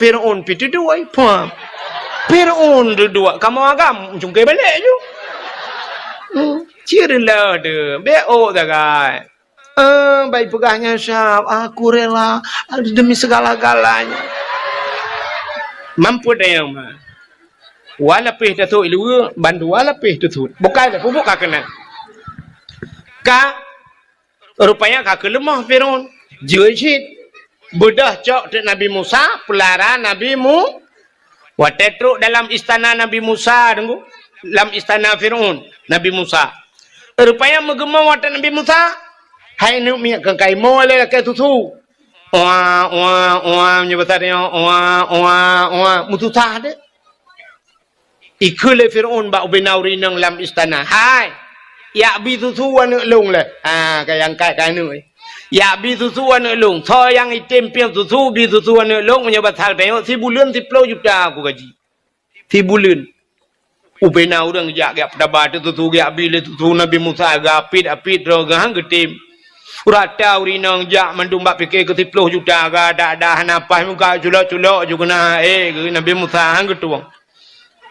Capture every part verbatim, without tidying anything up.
Fir'aun pih teuduek, paham? Fir'aun teuduek, kamoe agam, cungke balek ju. Hmm, cit lé deuh, bék ôk sagai. Eh, bai peugah nyan sab, "Aku rela demi segala-galanya." Mampu dayang mah. Wa lapéh tasut ileue, bandua lapéh tasut. Bukai dah pupuk ka keunan. Ka, rupanya ka keuleumoh Fir'aun. Jeuet cit. Beudôh cok teuk Nabi Musa, peulara Nabi Mu-, Watée trok dalam istana Nabi Musa, deungoe, lam istana Fir'aun, Nabi Musa. Rupanya meugeumong watée Nabi Musa, hai neuk miet keu kaimoe lé lakée susu. Wa, wa, wa, meunyoe basa tanyoe, wa, wa, wa, meususah deh. Ikheun lé Fir'aun bak ubena ureuëng inong lam istana, "Hai, yak bi susu aneuëk lôn lé." Ha, ka nyang kat ka aneuëk. "Yak bi susu aneuëk lôn. Soe nyang item piep susu, bi susu aneuëk lôn, meunyoe basa tanyoe sibuleuen siploh juta aku gaji." Sibuleuen. Ubena ureuëng jak, jak peutaba teuh susu, jak bi lé susu Nabi Musa, geuapit-apit droe geuh han geutem. Rata ureuëng inong jak mandum bak pike keu siploh juta, geudak-dak hana paih muka culok-culok ju keunan, eh, geuh Nabi Musa han geutueng.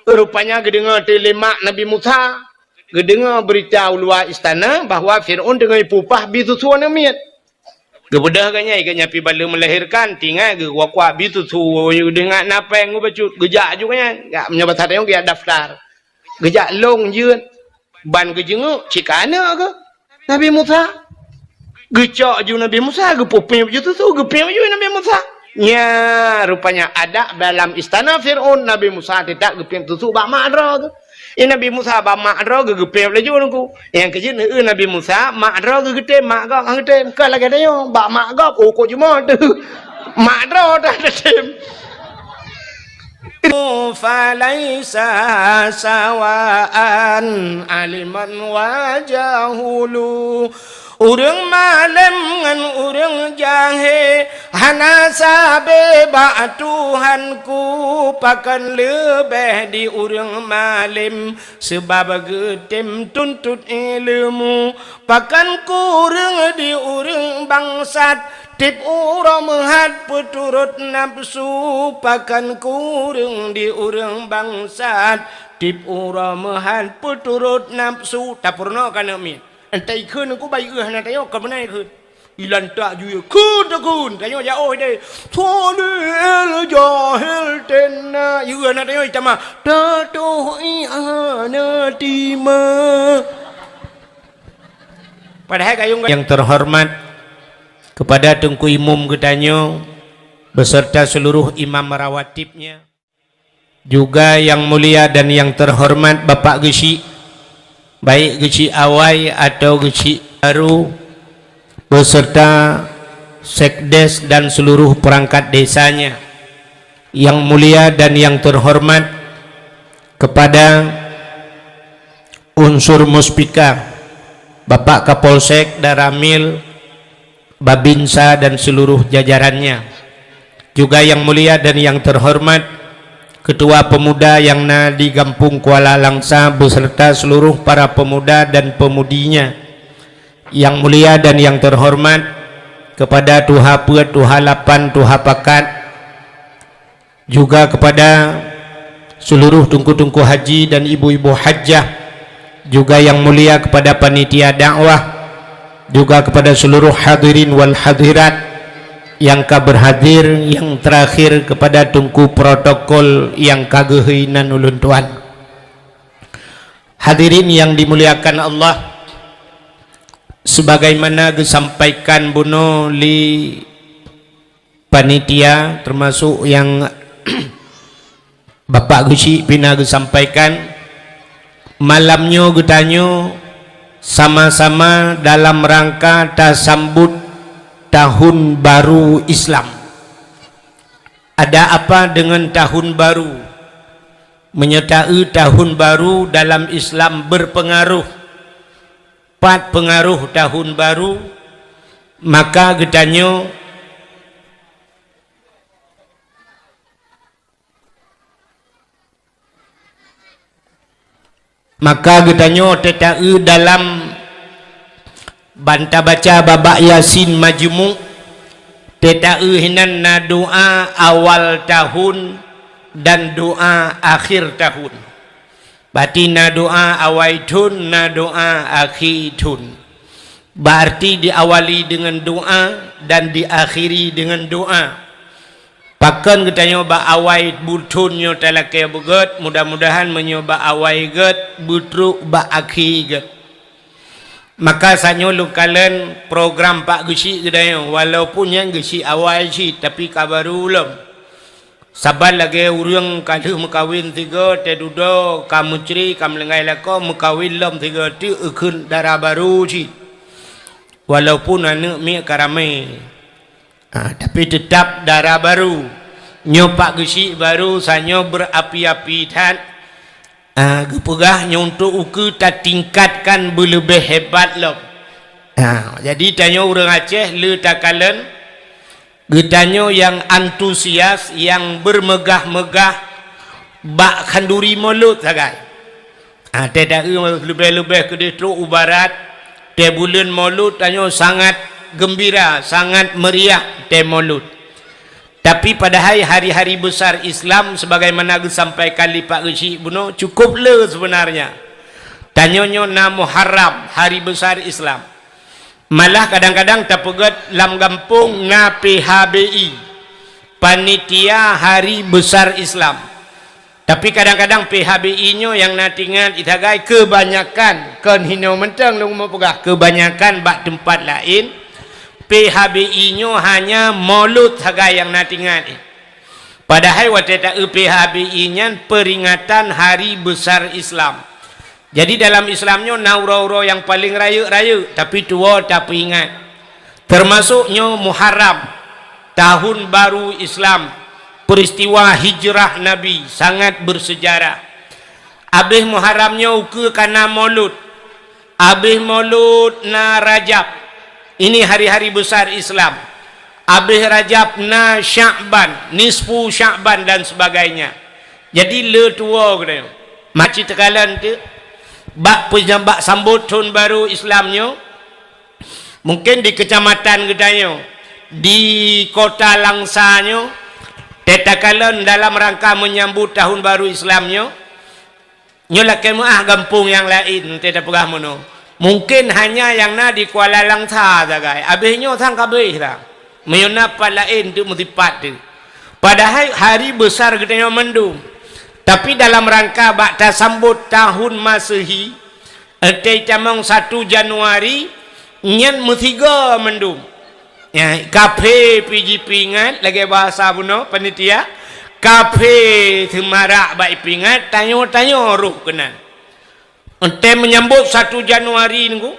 Rupanya geudeungoe teuh lé mak Nabi Musa, geudeungoe beurita u luwa istana bahwa Fir'aun teungoh ipeupah bi susu aneuëk miet. Geubeudôh geuh nyan, geuh nyan pih baleue meulahirkan, tinggai geuh kuak-kuak bi susu, geudeungoe na péng geuh bacut, geujak ju geuh nyan. Gak meunyoe basa tanyoe geujak daftar. Geujak lôn jeuet, ban geujeungeuk cit ka aneuëk geuh. Nabi Musa. Geucok ju Nabi Musa, geupeupiep ju susu, geupiep ju Nabi Musa. Nya, rupanya adat dalam istana Fir'aun, Nabi Musa teutab geupiep susu bak mak droe geuh. I Nabi Musa bak mak droe geuh geupiep laju nungku. Nyang keujeuet, eu, Nabi Musa, mak droe geuh geutem, mak gob han geutem. Ka lagée tanyoe, bak mak gob, oh, kok jumoe teuh. Mak droe dah geutem. Falaisa sawaan aliman wa jahulu. Ureuëng malém ngon ureuëng jahé hana sabe bak Tuhanku, pakon leubeh di ureuëng malém, seubab geutem tuntot ileumèe. Pakon kureueng di ureuëng bangsat, tiep uroe meuhat peuturot nafeusu. Pakon kureueng di ureuëng bangsat, tiep uroe meuhat peuturot nafeusu. Tapeurunoe ka neuk miet. Entah ikheun ku bai eu hana tayok, ka beuna ikheun. Ilantak ju yue, kheun takheun, tanyoe jaoh ideh. Solil jahil tena, yue hana tanyoe itamah. Tatoh i hana tima. Padahai kayong yang terhormat kepada Teungku Imum geutanyoe beserta seluruh imam rawatibnya. Juga yang mulia dan yang terhormat Bapak Geuchik, baik Geuchik Awai atau Geuchik Baru, beserta sekdes dan seluruh perangkat desanya. Yang mulia dan yang terhormat kepada unsur Muspika, Bapak Kapolsek, Danramil, Babinsa dan seluruh jajarannya. Juga yang mulia dan yang terhormat Ketua Pemuda yang na di Gampong Kuala Langsa beserta seluruh para pemuda dan pemudinya. Yang mulia dan yang terhormat kepada Tuha Peuet, Tuha Lapan, Tuha Pakat, juga kepada seluruh teungku-teungku haji dan ibu-ibu hajah, juga yang mulia kepada panitia dakwah, juga kepada seluruh hadirin wal hadirat yang ka berhadir, yang terakhir kepada teungku protokol yang ka geuhôi nan ulôn tuan. Hadirin yang dimuliakan Allah, sebagaimana geusampaikan bunoe lé panitia, termasuk yang Bapak Geuchik pih na geusampaikan, malam nyoe geutanyoe sama-sama dalam rangka tasambut tahun baru Islam. Ada apa dengan tahun baru? Meunyoe taeu tahun baru dalam Islam berpengaruh, pat peungaroh tahun baru, maka geutanyoe, maka geutanyoe tataeu dalam ban tabaca babak Yasin majmuk, Teuta-eu hinan na doa awal tahun dan doa akhir tahun. Berarti na doa awai thon, na doa akhé thon. Berarti diawali deungon doa dan diakhiri deungon doa. Pakon geutanyoe bak awai buthon nyoe talakée beugét, mudah-mudahan meunyoe bak awai gét, beutrok bak akhé gét. Maka sanyoe lôn kalon program Pak Geuchik geutanyoe, walaupun nyan geuchik awai cit, tapi ka barô lom. Saban lagée ureuëng ka lheueh meukawen sigoe, teududoe ka meucre, ka meulinggai lakoe, meukawen lom sigoe teuk eukheun dara barô cit. Walaupun aneuëk miet ka ramé. Ha, tapi teutab dara barô. Nyoe Pak Geuchik barô, sanyoe beurapi-api that. Ha, geupeugah nyoe untuk ukeue tatingkatkan beuleubeh hebat lom. Ha, jadi tanyoe ureuëng Aceh le takalon, geutanyoe nyang antusias, nyang beurmeugah-meugah bak khanduri Molot sagai. Ha, teuta-eu leubeh-leubeh keudeh trok u barat, tée buleuen Molot tanyoe sangat geumbira, sangat meuriah tée Molot. Tapi padahai hari-hari besar Islam sebagaimana geusampaikan lé Pak Geuchik bunoe cukup le seubeunarnya. Tanyoe nyoe na Muharram, hari besar Islam. Malah kadang-kadang tapeugét lam gampông na P H B I, Panitia Hari Besar Islam. Tapi kadang-kadang P H B I nyoe nyang na tingat, sagai keubanyakan, kon hinoe mantong lôn meupeugah, keubanyakan bak teumpat laén, P H B I nyoe hanya Molot sagai nyang na tingat. Padahai watée ta-eu P H B I nyan peuringatan hari besar Islam. Jadi dalam Islam nyoe na uroe-uroe nyang paleng rayeuk-rayeuk, tapi tuwoe tapeuingat. Teumasok nyoe Muharram, tahun baru Islam, peristiwa hijrah Nabi, sangat bersejarah. Abéh Muharram nyoe ukeue ka na Molot. Abéh Molot na Rajab. Ini hari-hari besar Islam. Abéh Rajab na Sya'ban, nisfu Sya'ban dan sebagainya. Jadi le tuwoe geutanyoe. Maci teukalon teuk bak peunyambak sambot thon baru Islam nyoe. Mungkin di kecamatan geutanyoe, di kota Langsa nyoe, teuta kalon dalam rangka menyambut tahun baru Islam nyoe, nyoe lakée meuáh gampông nyang laén teuta peugah meunoe. Mungkin hanya nyang na di Kuala Langsa sagai, abéh nyoe sang ka abéh dah. Meunyoe na pat laén teuk meusipat teuk. Padahai hari besar geutanyoe mandum. Tapi dalam rangka bak tasambot tahun Masehi, Ate tamong satu Januari, nyan meusigoe mandum. Ya, kaphé pih jipeuingat, lagée bahasa bunoe panitia, kaphé seumarak bak ipeuingat, tanyoe-tanyoe roh keunan. Ate meunyambot satu Januari nunggu,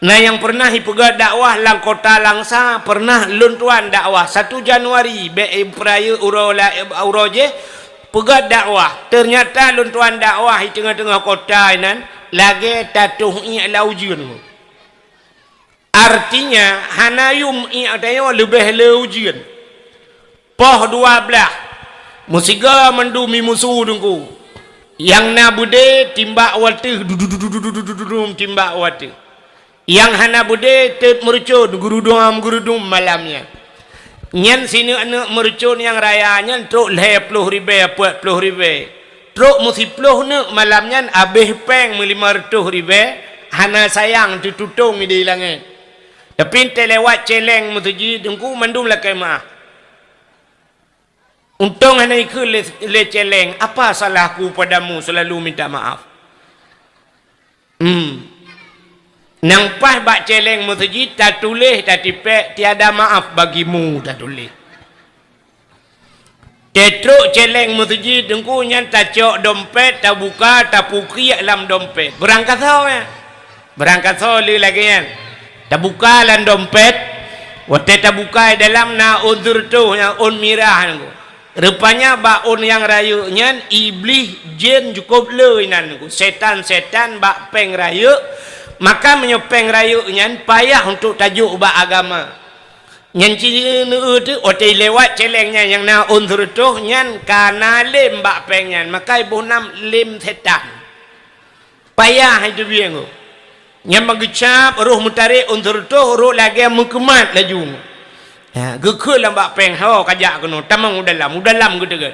na nyang pernah ipeugét dakwah lam kota Langsa, pernah lôn tuan dakwah satu Januari, bék ipeurayeuk uroe la-, uroe jih, peugét dakwah. Ternyata lôn tuan dakwah di teungoh-teungoh kota inan, lagée tatoh iék lam ujeuen. Artinya, hana yum iék tanyoe leubeh le ujeuen. Poh dua blaih, meusigoe mandum i musu teungku. Nyang na beudé timbak wateuh, dudum timbak wateuh. Nyang hana beudé teut meurucon, gurudum-gurudum malam nyan. Nyan sineuk-neuk meurucon nyang raya nyan trok lhée ploh ribée, peuet ploh ribée. Trok meusiploh neuk malam nyan abéh péng meulimong reutôh ribée, hana sayang teututong di langét. Tapi teuliwat céléng meuseujid teungku mandum lakée meuáh. Untông hana ikheun lé, lé céléng, "Apa salahku padamu selalu minta maaf?" Hmm. Nyang paih bak céléng meuseujid tatuléh tatipék, "Tiada maaf bagimu," tatuléh. Teutrok céléng meuseujid teungku nyan tacok dompét, tabuka, tapukiek lam dompét. Beurangkasoe nyan. Beurangkasoe le lagée nyan. Tabuka lam dompét, watée tabuka dalam na ôn sireutôh nyang ôn mirah nyan. Rupanya bak ôn nyang rayeuk nyan, iblih jén jukôb le inan nyan. Setan-setan bak péng rayeuk, maka meunyoe péng rayeuk nyan payah untuk tajok bak agama. Nyan ci neu teuk, watée lewat céléng nyan nyang na ôn sireutôh nyan ka na lém bak péng nyan, maka iboh nam lém setan. Payah hai teubieng. Nyang meugeucab roh meutarek ôn sireutôh, roh lagée meukeumat laju. Ha, geukheun lam bak péng, ho kajak keunoe, tamong u dalam, u dalam geuteugon.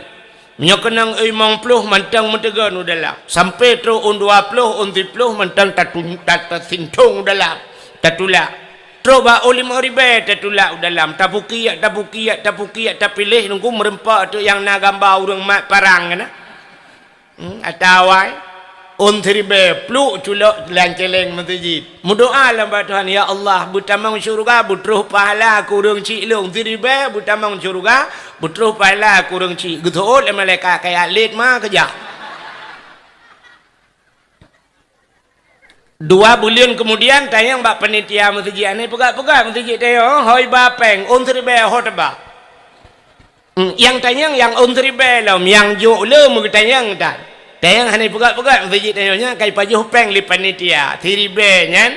Meunyoe keunong limong ploh mantong meuteugon u dalam. Sampai trok ôn dua ploh, ôn siploh mantong tatu-, ta-, tasintong u dalam, tatulak. Trok bak ôn limong ribèe tatulak u dalam, tapukiek, tapukiek, tapukiek, tapiléh nunggu meureumpok teuk nyang na gamba ureueng mat parang keunan. Hmm, atawa ôn siribèe pluek culok lam céléng meuseujid. Meudoa lam bak Tuhan, "Ya Allah, beutamong syeuruga, beutroh pahala keu ureueng chik lôn. Siribèe beutamong syeuruga, beutroh pahala keu ureueng chik." Geuseuôt lé malaikat, "Kaya lét ma keujak." Dua buleuen keumudian, tanyong bak panitia meuseujid, "Hana peugah-peugah meuseujid tanyong, ho iba péng, ôn siribèe ho taba." Hmm, nyang tanyong nyang ôn siribèe lom, nyang jok le meugeutanyong tan. Tanyong hana peugah-peugah, meuseujid tanyong nyan ka ipajoh péng lé panitia. Siribèe nyan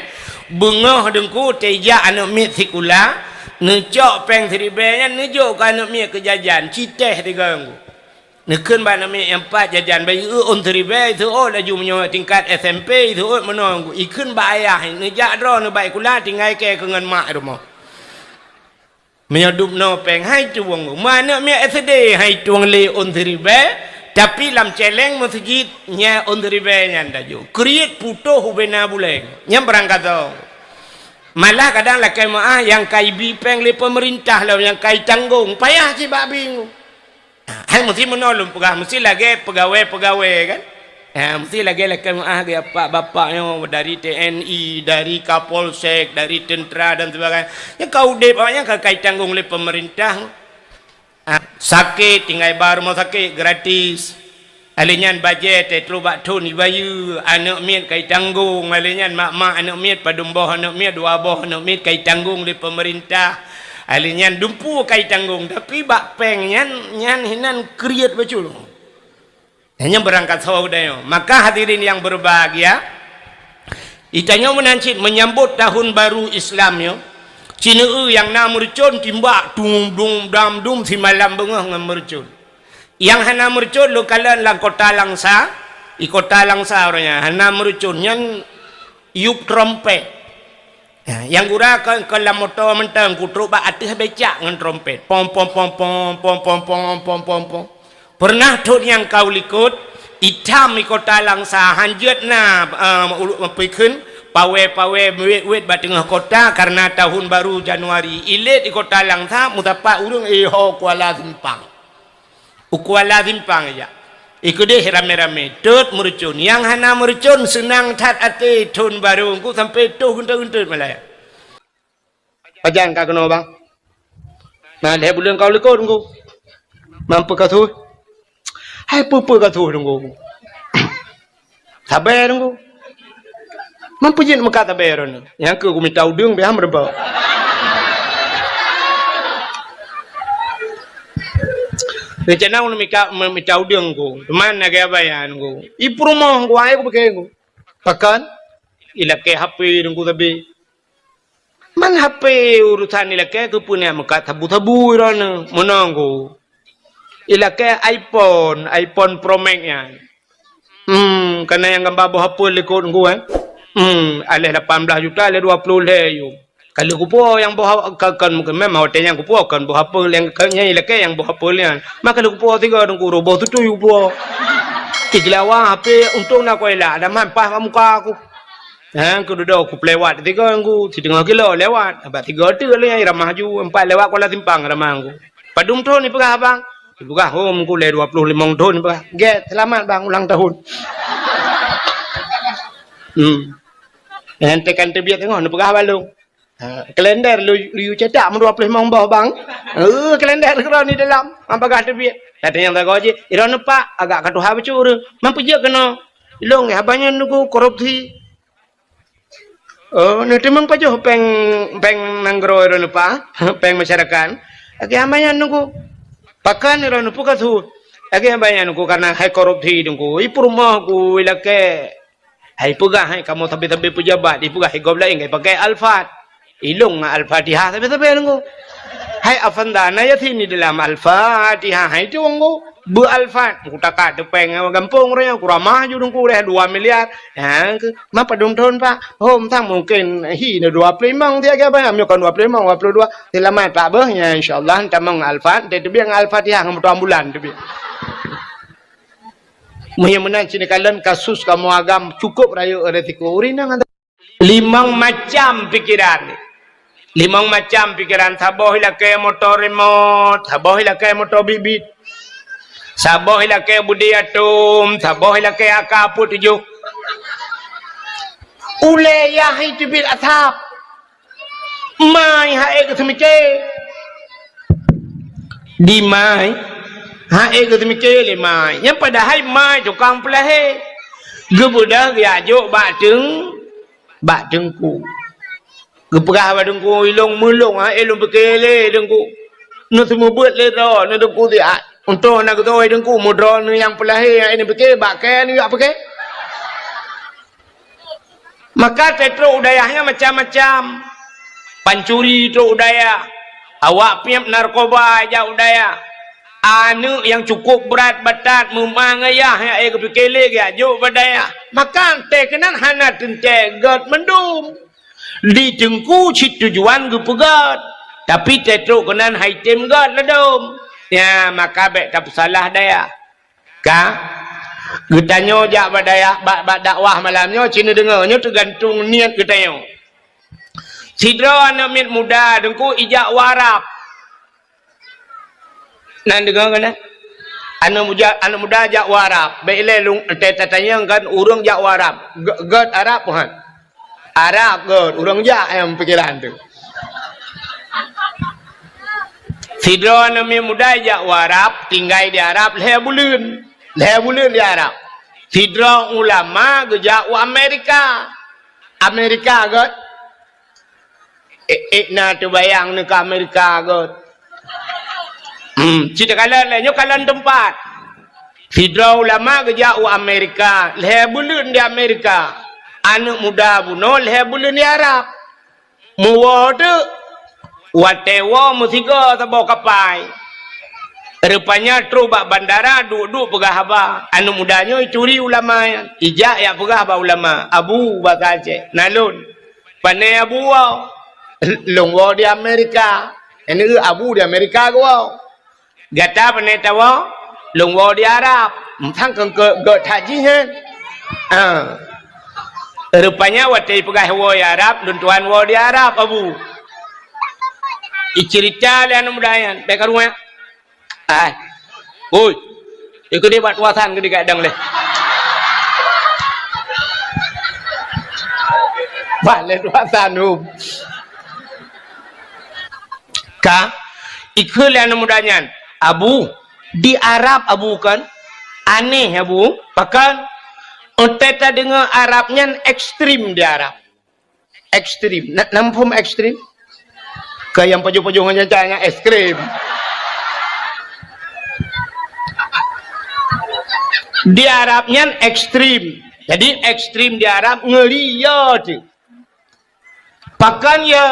beungoh deungku teujak aneuk miet sikula, neucok péng siribèe nyan neujok keu aneuk miet keu jajan, citéh tiga nggu. Neukheun bak aneuk miet nyang pat jajan, bak ié ôn siribèe, iseuôt laju meunyoe tingkat S M P, iseuôt meunoe, ikheun bak ayah, neujak droeneuh bak sikula, tinggai kèe keu ngon mak rumoh. Meunyoe dub noe péng, hai tueng. Meu aneuk miet S D, hai tueng lé ôn siribèe, tapi lam céléng meuseujid nyan ôn siribèe nyan tajok. Kriet putôh ubena buleng. Nyan beurangkat soe. Malah kadang lakèe meu'ah nyang ka ibi péng lé peumeurintah lom nyang ka itanggong. Payah cit bak bingung. Hai meusti meunoe lôn peugah, meusti lagèe peugawèe-peugawèe kan? Ha, meusti lagèe lakèe meu'ah geuh bapak-bapak nyoe dari T N I, dari Kapolsek, dari tentera dan sebagainya. Nyang ka udép awaknyan ka, ka itanggong lé peumeurintah. Ha, sakét tinggai ba rumoh sakét gratis. Alèh nyan bajèe teuh trok bak thôn ibayeue, aneuk miet ka itanggong. Alèh nyan mak-mak aneuk miet, padum boh aneuk miet, dua boh aneuk miet ka itanggong lé peumeurintah. Alèh nyan dumpeue ka itanggong, tapi bak péng nyan, nyan hinan kriet bacut. Nyan beurangkat soe geutanyoe. Maka hadirin yang berbahagia, geutanyoe meunan cit menyambot tahun baru Islam nyoe, sineuk nyang na meureucon timbak dum dum dam dum simalam beungoh ngon meureucon. Nyang hana meureucon lôn kalon lam kota Langsa, di kota Langsa uroe nyan hana meureucon nyan yup trompet. Ha, nyang gura kon, kon lam moto mantong, kutrok bak ateueh becak ngon trompet. Pom, pom, pom, pom. Pernah thon nyang ka u likot, itam di kota Langsa, hanjeuet na, eh, ulu-, pikheun, pawèe-pawèe, wét-wét bak teungoh kota, karena tahun baru Januari. Ilét di kota Langsa, meusapat ureueng, eh, ho Kuala Simpang. U Kuala Simpang ijak. Ikeudeh ramé-ramé. Tot meureucon. Nyang hana meureucon seunang that até thon barô Teungku sampoe toh geuntot-geuntot malam. Pajan ka keunoe, Bang? Na lhèe buleuen ka u likot Teungku. Mampu ka su? Hai peue-peue ka su Teungku. Sabe Teungku. Man peue jeuet meukat sabe droeneuh? Nyang keu kumita udeueng pih han meureubah. Rencana ulôn mita, mita udeueng Teungku. Teuma na gaya bayan Teungku. I peurumoh Teungku, ai kupike Teungku. Pakon? Ilakèe H P Teungku sabe. Man H P urusan ilakèe keupeue nyan meukat sabu-sabu droeneuh. Meunoe Teungku. Ilakèe iPhone, iPhone Pro Max nyan. Hmm, ka na nyang gamba boh apel likot Teungku, eh. Hmm, aléh lapan blah juta, aléh dua ploh lhèe yum. Ka lheueh kupuwoe nyang boh a-, ka, kan, memang watèe nyan kupuwoe kon boh apel nyang ka, nyan ilakèe nyang boh apel nyan. Maka lheueh kupuwoe sigoe Teungku, roh boh tutui kupuwoe. Igeulawa H P untông na kuela, ada man paih bak muka aku. Ha, keududoe kupeulewat sigoe Teungku, siteungoh kilo lewat. Bak sigoe teuk lé nyang ramah ju, empat lewat Kuala Simpang ramah Teungku. Padum thon ipeugah abang? Ipeugah, "Oh, Teungku lé dua ploh limong thon," ipeugah. "Gèt, seulamat bang ulang tahun." Hmm. Nyan tekan teubiet teungoh neupeugah bak lôn. Ha, kalender lu, lu cetak meudua ploh limong boh bang. Eh, kalender keudroe di dalam. Ha, bagah teubiet. Kata nyang sagoe jih, "Droeneuh Pak, agak ka tuha bacut ureueng. Man peue jeuet keunoe?" Ilôn, "Haba nyan Teungku korupsi." Oh, neuteumeung pajoh péng, péng nanggroe droeneuh Pak, péng masyarakat. Lagèe hamba nyan Teungku. Pakon droeneuh peue ka su? Lagèe hamba nyan Teungku, karena hai korupsi Teungku. I peurumoh ku ilakèe. Hai peugah hai kamoe sabe-sabe pejabat, ipeugah i gob laén kai pakai Alphard. Ilôn ngon Al-Fatihah sabe-sabe Teungku. Hai Avanda na Yasin di dalam Al-Fatihah hai Teungku. Beu Alphard, kutakat teupeng gampông ureueng nyan, kuramah ju Teungku deh dua miliar. Ha, ke, ma padum thon, Pak? Hom sang mungken hi na dua ploh limong tiep geuh, Pak. Meunyoe kon dua ploh limong, dua ploh dua, seulamat Pak beuh. Ya, insya Allah, tamong Alphard, teubiet ngon Al-Fatihah ngon moto ambulan teubiet. Meunyoe meunan, sinoe kalon kasus kamoe agam cukup rayeuk resiko. Ureueng inong Limong macam pikeran. Limong macam pikeran. Saboh ilakée moto remote, saboh ilakée moto bit-bit. Saboh ilakée budi atom, saboh ilakée A K empat tujuh. Ulée yah teubiet asap. Mai hai geuseumiké. Di mai, hai geuseumiké lé mai. Nyang padahai mai tukang peulahé. Geubeudôh geujak jok bak teung bak teungku. Geupeugah bak teungku, "Ilong meulong, ha, ilong pike lé teungku. Neuseumeubeuet lé droe, neuteungku siat. Untông na geutoe teungku, meudroe neu nyang peulahé, ha, ilong pike, bak kée neu jak pike." Maka teutrok u dayah nyan macam-macam. Pancuri trok u dayah. Awak piep narkoba jak u dayah. Aneuëk nyang cukup brat batat meumang ayah nyang ék geupike lé geujak jok bak dayah. Maka teuh keunan hana teuntée gét mandum. Di teungku cit tujuan geupeugét, tapi teutrok keunan hai tem gét ladom. Nya, maka bék tapeusalah dayah. Ka? Geutanyoe jak bak dayah, bak, bak dakwah malam nyoe, ci neudeungoe, nyoe teugantung niet geutanyoe. Sidroe aneuëk miet muda teungku ijak u Arab. Nan deungoe kan, eh? Aneuëk muda, aneuëk muda jak u Arab. Bék ilée lôn, teuh tatanyong kan ureuëng jak u Arab. Gét, gét Arab, bukan? Arab gét, ureuëng jak nyang pikeran teuh. Sidroe aneuëk miet muda jak u Arab, tinggai di Arab lhée buleuen. Lhée buleuen di Arab. Sidroe ulama geujak u Amerika. Amerika gét. Ék, ék na teubayang neu ka Amerika gét. Hmm, ci takalon lé, nyoe kalon teumpat. Sidroe ulama geujak u Amerika, lhée buleuen di Amerika. Aneuëk muda bunoe lhée buleuen di Arab. Meuwoe teuk, watée woe meusigoe saboh kapai. Rupanya trok bak bandara, duek-duek peugah haba. Aneuëk muda nyoe ituri ulama nyan. Ijak jak peugah bak ulama, "Abu," basa Aceh, "na lôn." "Pané Abu woe?" "Lôn woe di Amerika." Nyan Abu di Amerika geuwoe. "Gata pané tawoe?" "Lôn woe di Arab." Sang keu, keu, keu that jih nyan. Ah. Rupanya watée ipeugah woe di Arab, lôn tuan woe di Arab, Abu. Iceurita lé aneuëk muda nyan, bék karunya. Ai. Oi. Ikeu deh bak tuasan keu digadang leh. Bah lé tuasan hom. Ka, ikheun lé aneuëk muda nyan, "Abu, di Arab Abu kan? Aneh Abu, pakon? Untée tadeungoe Arab nyan ekstrem di Arab." Ekstrem. Na, na muphom ekstrem? Keu nyang pajoh-pajoh ngon nyan, nyan ekstrem. Di Arab nyan ekstrem. Jadi ekstrem di Arab ngeuri yo teuh. Pakon yo?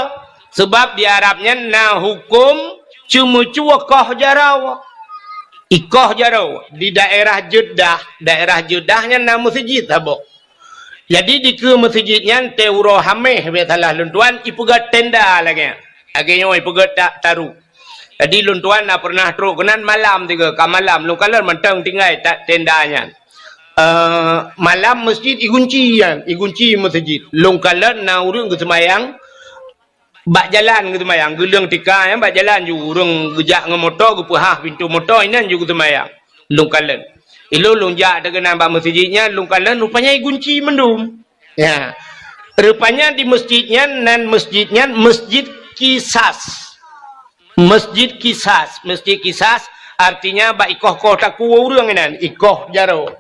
Seubab di Arab nyan na huköm ceumeucue koh jaroe. Ikoh jaroe di daerah Jeddah, daerah Jeddah nyan na meuseujid saboh. Jadi dikeue meuseujid nyan teuh uroe Hameh, bék salah lôn tuan, ipeugét tenda lagée nyan. Lagée nyoe ipeugét ta-, taru. Jadi lôn tuan na pernah trok keunan malam tiga, ka malam lôn kalon mantong tinggai ta-, tenda nyan. Eh, malam meuseujid igunci nyan, igunci meuseujid. Lôn kalon na ureuëng geuseumayang bak jalan geuseumayang, geuleueng tika nyan bak jalan ju ureuëng geujak ngon moto, geupeuhah pintoe moto, inan ju geuseumayang. Lôn kalon. Ilôn lôn jak teuh keunan bak meuseujid nyan, lôn kalon rupanya igunci mandum. Ya. Rupanya di meuseujid nyan, nan meuseujid nyan Meuseujid Kisas. Meuseujid Kisas, Meuseujid Kisas, artinya bak ikoh-koh takue ureuëng inan, ikoh jaroe.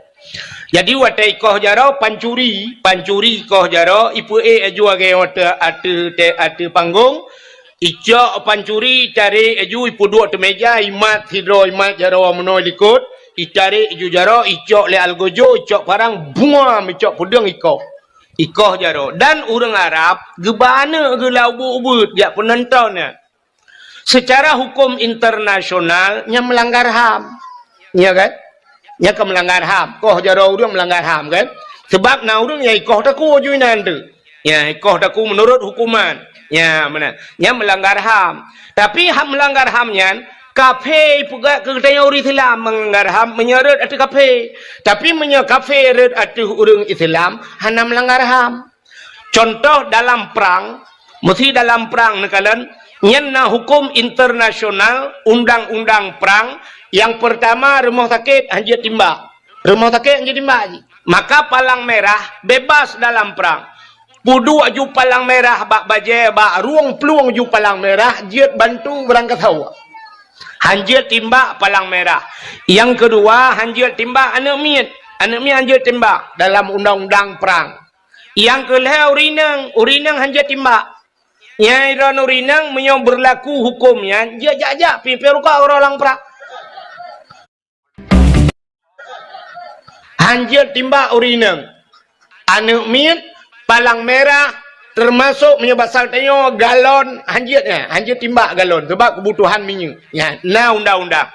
Jadi watée ikoh jaroe, pancuri, pancuri ikoh jaroe, ipeuék laju lagée watée ateueh, ateueh panggong, icok pancuri, itarek laju, ipeuduek ateueh meja, imat sidroe, imat jaroe meunoe likot, itarek laju jaroe, icok lé algojo, icok parang, buam, icok peudeueng ikoh. Ikoh jaroe. Dan ureuëng Arab geuba aneuëk geuh lam ubit-ubit, jak peunonton nyan. Secara huköm internasional, nyan meulanggar ham. Ya kan? Nyan ka meulanggar ham. Koh jaroe ureuëng meulanggar ham kan? Sebab na ureuëng nyang ikoh takue ju inan tu. Ya, ikoh takue meunurot hukuman. Ya, meunan. Nyan meulanggar ham. Tapi ham meulanggar ham nyan, kafé peugah keu geutanyoe ureuëng Islam meulanggar ham meunyoe rhot ateueh kafé. Tapi meunyoe kafé rhot ateueh ureuëng Islam, hana meulanggar ham. Contoh dalam prang, meusi dalam prang neukalon, nyan na huköm internasional, undang-undang prang, nyang peurtama rumoh sakét hanjeuet timbak. Rumoh sakét hanjeuet timbak jih. Maka palang merah bebas dalam prang. Peuduek ju palang merah bak bajée, bak rueng plueng ju palang merah jeuet bantu beurangkasoe. Hanjeuet timbak palang merah. Nyang keudua, hanjeuet timbak aneuëk miet. Aneuëk miet hanjeuet timbak dalam undang-undang prang. Nyang keu lhée ureuëng inong, ureuëng inong hanjeuet timbak. Nyang droeneuh ureuëng inong meunyoe beurlaku huköm nyan, jeuet jak-jak pih, pih rukok uroe lam prang. Hanjeuet timbak ureuëng inong. Aneuëk miet, palang merah, teumasok meunyoe basa tanyoe galon, hanjeuet nyan, hanjeuet timbak galon, sebab keubutuhan minyeuk. Nyan, na undang-undang.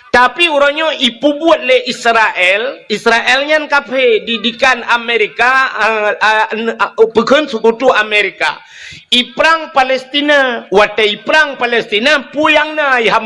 Tapi uroe nyoe ipeubuet lé Israel, Israel nyan kafé, didikan Amerika, eh, eh, n-, eh, peukheun seukutu Amerika. Iprang Palestina, watée iprang Palestina, peue nyang na iham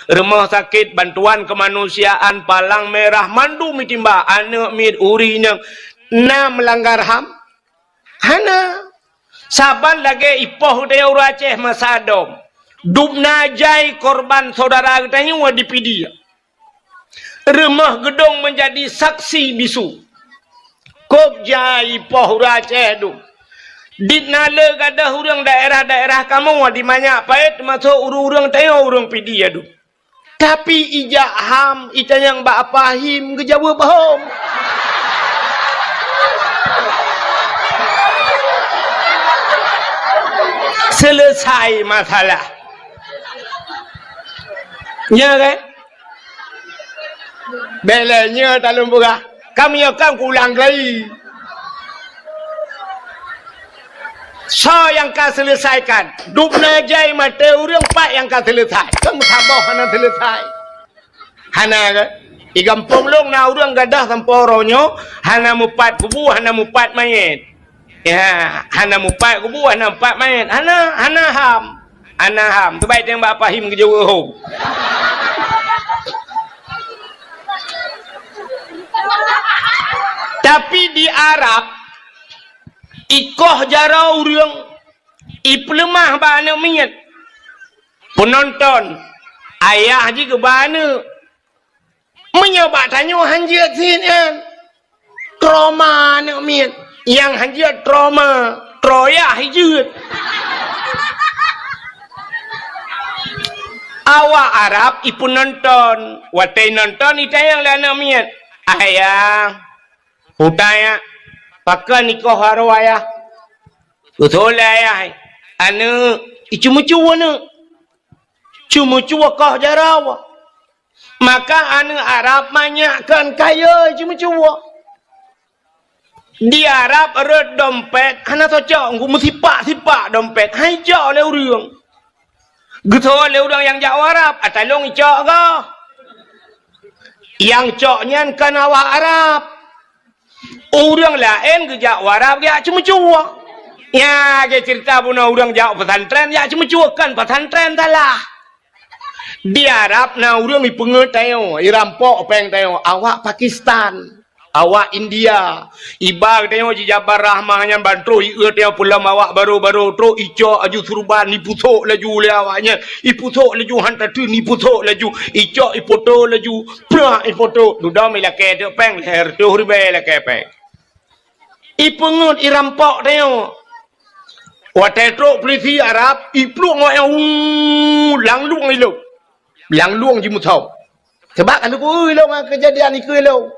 Rumoh sakét, bantuan keumanusiaan, palang merah, mandum itimbak, aneuëk miet, ureuëng inong na meulanggar ham? Hana. Saban lagée ipoh geutanyoe ureuëng Aceh masa dom. Dubna jai korban syedara geutanyoe di Pidie. Rumoh geudong meunjadi saksi bisu. Kôb jai ipoh ureuëng Aceh dum. Dit na le gadôh ureuëng daerah-daerah kamoe di Manyak Payet, teumasok ureuëng-ureuëng tanyoe ureuëng Pidie dum. Tapi ijak ham itanyong bak Apa Him geujaweueb hom. Selesai masalah. Nya kan? Bèk lé nyoe talôn peugah. Ka meunyoe kan kuulang kali. Soe nyang ka seuleusaikan? Dubna jai maté ureuëng, pat nyang ka seuleusai? Kan meusaboh hana seuleusai. Hana kan? Di gampông lôn na ureuëng gadôh sampoe uroe nyoe hana mupat kubu, hana mupat manyét. Ya, hana mupat kubu, hana mupat manyét. Hana, hana ham. Hana ham. Teubai teueng bak Apa Him geujaweueb hom. Tapi di Arab, ikoh jaroe ureuëng, ipeuleumah bak aneuëk miet. Peunonton, ayah jih geuba aneuëk. Meunyoe bak tanyoe hanjeuet cit nyan, trauma aneuëk miet. Nyang hanjeuet trauma, troyah jeuet. Awak Arab ipeunonton, watée nonton itanyong lé aneuëk miet, "Ayah, peue teuyak, pakon ikoh jaroe ayah?" Beutôi lé ayah, aneuëk, iceumeucue aneuëk. Ceumeucue koh jaroe. Maka aneuk Arab manyak kon kayée ceumeucue. Di Arab rot dompet hana tacok, meusipak-sipak dompet, han icok lé ureuëng. Geutho lé ureuëng nyang jak u Arab, "Ata lôn icok goe." Nyang cok nyan kon awak Arab. Ureuëng laén geujak u Arab geujak ceumeucue. Nyan lagée ceurita bunoe ureuëng jak u pesantren jak ceumeucue, kon pesantren salah. Di Arab na ureuëng ipeungeut tanyoe, irampok péng tanyoe, awak Pakistan, awak India. Iba tanyoe jijabar rahmah nyan ban troh ieu tanyoe peulom awak barô-barô, troh icok laju surban, ipusok laju lé awak nyan, ipusok laju han tateun, ipusok laju, icok ipoto laju, prak ipoto, dudoe ilakée teuk péng, lhée reutôh ribée ilakée péng. Ipeungeut irampok tanyoe. Watée trok peulisi Arab, iplueng awak nyan, uu, langlueng ilong. Langlueng jimusoe. Sabab ka lheueh ilong ngon keujadian ikeue ilong.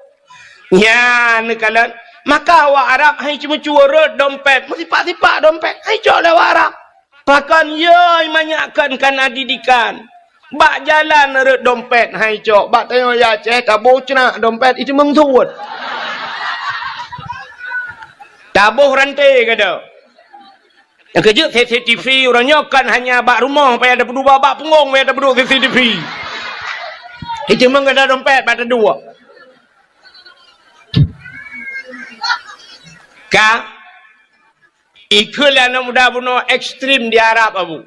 Nyan neukalon, maka awak Arab han icok meucue rot dompet, meusipak-sipak dompet, han icok lé awak Arab. Pakon yoi manyak kon kana didikan. Bak jalan rot dompet han icok, bak tanyoe ya Aceh taboh ceunak dompet iteumeung suet. Taboh ranté gata. Nyang keujeuet C C T V uroe nyoe kon hanya bak rumoh payah tapeuduek, bak punggong payah tapeuduek C C T V. Iteumeung gata dompet bak taduek. Ka ikheun lé aneuk muda bunoe ekstrem di Arab, Abu.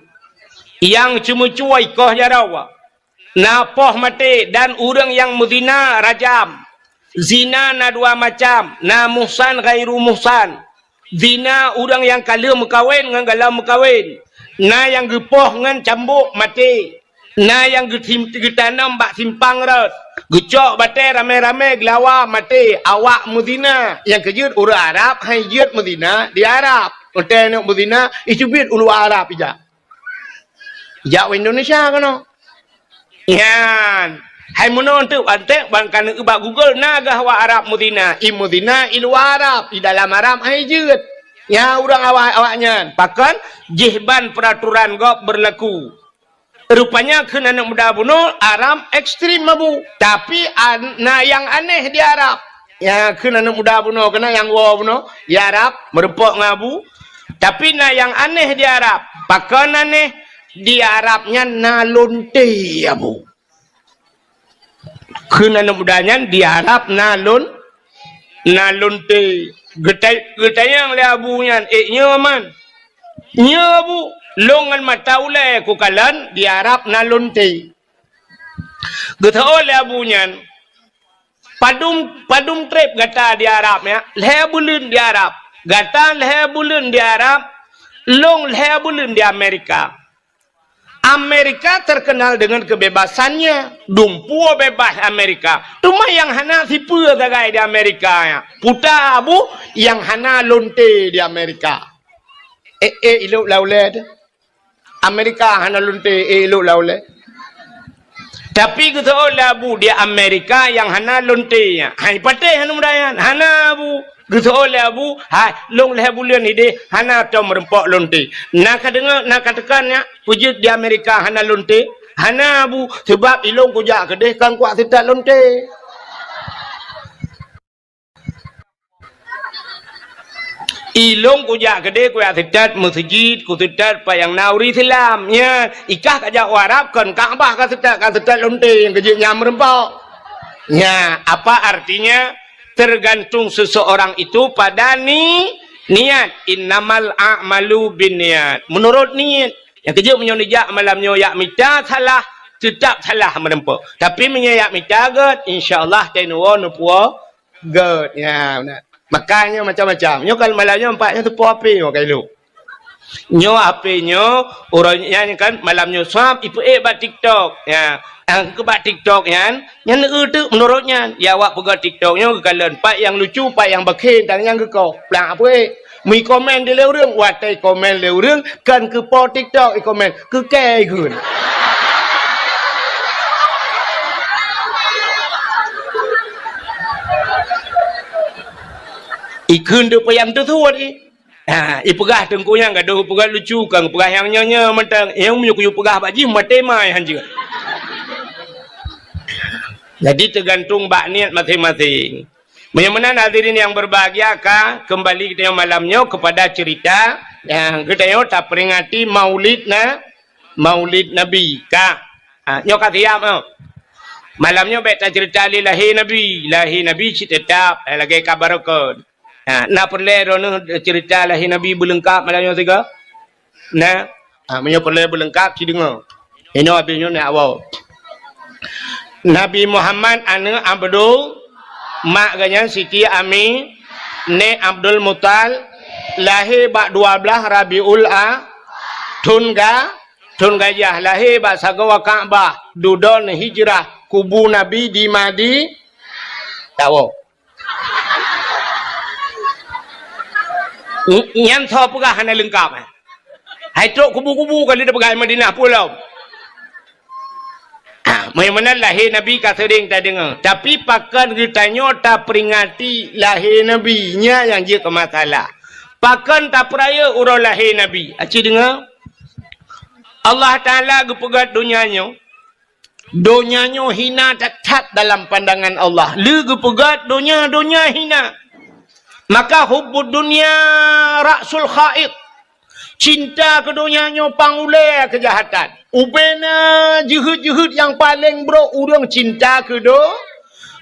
Nyang ceumeucue ikoh jaroe. Na poh maté dan ureuëng nyang meuzina rajam. Zina na dua macam, na muhsan ghairu muhsan. Zina ureuëng nyang ka lheueh meukawen ngon galom meukawen. Na nyang geupoh ngon cambok maté. Na nyang geutim-, geutanom bak simpang rot. Geucok batée ramé-ramé geulawa maté, awak meuzina. Nyang keujeuet ureuëng Arab han jeuet meuzina di Arab. Watée neuk meuzina, iteubiet u luwa Arab ijak. Jak u Indonesia keunoe. Nyan. Hai meunoe teuk antek ban ka neueu bak Google na gah awak Arab meuzina, i meuzina i luwa Arab, i dalam Arab han jeuet. Nyan ureuëng awak, awak nyan. Pakon? Jih ban peuraturan gob beurlaku. Rupanya kheun aneuk muda bunoe Arab ekstrem, Abu. Tapi an-, na nyang aneh di Arab. Ya, kheun aneuk muda bunoe, keunan nyang woe bunoe, di Arab, meurumpok ngon Abu. Tapi na nyang aneh di Arab. Pakon aneh? Di Arab nyan na lonte, Abu. Kheun aneuk muda nyan, di Arab na lon-, na lonte. Geutai-, geutanyong lé Abu nyan, "Eh, nyoe man?" "Nyoe, Abu, lôn ngon mata ulée kukalon di Arab na lonte." Geutanyong lé Abu nyan, Padum, padum treb gata di Arab, ya? Lhée buleuen di Arab. Gata lhée buleuen di Arab, lôn lhée buleuen di Amerika. Amerika terkenal dengan kebebasannya. Dumpeue bebas Amerika. Teuma nyang hana sipeue sagai di Amerika, ya. Peue ta, Abu, nyang hana lonte di Amerika. Eh, eh, ilok lam ulée teuh. Amerika hana lonte, eh, ilok lam ulée. Tapi geuseuôt lé Abu di Amerika nyang hana lonte nyan. Hai patéh aneuk muda nyan, hana Abu. Geuseuôt lé Abu, hai, lôn lhée buleuen idéh hana tom meurumpok lonte. Na ka deungoe, na ka teuka nyan, peue jeuet di Amerika hana lonte? Hana Abu, sabab ilôn kujak keudeh kon kuat seutat lonte. Ilôn kujak keudeh kujak seutat meuseujid, kuseutat pat nyang na ureuëng Islam. Nyan, ikah kajak u Arab kon Ka'bah kaseutat, kaseutat lonte nyang keujeuet nyan meurumpok. Nyan, apa artinya? Tergantung seseorang itu pada ni-, niat. Innamal a'malu binniyat. Menurut niat. Nyang keujeuet meunyoe neujak malam nyoe jak mita salah, teutap salah meurumpok. Tapi meunyoe jak mita gét, insya Allah teunoe neupuwoe Gét, ya, beuna. Makajih macam-macam. Nyoe kan malam nyoe nampak nyoe teupeue H P nyoe ka ilok. Nyoe H P nyoe, uroe nyan kan malam nyoe swab ipeuék bak TikTok. Ya, nyang keu bak TikTok nyan, nyan eu teuk meunurot nyan. Ya, awak peugah TikTok nyoe geukalon pat nyang lucu, pat nyang bakhen, dan nyang geukoh. Plang apeuék. Meukomen di lé ureuëng, watée komen lé ureuëng, kan keu po TikTok ikomen, keu kée ikheun. Ikheun deuh payah teusuet i. Ha, ipeugah teungku nyang gadoh peugah lucu, kang peugah nyang nyoe-nyoe mantong. Nyang meunyoe kuyue peugah bak jih maté mai hanjeuet. Jadi, teugantung bak niet maséng-maséng. Meunyoe meunan, hadirin yang berbahagia, ka kembali geutanyoe malam nyoe kepada cerita nyang geutanyoe taperingati Maulid na-, Maulid Nabi, ka. Ha, nyoe ka siap, ha. Malam nyoe bèk tacerita lé lahé Nabi. Lahé Nabi cit teutap, eh, lagèe ka barokon. Ha, na peureulèe droeneuh cerita lahé Nabi beuleungkap malam nyoe sigoe? Na? Ha, meunyoe peureulèe beuleungkap, ci deungö. Inoe abéh nyoe na awai. Nabi Muhammad aneuk Abdul, mak geuh nyan Siti Ami, nèk Abdul Mutal, lahé bak dua blaih Rabiul A, thon ga-, thon gajah, lahé bak sagoe Ka'bah, dudoe hijrah, kubu Nabi di Madi-, tawoe. Ny-, nyan soe peugah hana leungkap, eh? Hai trok kubu-kubu ka lheueh peugah Madinah pulo. Ha, meunyoe meunan lahé Nabi ka seuring tadeungö. Tapi pakon geutanyoe taperingati lahé Nabi, nyan nyang jeuet keu masalah. Pakon tapeurayeuk uroe lahé Nabi? Aci deungö. Allah Taala geupeugöt donya nyoe. Donya nyoe hina that-that dalam pandangan Allah. Lé geupeugöt donya, donya hina. Maka hubbud dunya ra'sul khati'ah. Cinta keu donya nyoe pang ulèe keujahatan. Ubena jeuheut-jeuheut nyang paleng brok ureueng cinta keu do-,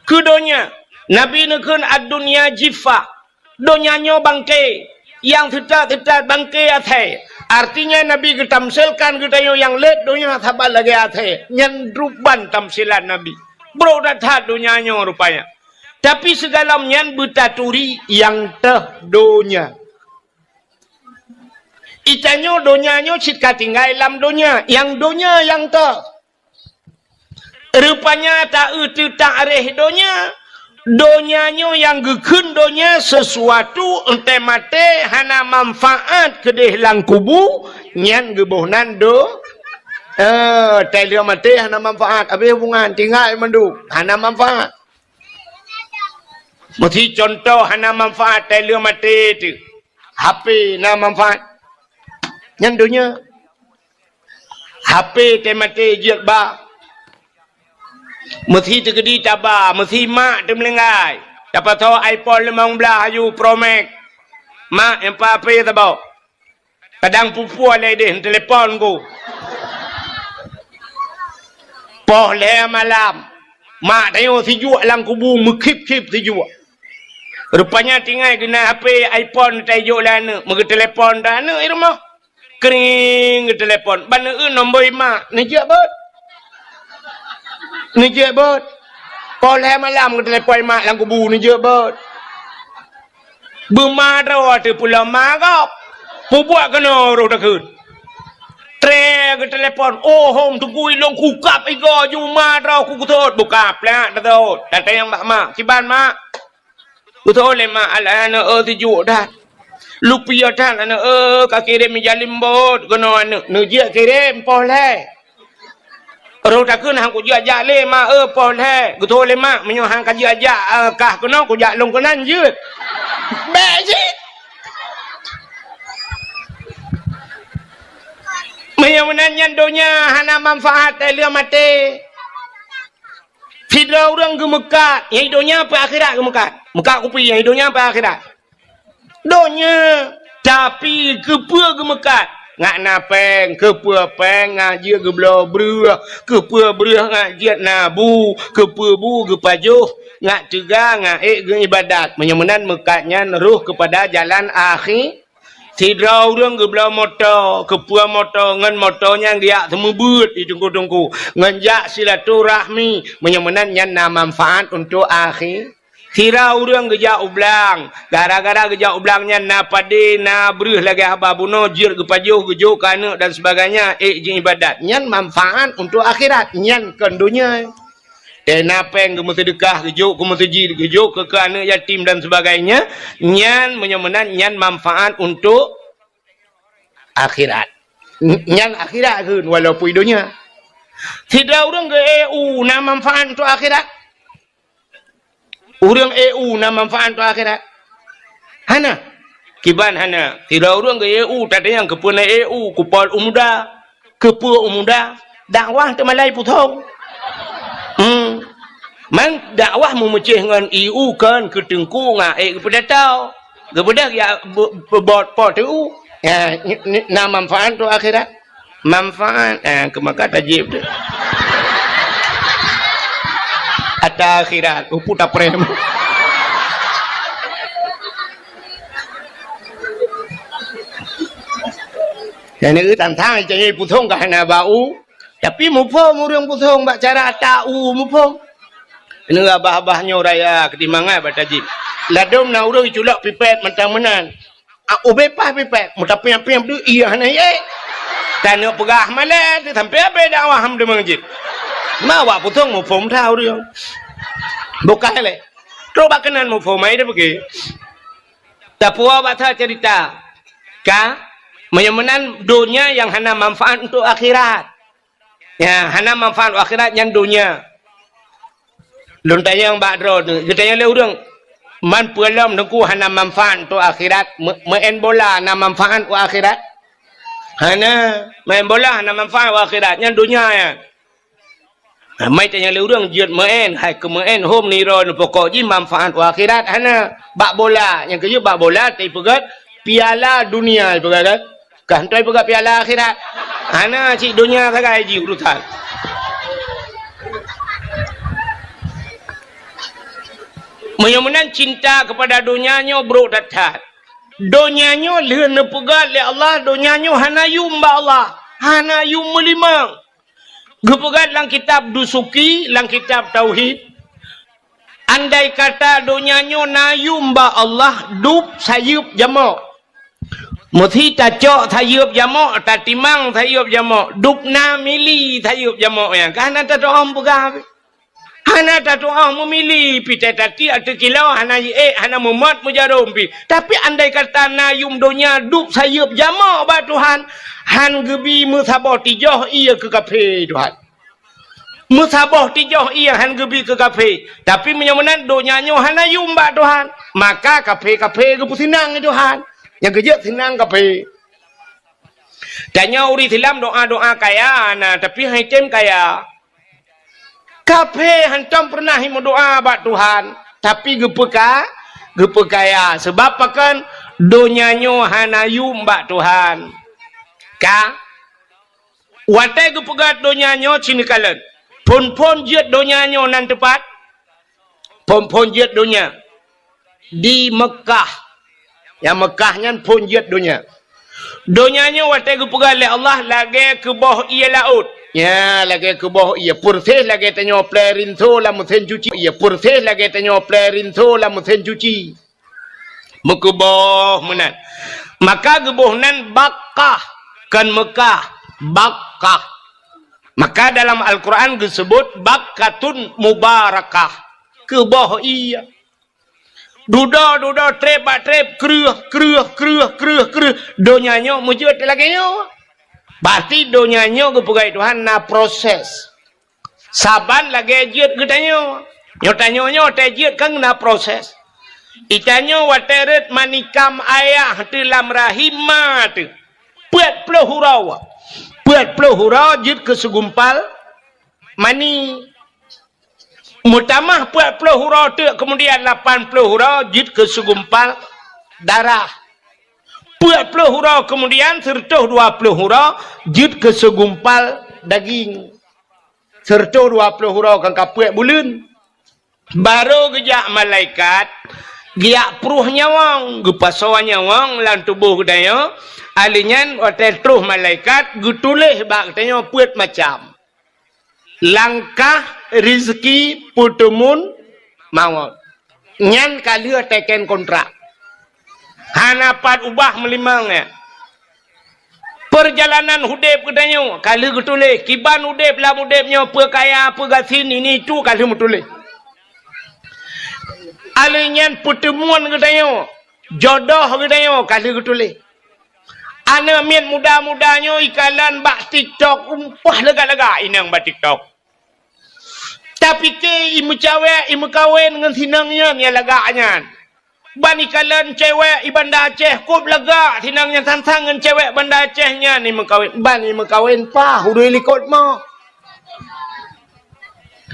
keu donya. Nabi neukheun, "Ad-dunya jiffah." Donya nyoe bangke, nyang teutat-teutat bangke asèe. Artinya, Nabi geutamsilkan geutanyoe nyang lét donya saban lagèe asèe. Nyan ruban tamsilan Nabi. Brok that-that donya nyoe rupanya. Tapi sigohlom nyan beutaturi nyang teuh donya. Geutanyoe donya nyoe cit ka tinggai lam donya, nyang donya nyang teuh. Rupanya ta-eu teuh takreh donya. Donya nyoe nyang geukheun donya sesuatu, 'oh watèe maté hana manfaat keudeh lam kubu, nyan geuboh nan do-, eh, 'oh watèe lheueh maté hana manfaat, abéh hubungan, tinggai mandum, hana manfaat. Meusi contoh hana manfaat 'oh watèe lheueh maté teuh. H P na manfaat. Nyan donya. H P 'oh watèe maté jeuet ba. Meusi teukeudi taba, meusi mak teumeulinggai. Tapasoe iPhone limong blaih aju Pro Max. Mak, nyang pat H P saboh. Kadang pue-pue lé deh neutelepon ku. Poh lhèe malam, mak tanyoe sijuek lam kubu meukhip-khip sijuek. Rupanya tinggai geuh na H P iPhone taijok lé aneuk, meugeuteulepon dah aneuk i rumoh. Kring geutelepon, ban neueu nombor i mak, neujeuet beuet. Neujeuet beuet. Poh lhèe malam geutelepon i mak lam kubu, neujeuet beuet. Beuma droe teuh pulo ma gob. Peubuet keunoe roh takheun. Tré geutelepon, "Oh, hom teungku ilôn kukab igoe ju ma droe ku geutot." Buka plak tatot. Datang bak mak. "Kiban, mak?" Geutot lé mak, "Alah, aneuk eu, sijuek that. Lupiôh that, aneuk eu, ka kirém ija limbot keunoe aneuk." Neujeuet kirém poh lhèe. Roh takheun, "Han kujak-jak lé, mak eu, poh lhèe." Geutot lé mak, "Meunyoe han kajak-jak, eh, kah keunoe, kujak lôn keunan jeuet." Bèk cit. Meunyoe meunan nyan donya hana manfaat, eh, lheueh maté. Sidroe ureueng geumeukat, nyang i donya peu akhirat geumeukat. Meukat kupi, nyang i donya peu akhirat. Donya, tapi keupeue geumeukat? Ngat na péng, keupeue péng ngat jeuet geubloe breueh, keupeue breueh ngat jeuet na bu, keupeue bu geupajoh, ngat teuga, ngat ék geuibadat. Meunyoe meunan meukat nyan roh keupada jalan akhi-, Sidroe ureueng geubloe moto, keupeue moto, ngon moto nyan geujak seumeubeuet di teungku-teungku, ngon jak silaturahmi, meunyoe meunan nyan na manfaat untuk akhi-. Sidroe ureueng geujak u blang, gara-gara geujak u blang nyan na padé, na breueh lagèe haba bunoe, jeuet geupajoh, geujok keu aneuk dan sebagainya, ék jiibadat. Nyan manfaat untuk akhirat, nyan kon donya. Teuh na péng geumeuseudeukah, geujok keu meuseujid, geujok keu, keu aneuk yatim dan sebagainya, nyan meunyoe meunan nyan manfaat untuk akhirat. N-, nyan akhirat kheun walaupun i donya. Sidroe ureueng geu-E U na manfaat untuk akhirat? Ureueng E U na manfaat untuk akhirat? Hana. Kiban hana. Sidroe ureueng geu-E U, tatanyong keupeue na E U, kupol u muda. Keupeue u muda? Dakwah teumalai puthong. Hmm. Man dakwah meumeucéh ngon ié u kon keu teungku ngon ék geupeudatau. Geubeudôh ya be-, beubot po teu u. Ya, ni, ni, na manfaat untuk akhirat. Manfaat, eh, keu maka tajib tu. Ata akhirat, upu taprem. Dan itu tantang cari pusong ka hana bau. Tapi muphom ureuëng pusong bak cara ata u muphom. Keuneuk abah-abah nyoe raya keutimbangan bak tajib. Ladôm na ureuëng culok pipet mantong meunan. Ah, ubé paih pipet, meutapiang-piang deuek ié hana ék. Taneuk peugah malée teuh sampoe abée dakwah ham deungon jih. Ma awak pusong muphom that ureuëng. Bukan lé. Trok bak keunan muphom ai deuh peugi. Tapuwoe bak that cerita. Ka, meunyoe meunan donya nyang hana manfaat untuk akhirat. Ya, hana manfaat akhirat nyan donya. Lôn tanyong bak droe tu, geutanyong lé ureuëng, "Man peue lom Teungku hana manfaat untuk akhirat? Me-, meu'en bola na manfaat u akhirat?" Hana, meu'en bola hana manfaat u akhirat, nyan donya nyan. Ramai tanyong lé ureuëng jeuet meu'en, hai keu meu'en hom niro neupokok jih manfaat u akhirat hana. Bak bola, nyang keujeuet bak bola teupeugöt piala dunia ipeugöt kan. Ka hana ipeugah piala akhirat. Hana cit donya sagai jih urusan. Meunyoe meunan cinta keupada donya nyoe brok that-that. Donya nyoe lheueh neupeugah lé Allah, donya nyoe hana yum bak Allah, hana yum meulimong. Geupeugah lam kitab Dusuki, lam kitab Tauhid, andai kata donya nyoe na yum bak Allah, dub sayeuep jamok. Meusi tacok sayeuep jamok, tatimang sayeuep jamok, dub na mili sayeuep jamok nyan. Ka hana tatu'oh peugah. Hana tatu'oh meumili, pi teutateuek ateueh kilo, hana jiék, hana meumot meujarom pi. Tapi andai kata na yum donya dub sayeuep jamok bak Tuhan, han geubi meusaboh tijoh ié keu kafé Tuhan. Meusaboh tijoh ié han geubi keu kafé. Tapi meunyoe meunan donya nyoe hana yum bak Tuhan, maka kafé-kafé geupeuseunang lé Tuhan. Nyang keujeuet seunang kafé. Tanyoe ureuëng Islam doa-doa kaya na, tapi han item kaya. Kafé hantom peureunah meudoa bak Tuhan, tapi geupeuka-, geupeukaya. Sabab pakon? Donya nyoe hana yum bak Tuhan. Ka? Watée geupeugah donya nyoe cit neukalon. Phon-phon jeuet donya nyoe nan teupat? Phon-phon jeuet donya di Meukah. Nyang Meukah nyan phon jeuet donya. Donya nyoe watée geupeugah lé Allah lagée keuboh ié laôt. Nya, lagée keuboh ié. Peureséh lagée tanyoe plée rinso lam meusén cuci. Ié peureséh lagée tanyoe plée rinso lam meusén cuci. Meukeuboh meunan. Maka geuboh nan Bakkah, kon Meukah, Bakkah. Maka dalam Al-Quran geuseubut Bakkatun Mubarakah. Keuboh ié. Dudoe-dudoe, treb bak treb, kreueh, kreueh, kreueh, kreueh, kreueh. Donya nyoe meujeuet lagée nyoe. Berarti donya nyoe geupeugah Tuhan na proses. Saban lagée jeuet geutanyoe. Nyoe tanyoe nyoe watée jeuet kan na proses. Itanyoe watée rhot manikam ayah teuh lam rahim ma teuh. Peuet ploh uroe. Peuet ploh uroe jeuet keu segumpal mani. Meutamah peuet ploh uroe teuk, keumudian lapan ploh uroe jeuet keu segumpal darah. Peuet ploh uroe keumudian, seureutôh dua ploh uroe jeuet keu segumpal daging. Seureutôh dua ploh uroe kan ka peuet buleuen. Barô geujak malaikat, geujak pruh nyawöng, geupasoe nyawöng lam tuboh geutanyoe. Ahli nyan watée troh malaikat geutuléh bak geutanyoe peuet macam. Langkah, rizki, peuteumun, mawöt. Nyan ka lheueh teken kontrak. Hana pat ubah meulimong nyan. Peurjalanan udeb geutanyoe ka lheueh geutuléh. Kiban udeb lam udeb nyoe, peue kaya, peue gasien, ini itu ka lheueh meutuléh. Ahli nyan peuteumun geutanyoe, jodoh geutanyoe ka lheueh geutuléh. Aneuk miet muda-muda nyoe ikalon bak TikTok, umpah lagak-lagak inong bak TikTok. Tapike imeucawek, imeukawen ngon sinong nyan nyang lagak nyan. Ban ikalon cewek i Banda Aceh, kôb lagak sinong nyan sang-sang ngon cewek Banda Aceh nyan imeukawen. Ban imeukawen paih ureuëng likot ma.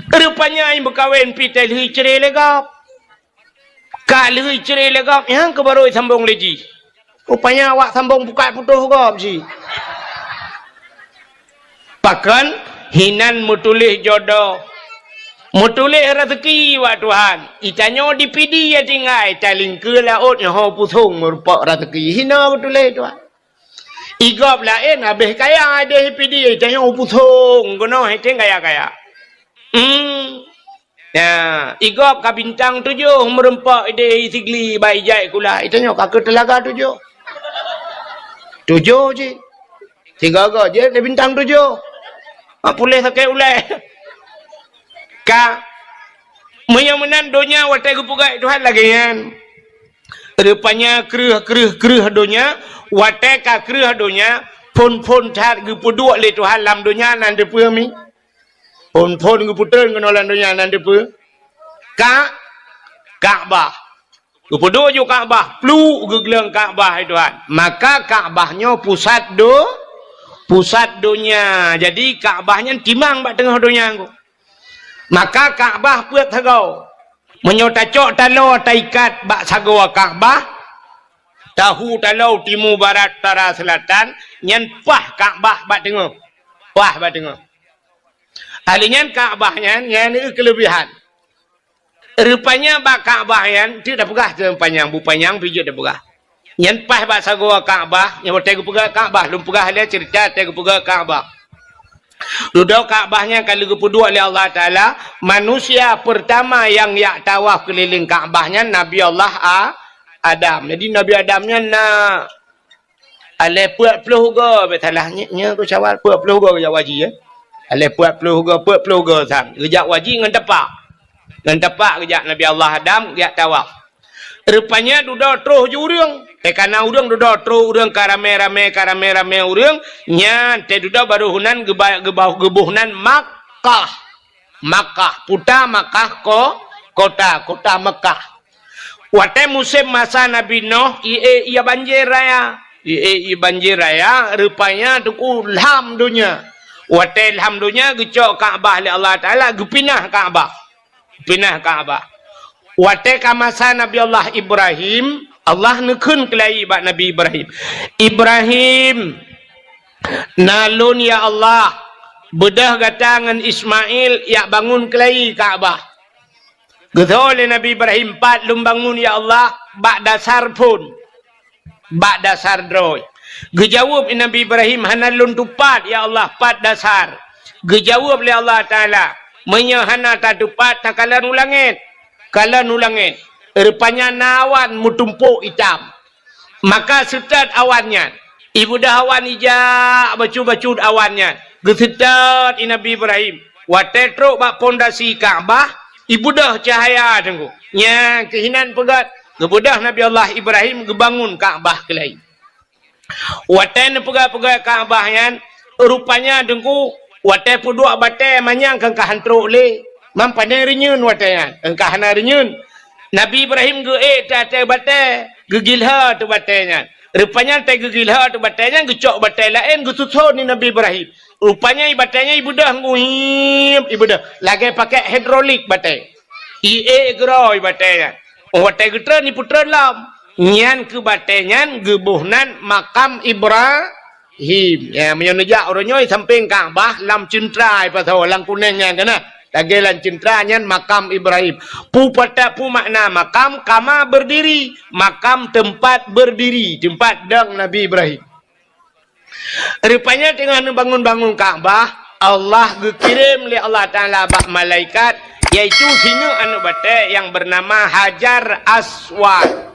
Rupanya nyang meukawen pih teuh lheueh cre lé gob. Ka lheueh cre lé gob, nyang keuh barô sambong lé jih. Rupanya awak sambong buka putôh gob jih. Pakon hinan meutuléh jodoh, meutuléh raseuki bak Tuhan. Itanyoe di Pidie tinggai, talingkeue laôt nyoe ho pusong meurumpok raseuki. Hinoe meutuléh Tuhan. Igob laén habéh kaya deh Pidie, itanyoe pusong keunoe hete kaya-kaya. Hmm. Ya, igob ka bintang tujoh meurumpok ideh Sigli bak ijai kula. Itanyoe ka keu teulaga tujoh. Tujoh cit. Sigoe-goe jeuet lé bintang tujoh. Ha, puléh sakét ulée. Ka. Meunyoe meunan donya watée geupeugah Tuhan lagée nyan. Rupanya kreueh, kreueh, kreueh donya, watée ka kreueh donya, phon-phon that geupeuduek lé Tuhan lam donya nan teupeue mi. Phon-phon geupeutrön keunoe lam donya nan teupeue? Ka-, Ka'bah. Geupeuduek ju Ka'bah, pluek geugleueng Ka'bah, hai Tuhan. Maka Ka'bah nyoe pusat do-, pusat donya. Jadi Ka'bah nyan timang bak teungoh donya nyoe. Maka Ka'bah peuet sagoe. Meunyoe tacok taloe taikat bak sagoe Ka'bah, tahu taloe timu barat utara seulatan, nyan paih Ka'bah bak teungoh. Paih bak teungoh. Ahli nyan Ka'bah nyan, nyan keuleubihan. Rupanya bak Ka'bah nyan, teuk tapeugah teuh panyang, bu panyang pih jeuet tapeugah. Nyan paih bak sagoe Ka'bah, nyan watée geupeugah Ka'bah, lôn peugah lé ceurita watée geupeugah Ka'bah. Dudoe Ka'bah nyan ka lheueh geupeuduek lé Allah Taala, manusia peurtama nyang jak tawaf keulileng Ka'bah nyan Nabi Allah A-, Adam. Jadi Nabi Adam nyan na Alée peuet ploh goe, bèk salah, nyoe, nyoe keu Syawal, peuet ploh goe geujak haji, ya. Alée peuet ploh goe, peuet ploh goe sang. Geujak haji ngon tapak. Ngon tapak geujak Nabi Allah Adam, geujak tawaf. Rupanya dudoe troh ju ureuëng. Eh, ka na ureuëng dudoe troh ureuëng ka ramé-ramé, ka ramé-ramé ureuëng. Nyan, teuh dudoe barô heunan geuba-, geuba-, geuboh nan Makkah. Makkah, puta Makkah ko-, kota, kota Mekah. Watée musém masa Nabi Noh, ié, ié banjir raya. Ié, ié banjir raya, rupanya teungku lham donya. Watée lham donya, geucok Ka'bah lé Allah Taala, geupinah Ka'bah. Pinah Ka'bah. Watée ka masa Nabi Allah Ibrahim, Allah neukheun keulayi bak Nabi Ibrahim. Ibrahim, na lôn, ya Allah, beudôh gata ngon Ismail jak bangun keulayi Ka'bah. Geutho lé Nabi Ibrahim, pat lôn bangun, ya Allah, bak dasar phon, bak dasar droe. Geujaweueb Nabi Ibrahim, hana lôn tupat, ya Allah, pat dasar. Geujaweueb lé Allah Taala, meunyoe hana tatupat, takalon u langét. Kalon u langét. Rupanya na awan meutumpôk itam. Maka seutôt awan nyan. Ibeudôh awan ijak bacut-bacut awan nyan. Geuseutôt i Nabi Ibrahim. Watée trok bak pondasi Ka'bah, ibeudôh cahya teungku. Nyan keuh hinan peugét. Geubeudôh Nabi Allah Ibrahim geubangun Ka'bah keulayi. Watée neupeugét-peugét Ka'bah nyan, rupanya teungku, watée peuduek batée manyang keu ka han trok lé. Mam pane reunyeun watée nyan, ka hana reunyeun. Nabi Ibrahim geuék teuh ateueh batée, geugilhô teuh batée nyan. Rupanya teuh geugilhô teuh batée nyan, geucok batée laén geususon di Nabi Ibrahim. Rupanya i batée nyan ibeudôh nguhiep, ibeudôh. Lagée pakai hidrolik batée. Iék keudroe i batée nyan. Oh, watée geutreun, ipeutreun lom. Nyan keuh batée nyan geuboh nan makam Ibra-, him. Ya, meunyoe neujak uroe nyoe sampéng Ka'bah lam ceuntra, i pasoe lam kunéng nyan kana. Lagée lam ceuntra nyan makam Ibrahim. Peue pata-, peue makna makam? Kama berdiri. Makam tempat berdiri, tempat dong Nabi Ibrahim. Rupanya teungoh neubangun-bangun Ka'bah, Allah geukirém lé Allah Taala bak malaikat, yaitu sineuk aneuëk batée nyang beunama Hajar Aswad.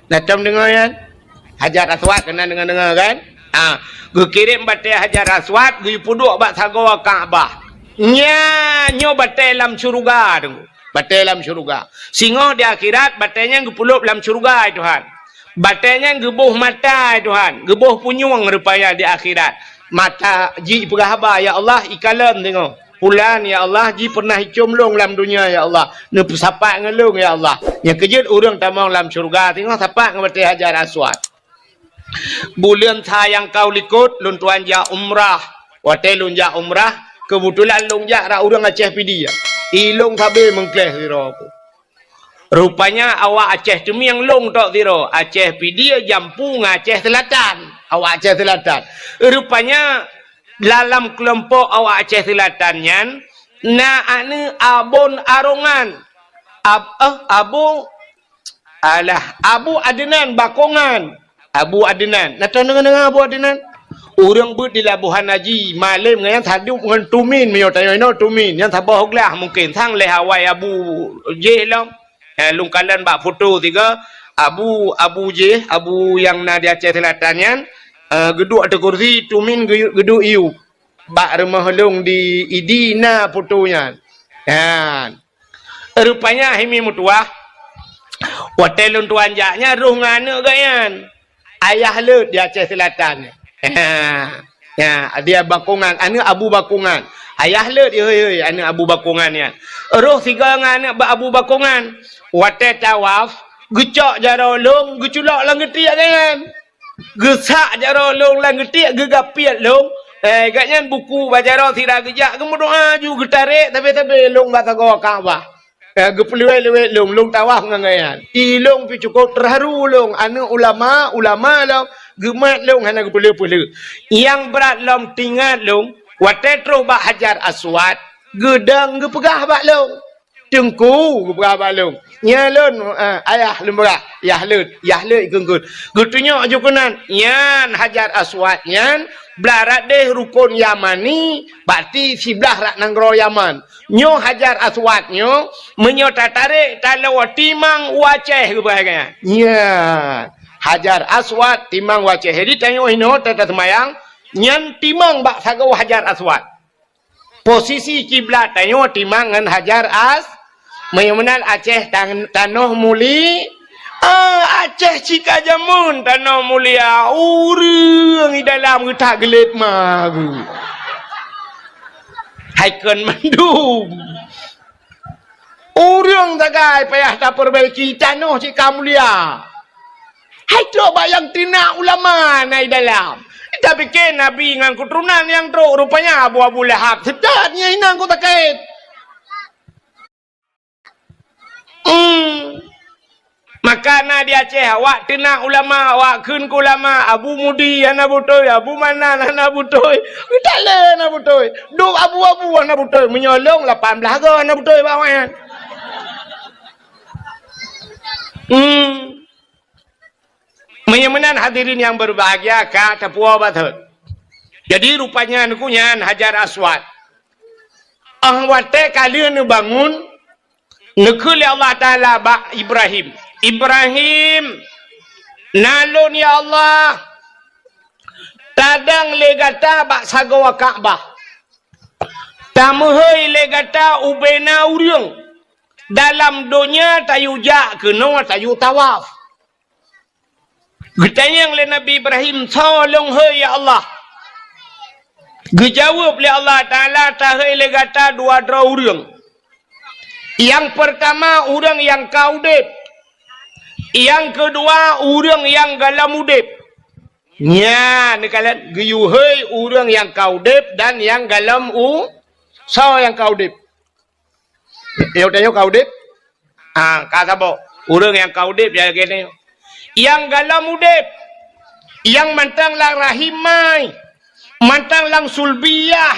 Na tom deungoe nyan? Hajar Aswad, keunan deungoe-deungoe kan? Ha, geukirém batée Hajar Aswad, geupeuduek bak sagoe Ka'bah. Nya, nyoe batée lam syeuruga tu. Batée lam syeuruga. Singoh di akhirat, batée nyan geupeulop lam syeuruga, hai Tuhan. Batée nyan geuboh mata, hai Tuhan. Geuboh punyueng rupanya di akhirat. Mata jipeugah haba, "Ya Allah, ikalon singoh. Pulan, ya Allah, ji pernah icom lôn lam dunia, ya Allah. Neupeusapat ngon lôn, ya Allah." Nyang keujeuet ureuëng tamong lam syeuruga, singoh sapat ngon batée Hajar Aswad. Buleuen sa nyang ka u likot, lôn tuan jak umrah. Watée lôn jak umrah, keubeutulan lôn jak rot ureuëng Aceh Pidie. I lôn sabe meungkléh sidroe ku. Rupanya awak Aceh Teumieng lôn tok sidroe, Aceh Pidie, Jampu ngon Aceh Seulatan. Awak Aceh Seulatan. Rupanya dalam keulompok awak Aceh Seulatan nyan na aneuk Abon Arongan. Ab-, eh, Abu Alah, Abu Adnan Bakongan. Abu Adnan. Na tadeungoe Abu Adnan? Ureuëng beuet di Labuhan Haji, malem ngon nyan sadup ngon Tumin, meunyoe tanyoe inoe Tumin, nyan saboh glah mungken, sang lheueh awai Abu jih lom. Eh, lôn kalon bak foto tiga, Abu, Abu jih, Abu nyang na di Aceh Seulatan nyan, eh, geuduek ateueh kursi, Tumin geu-, geuduek iyup. Bak rumoh lôn di Idi na foto nyan. Nyan. Rupanya hai mi meutuwah, watée lôn tuan jak nyan rôh ngon aneuk geuh nyan. Ayah Leuet di Aceh Seulatan. Ya, dia Bakongan, aneuk Abu Bakongan. Ayah Leuet, hei, hei, aneuk Abu Bakongan nyan. Rôh sigoe ngon aneuk Abu Bakongan. Watée tawaf, geucok jaroe lôn, geuculok lam geutiek geuh nyan. Geusak jaroe lôn lam geutiek, geugapiet lôn. Eh, gobnyan buku bak jaroe sira geujak geumeudoá ju geutarek sabe-sabe lôn bak sagoe Ka'bah. Eh, geupeuleuwet-leuwet lôn, lôn tawaf ngon gobnyan. I lôn pih cukôp teuharu lôn, aneuk ulama, ulama lôn, geumat lôn hana geupeuleueh-peuleueh. Nyang brat lom teuingat lôn, watée trôh bak Hajar Aswad, geudong geupeugah bak lôn. Teungku, geupeugah bak lôn. Nyan lôn, eh, ayah lôn peugah, Yah Leuet, Yah Leuet ikheun-kheun. Geutunyok ju keunan, nyan Hajar Aswad nyan blah rat deh rukon Yamani, berarti siblah rat nanggroe Yaman. Nyoe Hajar Aswad nyoe, meunyoe tatarek, taloe timang u Aceh geupeugah nyan. Nyan, Hajar Aswad timang u Aceh. Jadi tanyoe inoe tataseumayang, nyan timang bak sagoe Hajar Aswad. Posisi kiblat tanyoe timang ngon Hajar As-, meunyoe meunan Aceh tan-, tanoh muli-, ah, Aceh cit ka jameun tanoh mulia, ureuëng di dalam geutak geulet ma geuh. Hai kon mandum. Ureuëng sagai payah tapeubaiki tanoh cit ka mulia. Hai trok bak nyang teunak ulama na i dalam. Tapike Nabi ngon keuturonan nyang trok, rupanya Abu, Abu Lahab seutôt nyan inong ku sakét. Hmm. Maka na di Aceh, awak teunak ulama, awak kheun keu ulama, Abu Mudi hana beutôi, Abu Manan hana beutôi, geutalé hana beutôi, dum abu-abu hana beutôi, meunyoe lôn lapan blaih goe hana beutôi bak awaknyan. Hmm. Meunyoe meunan hadirin nyang berbahagia ka tapuwoe batot. Jadi rupanya nyan Hajar Aswad. Ah watée ka lheueh neubangun, neukheun lé Allah Taala bak Ibrahim, "Ibrahim, na lôn ya Allah, tadong lé gata bak sagoe Ka'bah. Tameuhôi lé gata ubena ureuëng. Dalam donya tayue jak keunoe tayue tawaf." Geutanyong lé Nabi Ibrahim, "Soe lôn hôi ya Allah?" Geujaweueb lé Allah Taala, "Tahôi lé gata dua droe ureuëng. Nyang peurtama ureuëng nyang ka udeb. Nyang keudua ureuëng nyang gohlom udeb." Nyan, neukalon geuyue hôi ureuëng nyang ka udeb dan nyang gohlom u-, soe nyang ka udeb? Yoh tanyoe ka udeb? Ah, ka saboh. Ureuëng nyang ka udeb ya lagée nyoe. Nyang gohlom udeb, nyang mantong lam rahim mai, mantong lam sulbiyah,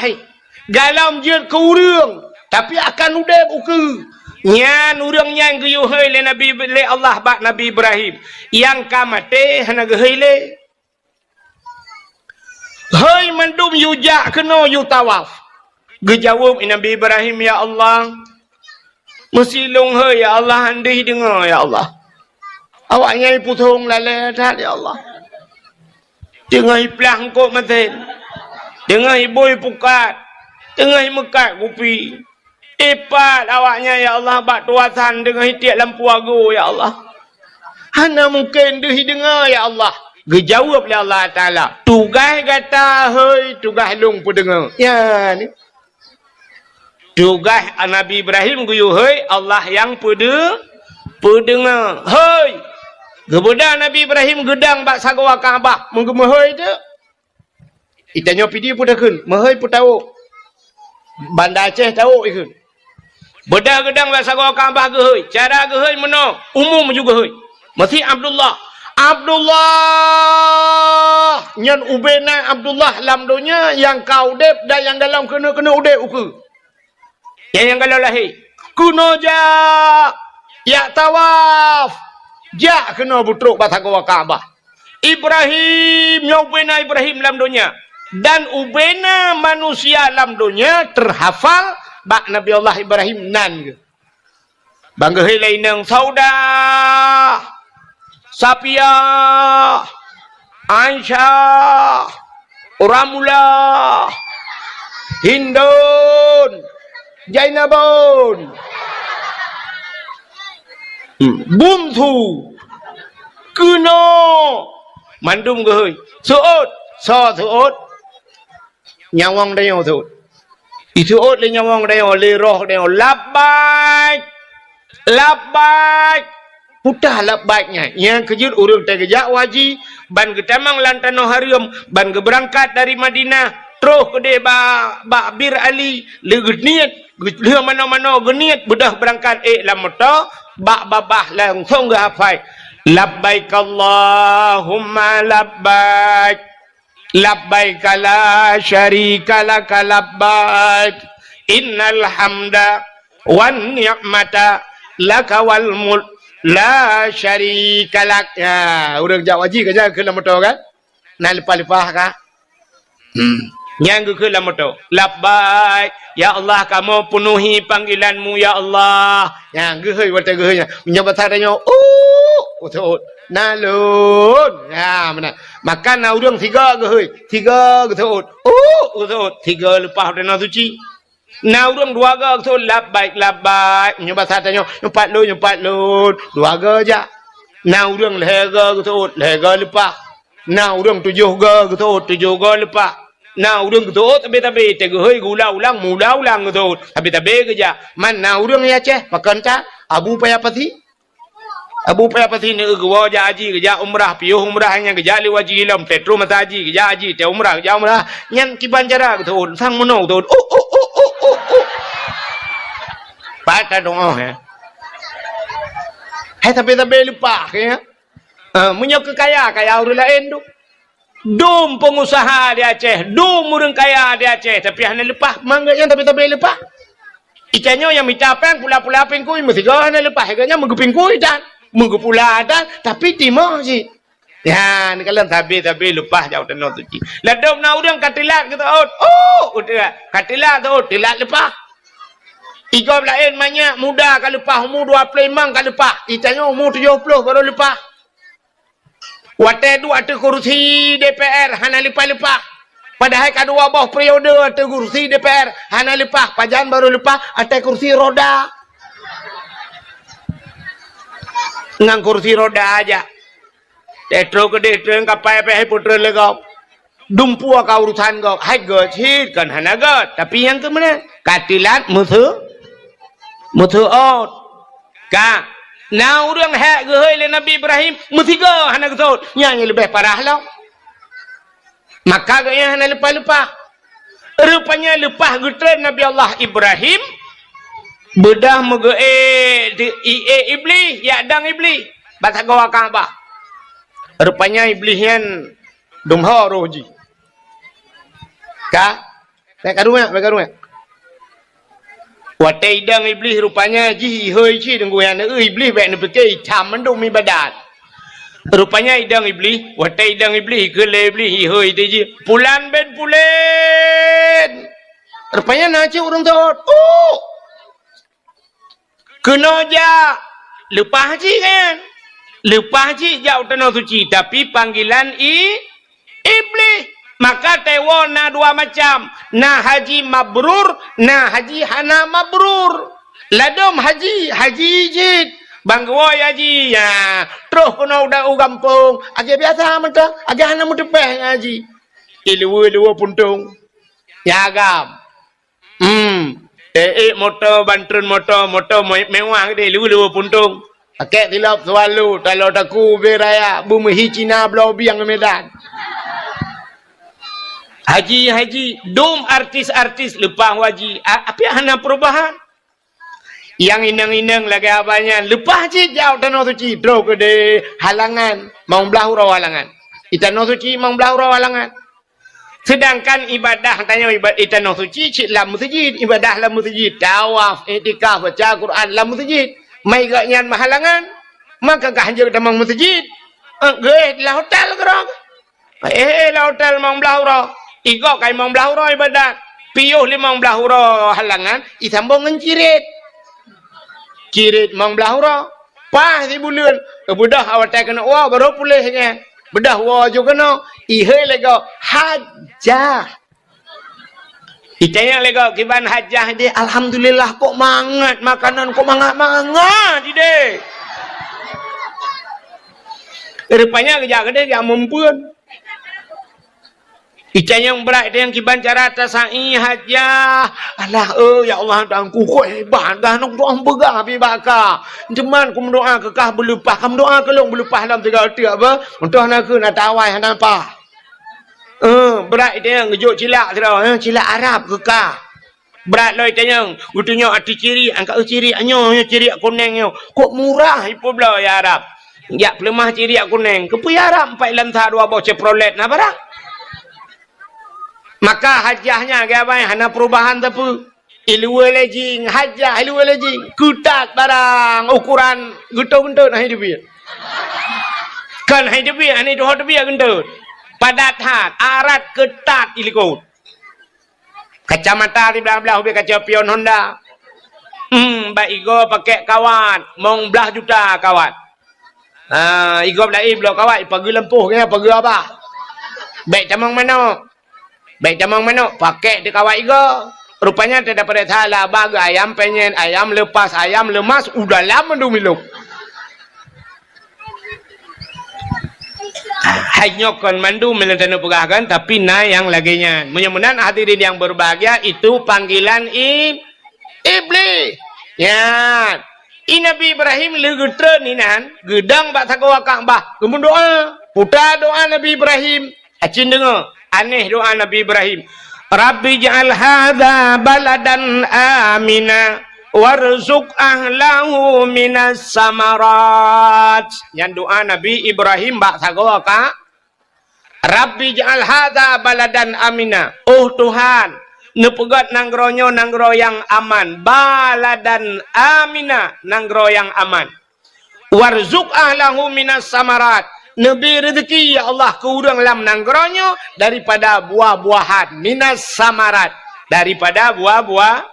gohlom jeuet keu ureuëng, tapi akan udeb ukeue. Nyan ureuëng nyan geuyue hôi lé Nabi, lé Allah bak Nabi Ibrahim. Nyang ka maté hana geuhôi lé. Hôi mandum yue jak keunoe yue tawaf. Geujaweueb Nabi Ibrahim, "Ya Allah, meusi lôn hôi ya Allah, han deuh deungoe ya Allah." Awaknyan iputhong lalée that ya Allah. Teungoh iplah eungkôt masen, teungoh ibui pukat, teungoh imeukat kupi. Ipat awaknyan ya Allah bak tuasan deungon itiek lampu ago ya Allah. Hana mungken deuh ideungoe ya Allah. Geujaweueb lé Allah Taala, "Tugaih gata hôi, tugaih lôn peudeungoe." Ya ni. Tugaih Nabi Ibrahim geuyue hôi, Allah nyang peudeu-, peudeungoe. Hôi. Geubeudôh Nabi Ibrahim geudong bak sagoe Ka'bah, meugeumeue hôi teuk. Itanyoe Pidie peue takheun, meuhôi peue tawök. Banda Aceh tawök ikheun. Beudôh geudong bak sagoe Ka'bah geuhôi. Cara geuhôi meunoe, umum ju geuhôi. Meusi Abdullah. Abdullah! Nyan ubena Abdullah lam donya nyang ka udeb dan nyang golom keuneuk-keuneuk udeb ukeue. Nyang, nyang golom lahé. Keunoe jak, jak tawaf. Jak keunoe beutrok bak sagoe Ka'bah. Ibrahim, nyoe ubena Ibrahim lam donya. Dan ubena manusia lam donya teuhafal bak Nabi Allah Ibrahim nan geuh. Ban geuhôi lé inong Saudah, Safiah, Aisyah, Ramlah, Hindun, Zainabun, hmm, Bungsu, keunoe, mandum geuhôi. Seuôt, soe seuôt? Nyawöng tanyoe seuôt. Iseuôt lé nyawöng tanyoe, lé roh tanyoe, "Labbaik! Labbaik!" Peue teuh labbaik nyan? Nyang keujeuet ureuëng teuh geujak u haji, ban geutamong lam tanoh hareuem, ban geubeurangkat dari Madinah, troh keudeh ba-, bak Bir Ali, lé geuniet, geu-, lheueh manoe-manoe geuniet, beudôh beurangkat ék lam moto, bak babah langsong geuhafai, "Labbaik Allahumma labbaik." Labbaika la syarika laka labbaik. Innal hamda wan ni'mata laka wal mulk la syarika lak. Ya, ureuëng jak haji ka jak keu lam moto kan? Na leupah-leupah ka? Hmm. Nyang geukheun lam moto, "Labbaik, ya Allah, kamoe peunuhi panggilan-Mu, ya Allah." Nyang geuhôi watée geuhôi nyan. Meunyoe basa tanyoe, "Uh, seuôt." Na lôn. Ya, meunan. Maka na ureuëng sigoe geuhôi, sigoe geuseuôt. Uh, geuseuôt. Sigoe leupah watée na suci. Na ureuëng dua goe geuseuôt, "Labbaik, labbaik." Meunyoe basa tanyoe, "Nyoe pat lôn, nyoe pat lôn." Dua goe jak. Na ureuëng lhée goe geuseuôt, lhée goe leupah. Na ureuëng tujoh goe geuseuôt, tujoh goe leupah. Na ureuëng geuseuôt sabe-sabe, teuh geuhôi geuulang-ulang, meuulang-ulang geuseuôt, sabe-sabe geujak. Man na ureuëng di Aceh, pakon that, Abu Paya Pasi. Abu Paya Pasi neu geuwoe jak haji, geujak umrah, piôh umrah nyan geujak lé haji lom, teuh troh masa haji, geujak haji, teuh umrah, geujak umrah. Nyan kiban cara geuseuôt, sang meunoe geuseuôt. Uh, uh, uh. Pat ka doa, ya. Hai sabe-sabe leupah, ya. Ah, meunyoe keu kaya, kaya ureuëng laén tu. Dum peungusaha di Aceh, dum ureuëng kaya di Aceh, tapi hana leupah, mangat nyan tapi-tapi leupah. Itanyoe nyang mita péng pula-pula pingkui, meusigoe hana leupah, gobnyan meugeupingkui tan, meugeupula tan, tapi timoh cit. Ya, neukalon sabe-sabe leupah jak u Tanoh Suci. Ladôm na ureuëng ka teulat geuseuôt, oh, udeb, ka teulat seuôt, teulat leupah. Igob laén manyak muda ka leupah, umu dua ploh limong ka leupah, itanyoe umu tujoh ploh barô leupah. Watée duek ateueh kursi D P R hana leupah-leupah. Padahai ka dua boh periode ateueh kursi D P R hana leupah, pajan barô leupah ateueh kursi roda. Ngon kursi roda jak. Teuh troh keudeh treun kapai pih hai putreun lé gob. Dumpeue ka urusan gob, hai göt cit kon hana göt, tapi nyang keu meunan ka teulat meuseu-, meuseuôt. Ka na ureuëng hék geuhôi lé Nabi Ibrahim, meusigoe hana geuseuôt, nyan nyang leubeh parah lom. Maka gobnyan hana leupah-leupah. Rupanya leupah geutreun Nabi Allah Ibrahim, beudôh meugeuék di, iék Iblih, jak dong Iblih bak sagoe Ka'bah. Rupanya Iblih nyan dum ho roh jih. Ka? Bék karu nyan, bék karu nyan. Watée idong Iblih rupanya jih ihôi cit deungon nyan, Iblih bék neupike icam mandum ibadat. Rupanya idong Iblih, watée idong Iblih, ikheun lé Iblih ihôi teuh jih, "Pulan bin Pulan!" Rupanya na cit ureuëng seuôt. Uh! Keunoe jak, leupah cit nyan. Leupah cit jak u Tanoh Suci, tapi panggilan i-, Iblih. Maka teuwoe na dua macam, na haji mabrur, na haji hana mabrur. Ladôm haji, haji cit. Ban geuwoe haji, ya, troh keunoe u da-, u gampông, lagée biasa mantong, lagée hana meuteupéh ngon haji. Iluweue-luweue puntông. Ya agam. Hmm. Eh, eh, moto, ban treun moto, moto me-, mewah geude, luweue-luweue puntông. Pakèk silop Swallow, taloe takue ubé raya, beumeuhi Cina bloe bieng Medan. Haji, haji, dum artis-artis leupah haji, a-, tapi hana perubahan. Nyang inong-inong lagèe abah nyan, leupah cit jak u Tanoh Suci, trok keudeh halangan, limong blah uroe halangan. Di Tanoh Suci limong blah uroe halangan. Seudangkan ibadah tanyoe iba-, di Tanoh Suci cit lam meuseujid, ibadah lam meuseujid, tawaf, iktikaf, baca Quran lam meuseujid. Mai gobnyan meuhalangan, maka ka hanjeuet tamong meuseujid. Eh, geuh lam hotel keudroe. Eh, lam hotel limong blah uroe. Igob ka limong blah uroe ibadat. Piôh limong blah uroe halangan, isambong ngon cirit. Cirit limong blah uroe. Paih sibuleuen. Beudôh awai keuneuk woe, barô puléh nyan. Beudôh woe ju keunoe. Ihôi lé gob. Hajah. Itanyong lé gob, "Kiban hajah idéh?" "Alhamdulillah, kok mangat makanan, kok mangat-mangat idéh." Rupanya geujak keudeh jak meumpeuen. Itanyong brat, itanyong kiban cara tasai hajah. "Alah, eh, ya Allah, Tuhanku, kok hebat dah, nong doa beugah pi baka. Teuma kumeudoa keu kah beuleupah, kam doa keu lôn beuleupah lam tiga teuk apa? Untôh na keu na tawai hana pah." Eh, brat itanyong geujok cilak sidroe, eh, cilak Arab keu kah. Brat lom itanyong, geutunyok ateueh cirik, angkat, "Eh, cirik nyoe, nyoe cirik kunéng nyoe. Kok murah ipeubloe ya Arab. Jak peuleumah cirik kunéng. Keupeue ya Arab, empat lam sa dua boh Chevrolet na barang." Maka hajah nyan, geubai hana perubahan sapeue. Iluwa lejing, hajah iluwa lejing. Keutat barang, ukuran geutot-geutot hai teubiet. Kan hai teubiet, hai tuho teubiet geutot. Padat that, arat keutat ilikot. Kacamata siblah-blah ubé kaca pion Honda. Hmm, bak igob pakai kawat, limong blah juta kawat. Ha, igob laén bloe kawat, ipageue lampôh, kena pageue abah. Bèk tamong manok. Bèk tamong manok, pakai di kawat igob. Rupanya teudapat salah, abah geu ayam penyet, ayam lepas, ayam lemas, udah lama dum ilok. Hai nyoe kon mandum meunyoe taneuk peugah kan, tapi na nyang lagèe nyan. Meunyoe meunan hadirin yang berbahagia, itu panggilan i-, Iblih. Nyan. I Nabi Ibrahim lheueh geutreun inan, geudong bak sagoe Ka'bah, geumeudoa. Peue doa Nabi Ibrahim? Acin deungö, aneh doa Nabi Ibrahim. "Rabbi ij'al hadza baladan amina warzuq ahlahu minas samarat." Nyan doa Nabi Ibrahim bak sagoe Ka-, "Rabbi ij'al hadza baladan amina." Oh Tuhan, neupeugöt nanggroe nyoe nanggroe nyang aman. Baladan amina, nanggroe nyang aman. "Warzuq ahlahu minas samarat." Neubri reuzeki, ya Allah, keu ureuëng lam nanggroe nyoe daripada buah-buahan. Minas samarat, daripada buah-buah.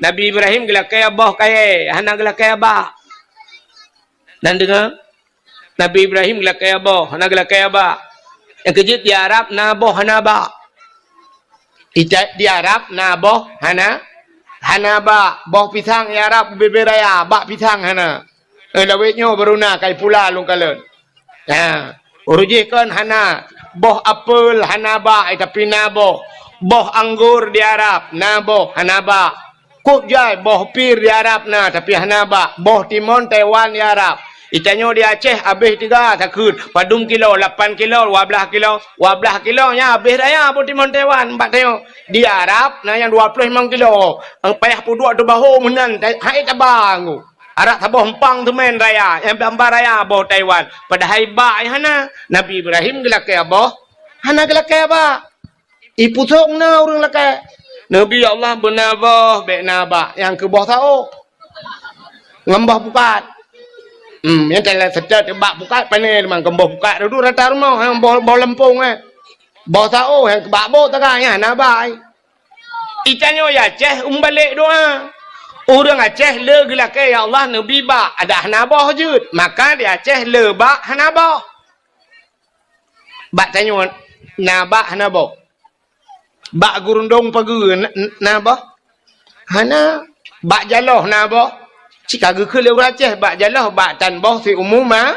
Nabi Ibrahim geulakée boh kayée, hana geulakée bak. Dan deungoe, Nabi Ibrahim geulakée boh, hana geulakée bak. Nyang keujeuet di Arab na boh hana bak. Ita-, di Arab na boh hana, hana bak. Boh pisang di Arab ubé-bé raya, bak pisang hana. Eh, lawét nyoe baru na kai pula lôn kalon. Ha, ureuëng jih kon hana. Boh apel hana bak, eh, tapi na boh. Boh anggur di Arab na boh, hana bak. Kok jai boh pir di Arab na, tapi hana bak. Boh timon Taiwan di Arab. Itanyoe di Aceh abéh tiga takheun. Padum kilo, lapan kilo, dua blah kilo. Dua blah kilo nyan abéh raya boh timon Taiwan bak tanyoe. Di Arab na nyang dua ploh limong kilo. Payah peuduek teubaho meunan, hai tabang. Arak saboh empang teumén raya, nyang bamba raya boh Taiwan. Padahai bak hana. Nabi Ibrahim geulakée boh, hana geulakée bak. Ipusok na ureuëng lakée. Nabi Allah beuna boh, bék na bak, nyang keu boh saôh. Ngon boh pukat. Hmm, nyang teulat seutôt bak pukat pané teuma ngon boh pukat dudu rata rumoh, nyang boh, boh leumpong, eh. Boh saôh, nyang keu bak boh taga, nyang na bak. Itanyoe di Aceh umbalek doa. Ureuëng Aceh le geulakée, "Ya Allah, neubri bak," adak hana boh jeuet. Maka di Aceh le bak hana boh. Bak tanyoe na bak hana boh. Bak gurundong pageue na, na boh? Hana. Bak jaloh na boh? Cit ka geukheun lé ureuëng Aceh, bak jaloh, bak tan boh siumu ma.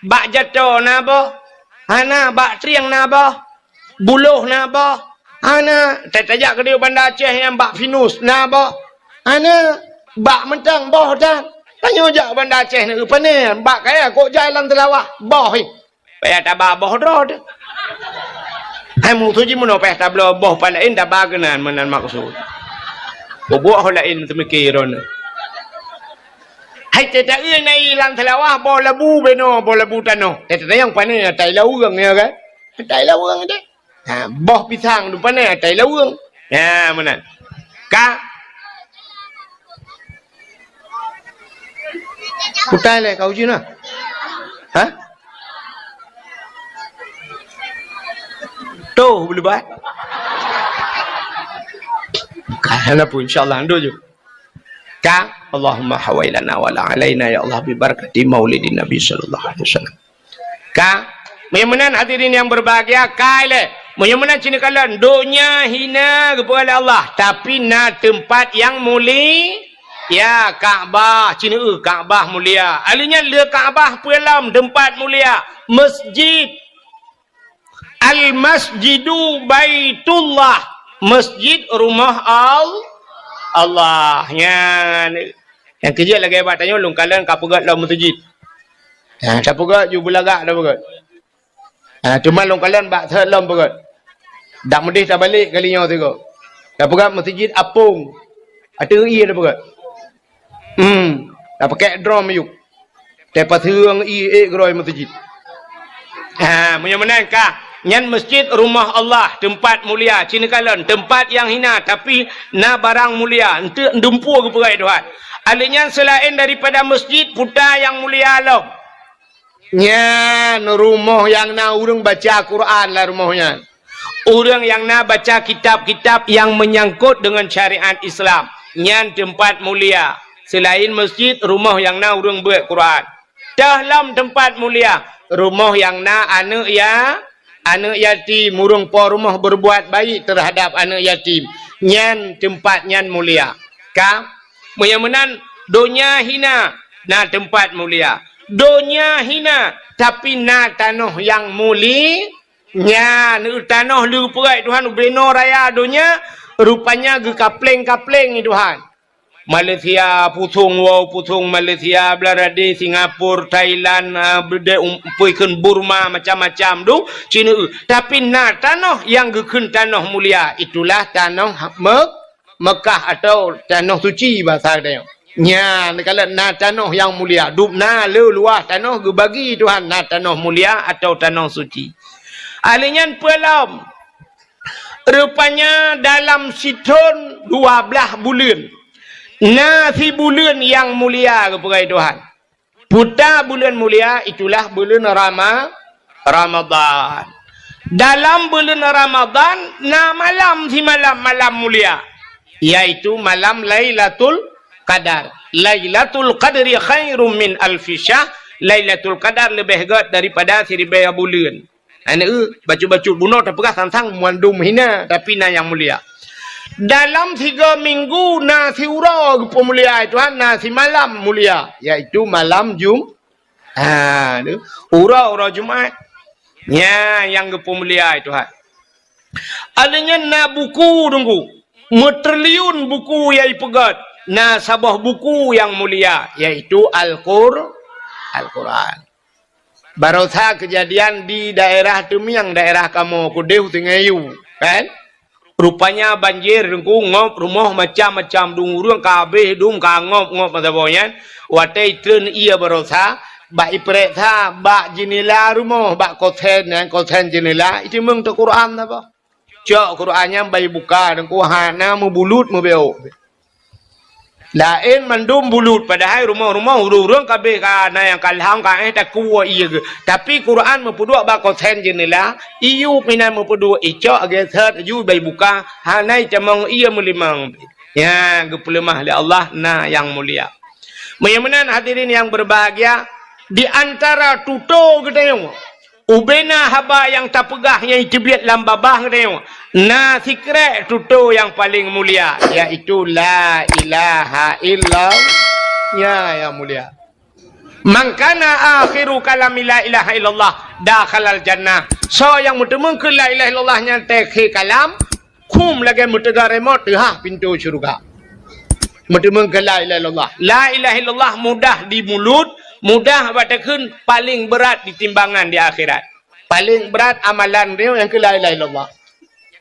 Bak jato na boh? Hana. Bak trieng na boh? Buloh na boh? Hana. Tajak keudéh Banda Aceh nyang bak pinus na boh? Hana. Bak mantong boh tan. Tanyoe jak Banda Aceh na geupané, bak kayée kok jai lam teulawah, boh hi. Payah taba boh droe teuh. Hai musoh jimeunoe payah tabloe boh pat laén taba keunan meunan maksud. Bubuet ho laén teumike droeneuh. Hai teuta-eu na i lam seulawah, boh labu beno, boh labu tanoh. Teuta nyang pané atai laweueng, ya kan? Atai laweueng deh. Ha, boh pisang tu pané atai laweueng. Ha, meunan. Ka. Kutai lé kau jina. Ha? Tuh, beulebat. Ka, hana pun, insya Allah, duduk je. Ka, Allahumma hawailana wa la alaina, ya Allah, bi barakati maulidin Nabi sallallahu alaihi wasallam. Ka, meunyoe meunan hadirin yang berbahagia, ka ilée. Meunyoe meunan cit neukalon, donya hina geupeugah lé Allah, tapi na teumpat nyang muli-, ya, Ka'bah, cit neueu Ka'bah mulia. Aleuh nyan le Ka'bah peue lom teumpat mulia, masjid. Al-Masjidu Baitullah, masjid rumoh Al-, Allah. Nyan. Nyang keujeuet lagée bak tanyoe lôn kalon ka peugét lom meuseujid. Ha, tapeugét ju beulagak tapeugét. Ha, teuma lôn kalon bak thot lom peugét. Dak meudeh tabalek kali nyoe sigoe. Tapeugét meuseujid apong. Ateueh ié tapeugét. Hmm, tapakek drom ayub. Teupaseung ié ék keudroe meuseujid. Ha, meunyoe meunan ka, nyan masjid rumoh Allah, teumpat mulia, cit neukalon, teumpat nyang hina, tapi na barang mulia, eunteuk dumpeue geupeugah Tuhan. Aleuh nyan seulaén daripada masjid, peue nyang mulia lom. Nyan rumoh nyang na ureuëng baca Quran lam rumoh nyan. Ureuëng nyang na baca kitab-kitab nyang meunyangkot deungon syariat Islam, nyan teumpat mulia. Seulaén masjid, rumoh nyang na ureuëng beuet Quran. Teuh lom teumpat mulia, rumoh nyang na aneuëk ya-, aneuëk yatim, ureuëng po rumoh berbuat baik terhadap aneuëk yatim. Nyan teumpat nyan mulia. Ka, meunyoe meunan, donya hina, na teumpat mulia. Donya hina, tapi na tanoh nyang muli-, Nyan, tanoh le geupeugét Tuhan ubenoe raya donya, rupanya geukapleng-kapleng Tuhan. Malaysia, pusong wow, pusong Malaysia, Bangladesh, Singapura, Thailand, ah, beudé um-, peue kheun Burma, macam-macam tu, cit neueu. Tapi na tanoh nyang geukheun tanoh mulia, itulah tanoh Me-, Mekah atau tanoh suci bahasa geutanyoe. Nyan, kalau na tanoh nyang mulia, dum na le luwah tanoh geubagi Tuhan, na tanoh mulia atau tanoh suci. Ahli nyan peue lom? Rupanya dalam sithon dua blaih buleuen, na sibuleuen nyang mulia geupeugah Tuhan. Peue buleuen mulia, itulah buleuen Rama-, Ramadhan. Dalam buleuen Ramadhan, na malam simalam malam mulia, yaitu malam Lailatul Qadar. Lailatul Qadri khairum min alfi syahr. Lailatul Qadar leubeh gét daripada siribée buleuen. Aneuk, bacut-bacut bunoe tapeugah sang-sang mandum hina, tapi na nyang mulia. Dalam tiga minggu na siuroe geupeumulia Tuhan, na simalam mulia, yaitu malam Jum-, ha, tu, uroe-uroe Jumat. Nyan nyang geupeumulia Tuhan. Aleuh nyan na buku teungku, meutriliun buku nyang ipeugét, na saboh buku nyang mulia, yaitu Al-Qur-, Al-Quran. Barosa keujadian di daerah Teumieng, daerah kamoe keudeh Sungai Yu, kan? Rupanya banjir teungku, ngop rumoh macam-macam, dum ureuëng ka habéh dum ka ngop-ngop masa boh nyan. Watée itreun ié barosa, bak ipeurek sa bak jeunela rumoh, bak kosen nyan, kosen jeunela, iteumeung teuh Quran saboh. Cok Quran nyan bak ibuka teungku, hana meubulut meubeuôk. Laén mandum bulut, padahai rumoh-rumoh ureuëng-ureuëng ka habéh ka na nyang ka lham ka éh takue ié geuh. Tapi Quran meupeuduek bak kosen jeunela, iyup inan meupeuduek, icok geuseuet laju bak ibuka, hana itamong ié meulimong. Nyan geupeuleumah lé Allah na nyang mulia. Meunyoe meunan hadirin yang berbahagia, di antara tutoe geutanyoe, ubena haba nyang tapeugah nyang teubiet lam babah geutanyoe, na sikrek tutoe nyang paleng mulia, yaitu la ilaha illallah. Nyan nyang mulia. Man kana akhiru kalami la ilaha illallah dakhalal jannah. Soe nyang meuteumeung keu la ilaha illallah nyan teukhe kalam, khum lagée meuteuga remote teuhah pintoe syeuruga. Meuteumeung keu la ilaha illallah. La ilaha illallah mudah di mulut, mudah bak takheun, paleng beurat di timbangan di akhirat. Paleng beurat amalan droe nyang keu la ilaha illallah.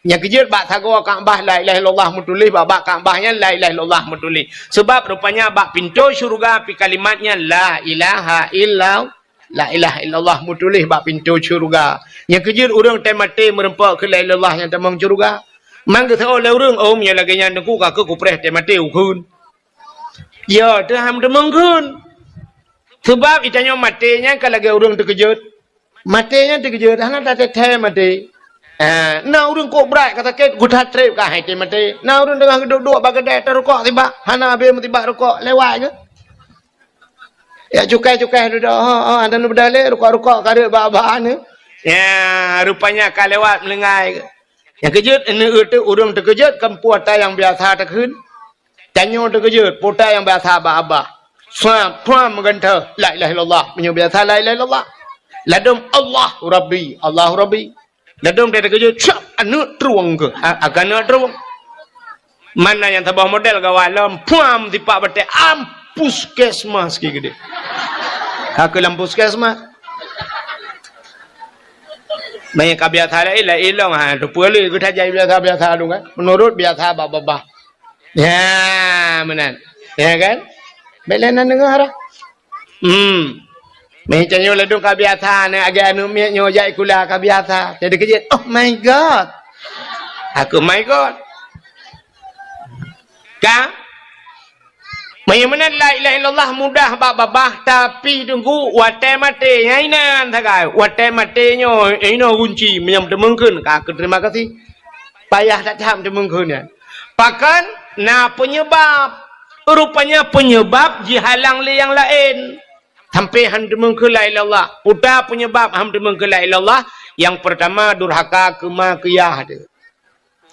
Nyang keujeuet bak sagoe Ka'bah la ilaha illallah meutuléh, bak, bak Ka'bah nyan la ilaha illallah meutuléh. Sebab rupanya bak pintoe syeuruga pih kalimat nyan la ilaha illa, la ilaha illallah meutuléh bak pintoe syeuruga. Nyang keujeuet ureuëng teumaté meureumpok keu la ilaha illallah nyang tamong syeuruga. Mang geuseuôt lé ureuëng, "Oh, meunyoe lagée nyan Teungku, ka keuh kupreh teumaté ukheun." Ya, teuham teumeung kheun. Sebab itanyoe maté nyan ka lagée ureuëng teukeujot. Maté nyan teukeujot, hana tateuthée maté. Ah, na ureuëng kok brat ka sakét, geutat treb ka hai teumaté. Na ureuëng teungoh geuduek-duek bak keudée tarukok sibak, hana habéh meusibak rukok, lewat geuh. Ya cukai-cukai dudoe, ha, ha, dan beudalé rukok-rukok ka reuet bak-bak ni. Ya, rupanya ka lewat meulinggai geuh. Nyang keujot, neueu teuh ureuëng teukeujot kan peue ata nyang biasa takheun. Tanyoe teukeujot, peue ata nyang biasa bak abah. Suam, suam meugantoe, la ilaha illallah. Meunyoe biasa la ilaha illallah. Ladom Allah Rabbi, Allah Rabbi. Ladom dia teukeujot, siap aneuëk trueng keuh. A-, akan aneuëk trueng. Mana nyang saboh model gawai lom, puam tipak batée, am puskesmas ki gede. Haka lam puskesmas. Maya ka biasa lain, lain lom, ha, tu peue lé geutajai biasa-biasa tu kan. Menurut biasa bak babah. Ya, meunan. Ya kan? Baik lain na deungoe dah. Hmm. Meuh tanyoe ladom ka biasa, na agak anu miet nyoe jak sikula ka biasa. Jadi keujeuet, "Oh my God." Aku my God. Ka? Meunyoe meunan la ilaha illallah mudah bak babah, tapi Teungku watée maté nyan inan sagai. Watée maté nyoe inoe gunci meunyoe teumeung kheun ka keu terima kasih. Payah that tham teumeung kheun nyan. Pakon na peunyeubab. Rupanya peunyeubab jihalang lé nyang laén. Sampai han teumeung kheun la ilaha illallah. Peue ta peunyeubab han teumeung kheun la ilaha illallah? Nyang peurtama durhaka keu ma keu yah teuh.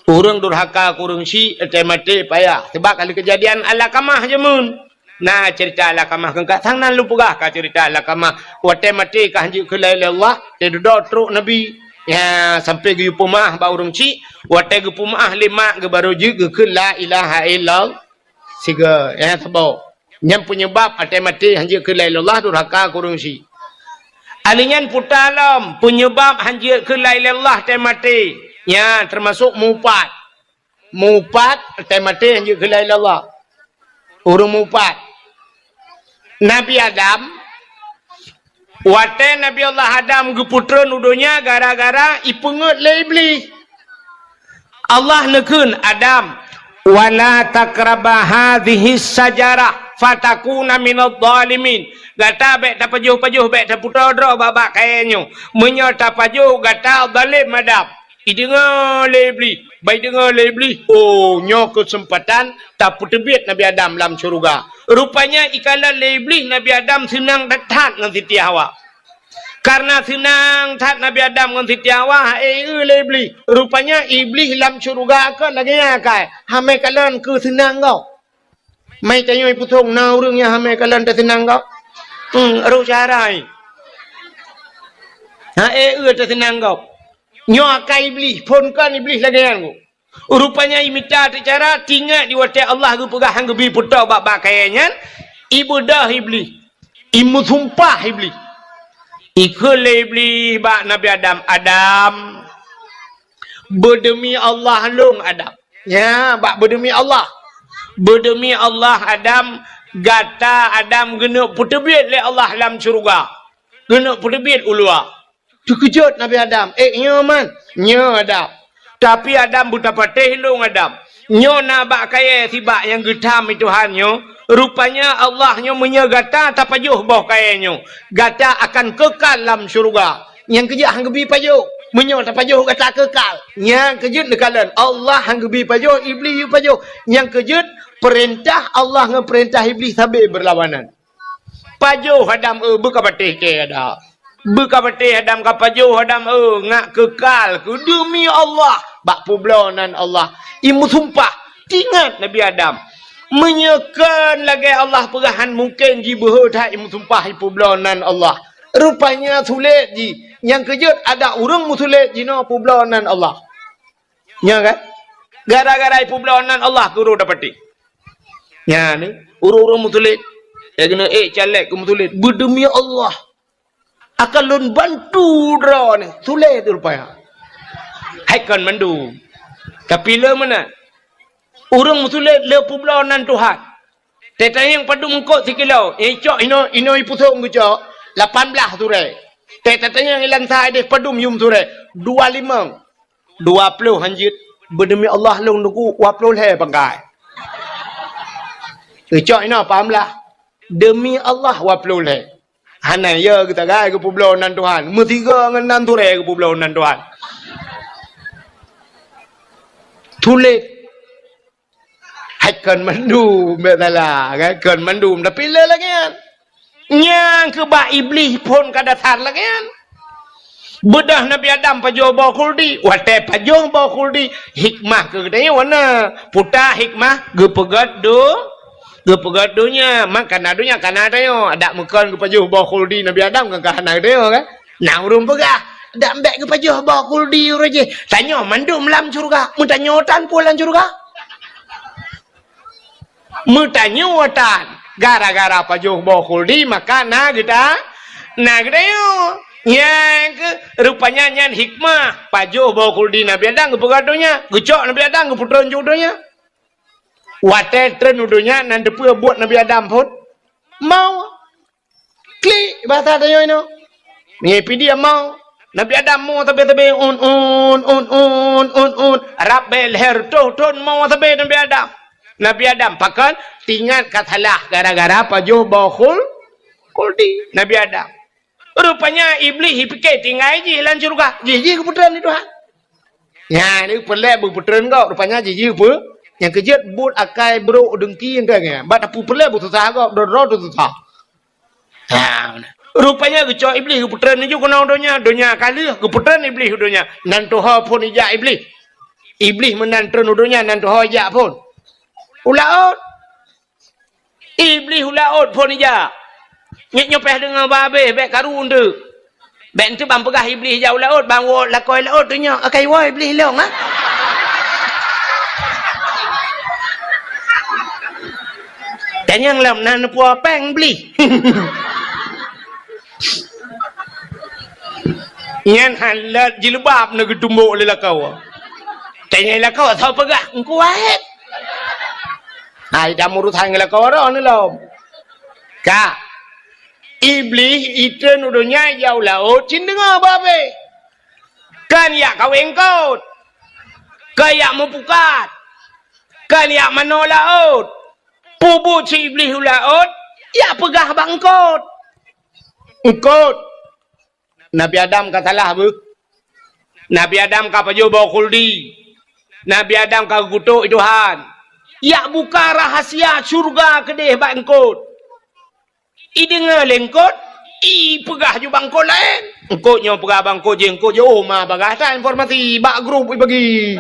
Ureuëng durhaka keu ureuëng syik, watée maté payah. Sebab ka lheueh keujadian Alakamah jameun. Na ceurita Alakamah keu ka sang nan lôn peugah ka ceurita Alakamah. Watée maté ka han jeuet kheun la ilaha illallah, teududoe trok Nabi. Ya, sampai geuyue peumeuáh bak ureuëng syik, watée geupeumeuáh lé mak geuh barô jeuet geukheun la ilaha illallah. Sigoe, ya, saboh. Nyan peunyeubab watée maté han jeuet kheun la ilaha illallah durhaka keu ureuëng syik. Aleuh nyan peue ta lom peunyeubab han jeuet kheun la ilaha illallah watée maté. Nya teumasok meuupat. Meuupat watée maté han jeuet kheun la ilaha illallah. Ureuëng meuupat. Nabi Adam, watée Nabi Allah Adam geupeutreun u donya gara-gara ipeungeuet lé Iblih. Allah neukheun, "Adam, wala taqraba hadhihi syajarah fatakuna minadh dhalimin." Gata bék tapajoh-pajoh, bék tapeutoe droe bak-bak kayée nyoe. Meunyoe tapajoh, gata zalem Adam. Ideungoe lé Iblih, ba ideungoe lé Iblih, oh, nyoe keuseumpatan tapeuteubiet Nabi Adam lam syeuruga. Rupanya ikalon lé Iblih Nabi Adam seunang that-that ngon Siti Hawa. Kareuna seunang that Nabi Adam ngon Siti Hawa, ha-e lé Iblih. Rupanya Iblih lam syeuruga kon lagée nyan kai, hamé kalon keu seunang gob. Mai tanyoe ipusong na ureuëng nyang hamé kalon teuseunang gob. Hmm, roh syahrai. Ha-e teuseunang gob. Nyoe akai Iblih, phon kon Iblih lagée nyan gob. Rupanya imita teucara, tingat di watée Allah geupeugah han geubi peutoe bak-bak kayée nyan, ibeudôh Iblih, imeusumpah Iblih. Ikheun lé Iblih bak Nabi Adam, "Adam, beudeumi Allah lôn Adam." Nya, bak beudeumi Allah. "Beudeumi Allah Adam, gata Adam geuneuk peuteubiet lé Allah lam syeuruga. Geuneuk peuteubiet u luwa." Teukeujot Nabi Adam, "Eh, nyoe man, nyoe Adam. Tapi Adam beutapatéh lôn Adam. Nyoe na bak kayée sibak nyang geutham i Tuhan nyoe. Rupanya Allah nyoe meunyoe gata tapajoh boh kayée nyoe, gata akan keukal lam syeuruga." Nyang keujeuet han geubi pajoh. Meunyoe tapajoh gata keukal. Nyang keujeuet neukalon Allah han geubi pajoh, Iblih yue pajoh. Nyang keujeuet peurintah Allah ngon peurintah Iblih sabe beurlawanan. Pajoh Adam, eu, beukapatéh kée Adam. Beukapatéh Adam, kapajoh Adam, eu, ngat keukal keu deumi Allah. Bak peubloe nan Allah, imeusumpah, tingat Nabi Adam. Meunyoe kon lagée Allah peugah han mungken jibeuhe that imeusumpah ipeubloe nan Allah. Rupanya sulet jih. Nyang keujeuet ada ureuëng meusulet jinoe peubloe nan Allah. Nya kan? Gara-gara ipeubloe nan Allah keu roh dapatéh. Nya ni, ureuëng-ureuëng meusulet. Ya keuneuk ék caleg keu meusulet. Beudeumi Allah. Akan lôn bantu droeneuh. Sulet rupanya. Hai kon mandum. Tapi le meunan, ureuëng meusulet le peubloe nan Tuhan. Teuh tanyong padum eungkôt sikilo, eh, cok inoe, inoe ipusong geucok, lapan blaih surée. Teuh tanyong ilang sa ideh padum yum surée, dua limong. Dua ploh hanjeuet, beudemi Allah lôn nugu dua ploh lhée pangkai. Geucok inoe lapan blaih. Demi Allah dua ploh lhée. Hana yo geutagai geupeubloe nan Tuhan. Meusigoe ngon nan surée geupeubloe nan Tuhan. Tuléh. Hai kon mandum, bèk salah, kan? Kon mandum, tapi le lagèe nyan. Nyang keu bak Iblih phon ka dasar lagèe nyan. Beudôh Nabi Adam pajoh boh khuldi, watèe pajoh boh khuldi, hikmah keu geutanyoe na. Puta hikmah geupeugöt do-, geupeugöt donya, maka na donya ka na tanyoe. Adak meukon geupajoh boh khuldi Nabi Adam kan ka hana tanyoe, kan? Na ureueng peugah, "Dak bèk geupajoh boh khuldi uroe jih. Tanyoe mandum lam syeuruga." Meutanyoe tan peue lam syeuruga? Meutanyoe tan. Gara-gara pajoh boh khuldi, maka na geuta-, na geutanyoe. Nyang keu, rupanya nyan hikmah pajoh boh khuldi Nabi Adam geupeugöt donya. Geucok Nabi Adam geupeutreun ju donya. Watèe treun u donya, nan teupeue buet Nabi Adam phon? Mau. Klik, bahasa tanyoe inoe. Ngipi dia mau. Nabi Adam mo sabe-sabe, un, un, un. Rab bèk lhèe reutôh thon mo sabe Nabi Adam. Nabi Adam pakon? Tingat ka salah gara-gara pajoh boh khul-, khuldi Nabi Adam. Rupanya Iblih jipike tinggai jih lam syeuruga. Jih-jih geupeutreun lé Tuhan. Nyan, ni peureulèe beupeutreun gob. Rupanya jih-jih peue? Nyang keujeuet buet akai brok deungki enteuk nyan. Bak tapeu peureulèe beususah gob, droe-droe teususah. Ha, rupanya geucok Iblih geupeutreun laju keunoe donya, donya ka lheueh geupeutreun Iblih u donya. Nan tuho phon ijak Iblih. Iblih meunan treun u donya, nan tuho ijak phon. U laôt. Iblih u laôt phon ijak. Nyoe, nyoe pèh deungoe babeh, bèk karu enteuk. Bèk enteuk ban peugah Iblih ijak u laôt, ban woe lakoe laôt tunyok, akai woe Iblih lôn, ha? Tanyong lom na neupue péng Iblih. Nyan hana jilbab na geutumbok lé lakoe. Tanyong lakoe, soe peugah? Engku Wahid. Hai, dak meurusan ngon lakoe droeneuh lom. Ka. Iblih itreun u donya ijak u laôt, cit deungoe babeh. Kan ijak kawé eungkôt. Kan ijak meupukat. Kan ijak manoe laôt. Peue buet si Iblih u laôt, ijak peugah bak eungkôt. Eungkôt. Nabi Adam ka salah beuh. Nabi Adam ka pajoh boh khuldi. Nabi Adam ka geukutok Tuhan. Ijak buka rahasia syeuruga keudeh bak eungkôt. Ideungoe lé eungkôt, ipeugah ju bak eungkôt laén. Eungkôt nyoe peugah bak eungkôt jih, eungkôt jih, oh, ma bagah that informasi bak grup ibagi.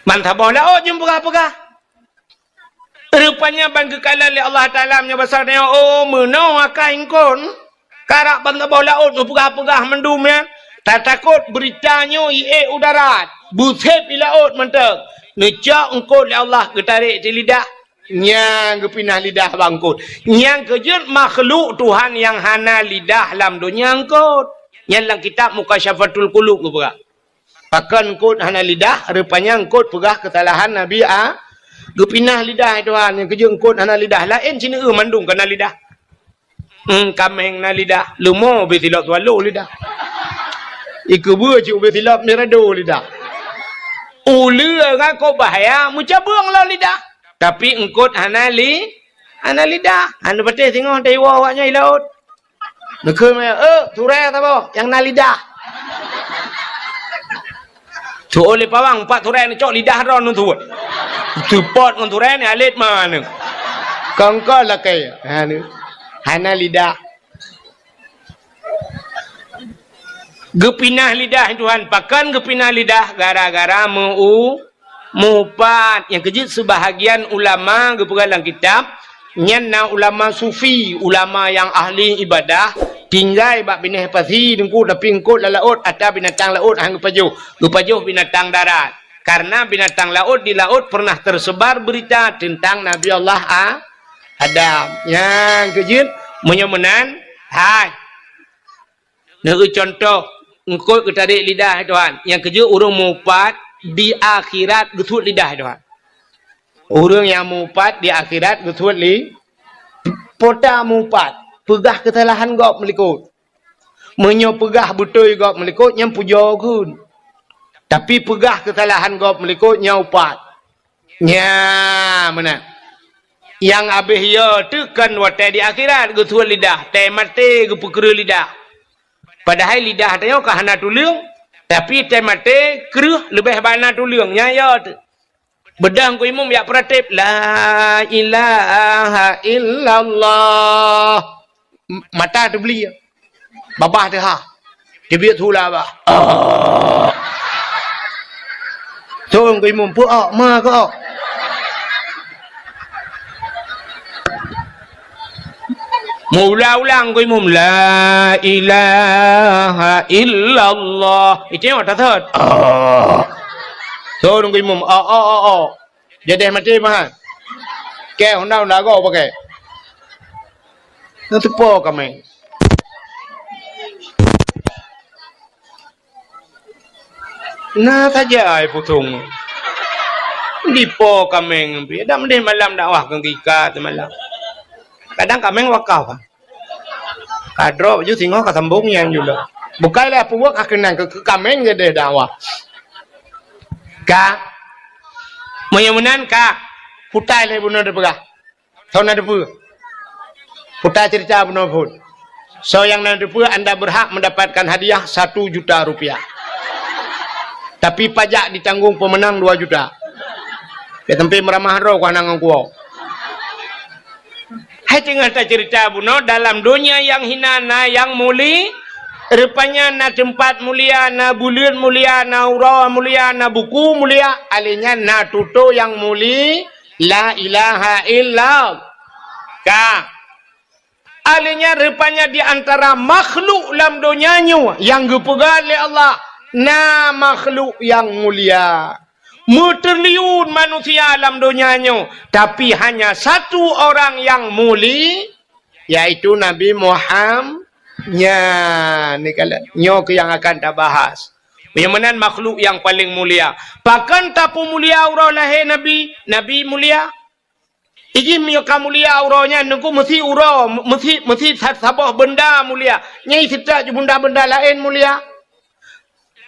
Ban saboh laôt jeuem peugah-peugah. Rupanya ban geukalon lé Allah Taala meunyoe basa nyoe, oh, meunoe akai eungkôt. Karap ban saboh laôt neupeugah-peugah mandum nyan. Tatakot beurita nyoe iék u darat. Beusép i laôt mantong. Neucok eungkôt lé Allah geutarek di lidah. Nyang geupinah lidah bak eungkôt. Nyang keujeuet makhluk Tuhan nyang hana lidah lam donya eungkôt. Nyan lam kitab Mukasyafatul Qulub geupeugah. Pakon eungkôt hana lidah, rupanya eungkôt peugah keusalahan Nabi A-, geupinah lidah Tuhan, nyang keujeuet eungkôt hana lidah. Laén sineuk mandum ka na lidah. Hmm, kaméng na lidah, leumo ubé silop swallow lidah. Ikeubeue cit ubé silop mirado lidah. Uleue ngon kok bahaya meucabeueng lom lidah. Tapi eungkôt hana li-, hana lidah. Hana patéh singoh taiwoe awaknyan i laôt. Neukheun meunan, "Eh, turée saboh nyang na lidah." Tu'oh lé pawang, pat turée neucok lidah droe neuteuôt. Teupot ngon turée ni alet maneueng. Kongkon lakée. Ha, ni. Hana lidah. Geupinah lidah Tuhan, pakon geupinah lidah? Gara-gara meu-, meuupat. Nyang keujeuet seubahagian ulama geupeugah lam kitab, nyan na ulama sufi, ulama nyang ahli ibadah, tinggai bak binéh pasi teungku, tapi eungkôt lam laôt, atra binatang laôt han geupajoh, geupajoh binatang darat. Karena binatang laôt di laôt pernah tersebar berita tentang Nabi Allah A-, Adam. Nyang keujeuet, meunyoe meunan, hai. Neueu contoh, eungkôt geutarek lidah, Tuhan. Nyang keujeuet ureuëng meuupat di akhirat geusuet lidah, Tuhan. Ureuëng nyang meuupat di akhirat geusuet li-, pota meuupat, peugah keusalahan gob meulikot. Meunyoe peugah beutôi gob meulikot, nyan pujoe kheun. Tapi peugah keusalahan gob meulikot, nyan upat. Nya meunan. Nyang abéh yo teuh kon watée di akhirat geusuet lidah, tée maté geupeukreueh lidah. Padahai lidah tanyoe ka hana tuleueng, tapi tée maté kreueh leubeh bana tuleueng, nyan yo teuh. Beudôh Teungku Imum jak peuratéb, "La ilaha illallah." M-, mata teubeli. Babah teuhah. Teubiet sula bah. Ah. Teungku Imum, "Peu ok, ma keu ok?" Meuulang-ulang Teungku Imum, "La ilaha illallah." Itu yang atas. Ah. Teungku Imum, "Oh, oh, oh, oh." Jadeh maté meuhan. Kée honda-honda goe pakai. Na teupo kaméng. Na saja ai pusong. Dipo kaméng pih. Dak meudeh malam dakwah keu gika semalam. Kadang kaméng wakaf. Ka droe baju singoh ka sambong nyang jula. Bukai lé peubuet ka keunan keu, keu kaméng jadeh dakwah. Ka. Meunyoe meunan ka. Kutai lé bunoe dipeugah. Soe na teupeue? Kutai cerita bunoe phon. Soe nyang na teupeue, anda berhak mendapatkan hadiah satu juta rupiah. Tapi pajak ditanggung pemenang dua juta. Ya, sampai meuramah droe ku hana ngon kuwoe. Hai teungoh tacerita bunoe, dalam donya nyang hina na nyang muli, rupanya na teumpat mulia, na buleuen mulia, na uroe mulia, na buku mulia, alèh nyan na tutoe nyang muli, la ilaha illallah. Ka. Alèh nyan rupanya di antara makhluk lam donya nyoe nyang geupeugah lé Allah, na makhluk nyang mulia. Meutriliun manusia lam donya nyoe, tapi hanya satu orang nyang muli, yaitu Nabi Muham-, nyan, ni kalon. Nyoe keuh nyang akan tabahas. Nyang meunan makhluk nyang paleng mulia. Pakon tapeumulia uroe lahé Nabi? Nabi mulia. Iji meunyoe ka mulia uroe nyan, Teungku, meusi uroe, meusi, meusi sa-, saboh beunda mulia. Nyang seutôt ju beunda-beunda laén mulia.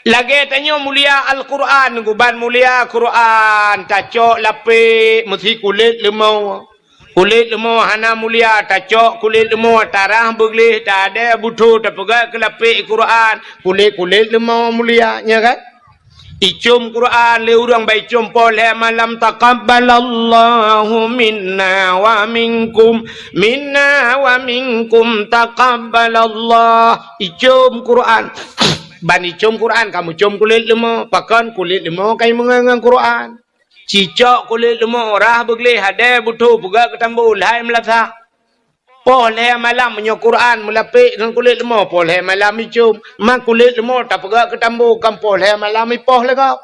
Lagèe tanyoe mulia Al-Quran, Teungku, ban mulia Quran, tacok lapék meusi kulét leumo. Kulét leumo hana mulia, tacok kulét leumo, tarah beugleh, tadè butho, tapeugah keu lapék Quran, kulét-kulét leumo mulia, nya kan? Icom Quran lé ureueng bak icom poh lhèe malam, "Taqabbalallahu minna wa minkum, minna wa minkum taqabbalallah." Icom Quran. Ban icom Quran, kamoe com kulét leumo. Pakon kulét leumo ka imeungon ngon Quran. Cicok kulét leumo, rah beugleh, hadè butho, peugah keu tambo, lhai meulasah. Poh lhèe malam meunyoe Quran meulapék ngon kulét leumo, poh lhèe malam icom. Ma kulét leumo tapeugah keu tambo, kan poh lhèe malam ipoh lé gob.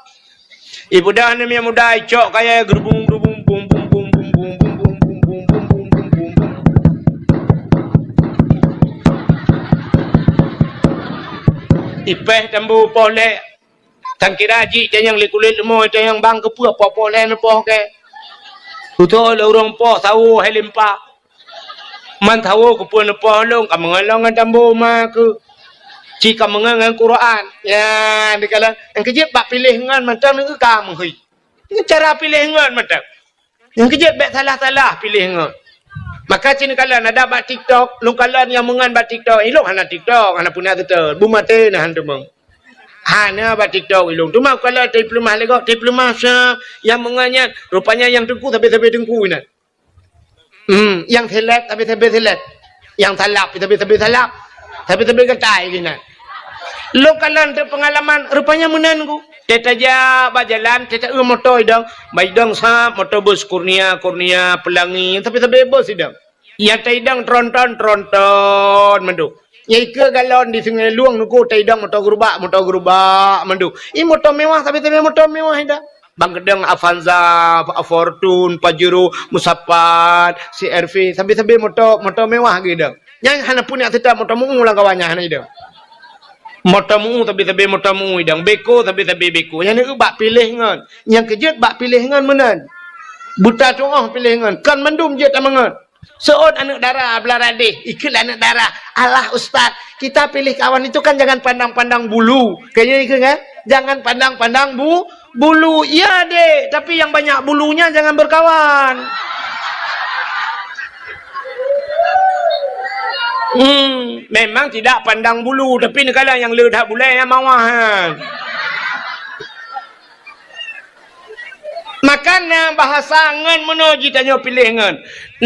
Ibeudôh aneuk miet muda icok kayèe geurubung-rubung, bung, bung, bung. Ipéh tambo poh lhèe. Tan kira jih tanyong lé kulét leumo, tanyong bang keupeue poh-poh lhèe neupoh kèe. Tutoe lé ureueng poh sawo hai limpa. Man sawo keupeue neupoh lôn, ka meungon lôn ngon tambo ma keuh. Ci ka meungon ngon Quran. Ya, dikalon, nyang keujeuet bak piléh ngon mantong neu ka meuhôi. Ngon cara piléh ngon mantong. Nyang keujeuet bèk salah-salah piléh ngon. Maka ci neukalon adak bak TikTok, lôn kalon nyang meungon bak TikTok. Ilôn hana TikTok, hana peue na seutôt. Beumaté na han teumong. Hana bak TikTok ilôn. Teuma kalon teupeulumah lé gob, teupeulumah sa nyang meungon nyan. Rupanya nyang teungku sabe-sabe teungku inan. Hmm, nyang seleb sabe-sabe seleb. Nyang salab sabe-sabe salab. Sabe-sabe gatai inan. Lôn kalon teupeungalaman, rupanya meunan ku. Teutajak bak jalan, teuta-eu moto idong. Bak idong sab, moto bus Kurnia, Kurnia, Pelangi, sabe-sabe bus idong. Nyang taidong tronton, tronton mandum. Nyang ikeue galon di Sungai Lueng nuku taidong moto gerubak, moto gerubak mandum. I moto mewah, sabe-sabe moto mewah idong. Bang keudong Avanza, Fortuner, Pajero, Musapat, C R V, sabe-sabe moto, moto mewah geuidong. Nyang hana pun nyang seutôt moto meu lam kawan nyan hana idong. Moto meu sabe-sabe moto meu idong, beko sabe-sabe beko. Nyang na bak piléh ngon. Nyang keujeuet bak piléh ngon meunan. Buta tuoh piléh ngon. Kon mandum jeuet tameungon. Seuôt aneuk dara beulara deh, ikheun lé aneuk dara, "Alah ustaz, kita pilih kawan itu kan jangan pandang-pandang bulu." Kayaknya ikheun kan? "Jangan pandang-pandang bu-, bulu." "Iya dek, tapi yang banyak bulunya jangan berkawan." Hmm, memang tidak pandang bulu, tapi neukala nyang le that bulée nyang mawah nyan. Maka na bahasa ngon meunoe jitanyoe piléh ngon.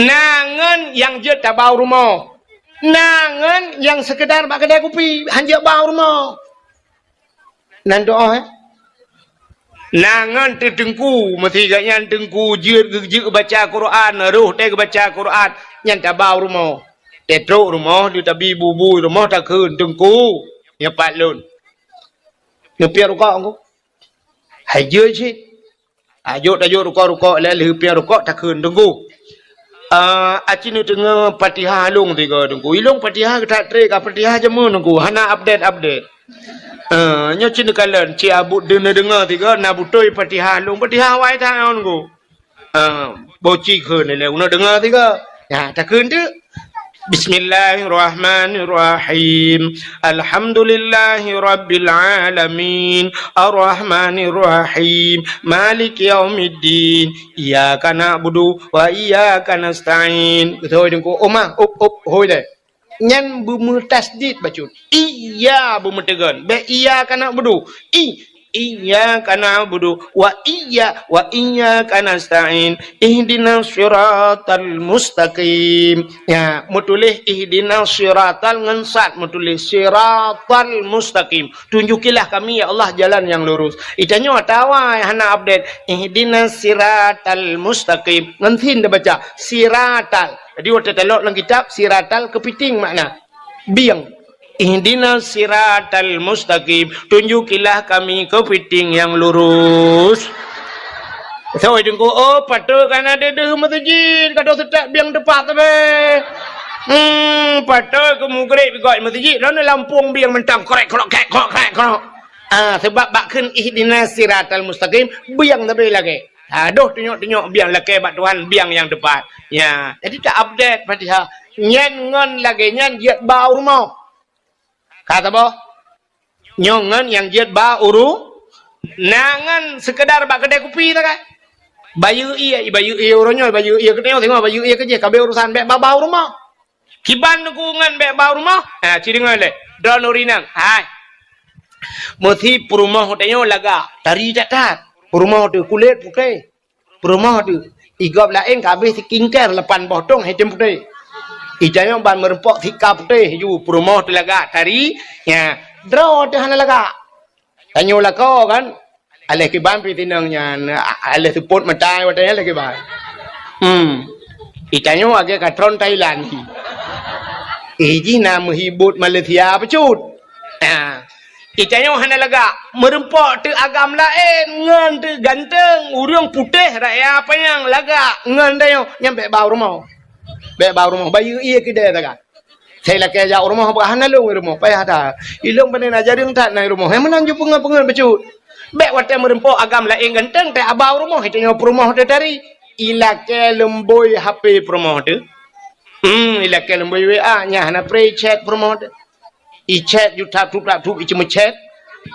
Na ngon nyang jeuet taba u rumoh. Na ngon nyang seukeudar bak keudai kupi, han jeuet ba u rumoh. Nan doa, eh? Na ngon teuteungku, meusigoe nyan teungku jeuet geu-, jeuet baca Quran, roh teuh geubaca Quran, nyan taba u rumoh. Teutrok rumoh, di tabi bubu rumoh takheun teungku. Nyoe pat lôn. Neupiep rukok engku. Hai jeuet cit. Tajok-tajok rukok-rukok lé lheueh piep rukok takheun teungku. Ah, aci neudeungoe Fatihah lôn tiga teungku. Ilôn Fatihah geutak trek ka Fatihah jameun teungku. Hana update-update. Ah, nyoe ci neukalon, ci abut deungoe-deungoe tiga na beutôi Fatihah lôn. Fatihah wai that teungku. Ah, boci kheun lé uneuk deungoe tiga. Ya, takheun teuk. Bismillahirrahmanirrahim. Alhamdulillahirabbil alamin. Arrahmanirrahim. Maliki yaumiddin. Iyyaka na'budu wa iyyaka nasta'in. Beutôi teungku. Oma, up, up, hôi deh. Nyan beumeutasdid bacut. Iya beumeuteugon. Bék iyyaka na'budu. I, iyyaka na'budu wa iyya-, wa iyyaka nasta'in. Ihdinas siratal mustaqim. Ya, meutuléh ihdinas siratal ngon sad meutuléh siratal mustaqim. Tunjukilah kami, ya Allah, jalan yang lurus. Itanyoe atawa hana update. Ihdinas siratal mustaqim. Ngon sin tabaca. Siratal. Jadi, watée talok lam kitab, siratal keupiting makna. Bieng. Ihdinas siratal mustaqim. Tunjukilah kami keupiting yang lurus. Sawai teungku, oh, patôt ka na deuh-deuh meuseujid, ka deuh seutak bieng teupat sabe. Hmm, patôt keu mugreb gok meuseujid, lôn lampông bieng mantong, krek, krok, krek, krok, krek, krok. Ah, sebab bak kheun ihdinas siratal mustaqim, bieng sabe lagée. Ha, doh tunyok-tunyok biang lakée bak Tuhan, biang nyang teupat. Ya, jadi ta-update Fatihah. Nyan ngon lagée nyan jeuet ba u rumoh. Ka saboh? Nyoe ngon nyang jeuet ba u ru-, na ngon seukeudar bak keudai kupi takai. Bayeue ié, bayeue ié uroe nyoe, bayeue ié keunoe, singoh bayeue ié keujih, ka abéh urusan bék ba-ba u rumoh. Kiban teungku ngon bék ba u rumoh? Ha, ci deungoe lé. Droeneuh ureueng inong. Hai. Meusi peurumoh tanyoe lagak, tari that-that. Peurumoh teuh kulét putéh. Peurumoh teuh. Igob laén ka abéh skincare lapan boh tong, hitam putéh. Itanyoe ban meureumpok sika putéh ju peurumoh teuh lagak, tari. Nya, droe teuh hana lagak. Tanyoe lakoe kan. Aléh kiban pih tinong nyan, a-, aléh seupôt mata watée nyan aléh kiban. Hmm. Itanyoe lagée katron Thailand. Eh, jih na meuhibot Malaysia bacut. Ha. Itanyoe hana lagak. Meureumpok teuh agam laén, ngon teuh ganteng, ureueng putéh raya panyang lagak, ngon tanyoe nyan bék ba u rumoh. Bék ba u rumoh, bayeue ié keudée takai. Sai lakée jak u rumoh, bah hana lôn i rumoh, payah that. Ilôn pane na jareueng that na i rumoh. Hai meunan ju peungeut-peungeut bacut. Bék watée meureumpok agam laén ganteng, teuba u rumoh, itanyoe peurumoh teuh tari. Ilakée leumbôi H P peurumoh teuh. Hmm, ilakée leumbôi W A, nyan hana pré chat peurumoh teuh. Ichat ju tap-tup-tap-tup, iceumeuchat.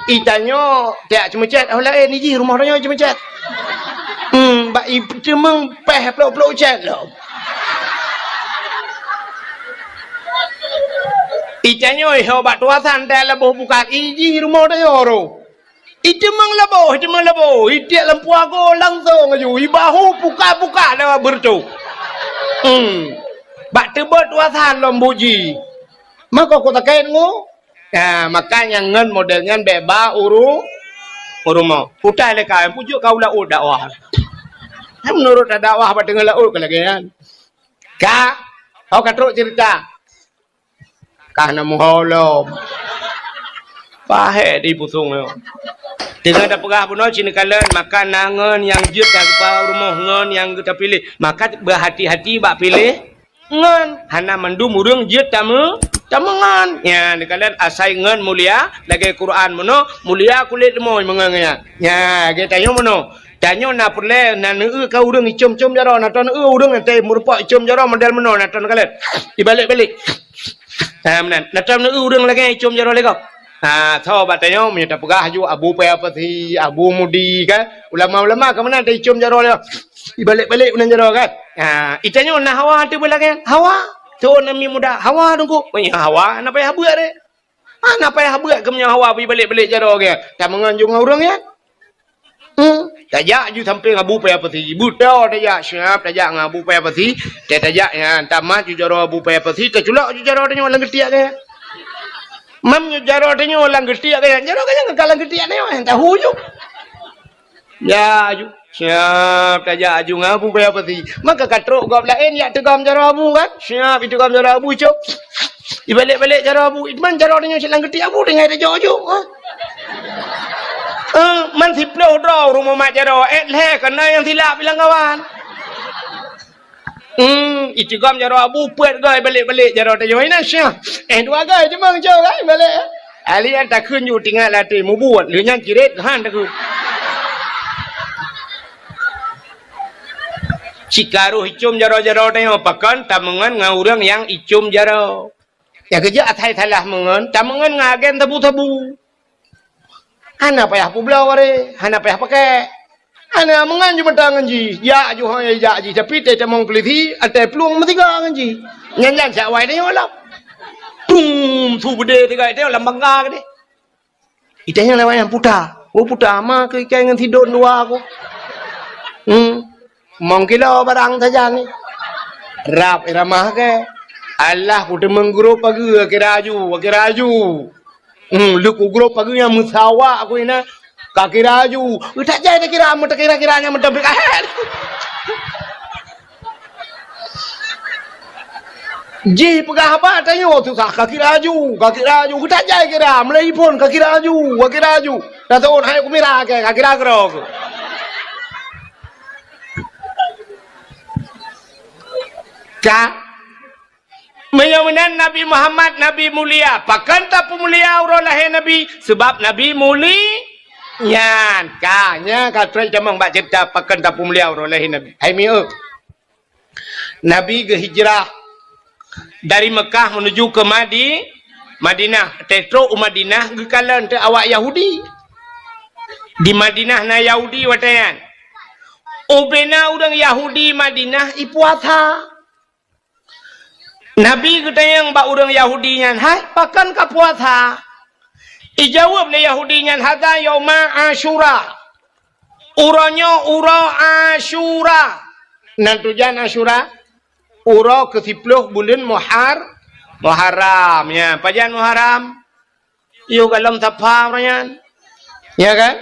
Itanyoe tiak ceumeuchat, oh laén, ijih rumoh tanyoe iceumeuchat. Hmm, bak iteumeung péh plok-plok chat lom. Itanyoe iho bak tuasan teuh laboh bukat, ijih rumoh tanyoe roh. Iteumeung laboh, iteumeung laboh, itiek lampu ago langsong aju, ibahu puka-puka lewat beureutoh. Hmm. Bak teubot tuasan lom buji. Mako ku takét ngu. Ya, maka nyang ngon model nyan bék ba uru-, u rumoh. Utai lé ka, pujuk ka u laôt dakwah. Kan meunurot dakwah bak teungoh laôt ka lagée nyan. Ka, oh ka trok cerita. Ka na muho lom. Pahé di pusong nyoe. Teungoh tapeugah bunoe ci neukalon, maka na ngon nyang jeuet ka geuba u rumoh ngon nyang geuta piléh. Maka beuhati-hati bak piléh. Ngon hana mandum ureueng jeuet tameu-, Tameungon. Nyan, neukalon asai ngon mulia, lagèe Quran meunoe, mulia kulét leumoi meungon nyan. Nyan, lagèe tanyoe meunoe. Tanyoe na peureulèe, na neueu ka ureueng icom-com jaroe, na teueu ureueng nyang meurumpok icom jaroe model meunoe, na teueu neukalon. Ibalek-balek. Ha, meunan. Na teueu neueu ureueng lagèe icom jaroe lé gob. Ha, tho bak tanyoe, meunyoe tapeugah ju Abu Paya Pasi, Abu Mudi, kan? Ulama-ulama ka meunan taicom jaroe lé. Ibalek-balek meunan jaroe, kan? Ha, itanyoe na hawa teuh beulagèe. Hawa. Tuan Ami Muda, hawa teungku. Meunyoe hawa, hana payah beuet deh. Hana payah beuet keu meunyoe hawa beuibalek-balek jaroe geuh. Tameungon ju ngon ureueng nyan. Hmm. Tajak ju sampéng Abu Paya Pasi. Beutôi tajak, siap tajak ngon Abu Paya Pasi. Tajak nyan, tamat ju jaroe Abu Paya Pasi, taculok ju jaroe tanyoe lam geutiek geuh. Mam ju jaroe tanyoe lam geutiek geuh, jaroe geuh nyan ka lam geutiek tanyoe, tahu ju. Ya, ju. Siap tajak ju ngon Abu Paya Pasi. Maka ka trok gob laén jak teugom jaroe Abu kan? Siap iteugom jaroe Abu, cok. Ibalek-balek jaroe Abu. Iman jaroe tanyoe cit lam geutiek Abu tinggai tajok ju. Ha? Eh, man siplôh droe rumoh mat jaroe, eh, lhèe keunoe nyang silap ilang kawan. Hmm, iteugom jaroe Abu peuet goe balek-balek jaroe tanyoe. Ina syah. Eh, dua goe cuma cok kan balek. Ali an takheun ju tingat latih mubuet. Lheuh nyan ciret han takheun. Cikaroh icom jaroe-jaroe tanyoe pakon tameungon ngon ureueng nyang icom jaroe. Nyang keujeuet asai salah meungon, tameungon ngon agen sabu-sabu. Hana payah peubloe waréh, hana payah pakèk. Hana meungon ju meuta ngon jih, jak ju hôi jak jih, tapi teutamong peulisi, até plueng meusiga ngon jih. Nyan-nyan siat awai tanyoe lom. Tum, su beudé siga tanyoe lam bangga keudéh. Itanyong lewat nyang puta. Oh, puta ma keu ikai ngon sidon dua ku. Hmm. Mong kilo barang sajan ni. Rab iramah ke. Alah ku teumeng grup pageue kira aju, kira aju. Hmm, leuku grup pageue nyang meusawa aku ina. Ka kira aju. Utak jai takira, meutakira-kira nyang meutabik ahet. Jih peugah haba tanyoe susah, ka kira aju, ka kira aju, geutajai kira, meulai phon ka kira aju, ka kira aju. Dah tahun hai kumira ke, ka kira keudroe. Ka. Meunyoe meunan Nabi Muhammad Nabi mulia, pakon tapeumulia uroe lahé Nabi? Sabab Nabi muli-, nyan ka, nyan ka trok tamong bak ceurita pakon tapeumulia uroe lahé Nabi. Hai mieu. Nabi geuhijrah dari Mekah menuju ke Madi-, Madinah. Tetrok u Madinah geukalon teu awak Yahudi. Di Madinah na Yahudi watèe nyan. Ubena ureueng Yahudi Madinah ipuasa. Nabi geutanyong bak ureueng Yahudi nyan, "Hai, pakon ka puasa?" Ijaweueb lé Yahudi nyan, "Hadza yauma Asyura." Uroe nyoe uroe Asyura. Nan tujan Asyura? Uroe keusiplôh buleuen Muhar-, Muharram. Ya, pajan Muharram? Yôh golom Safa uroe nyan. Ya kan?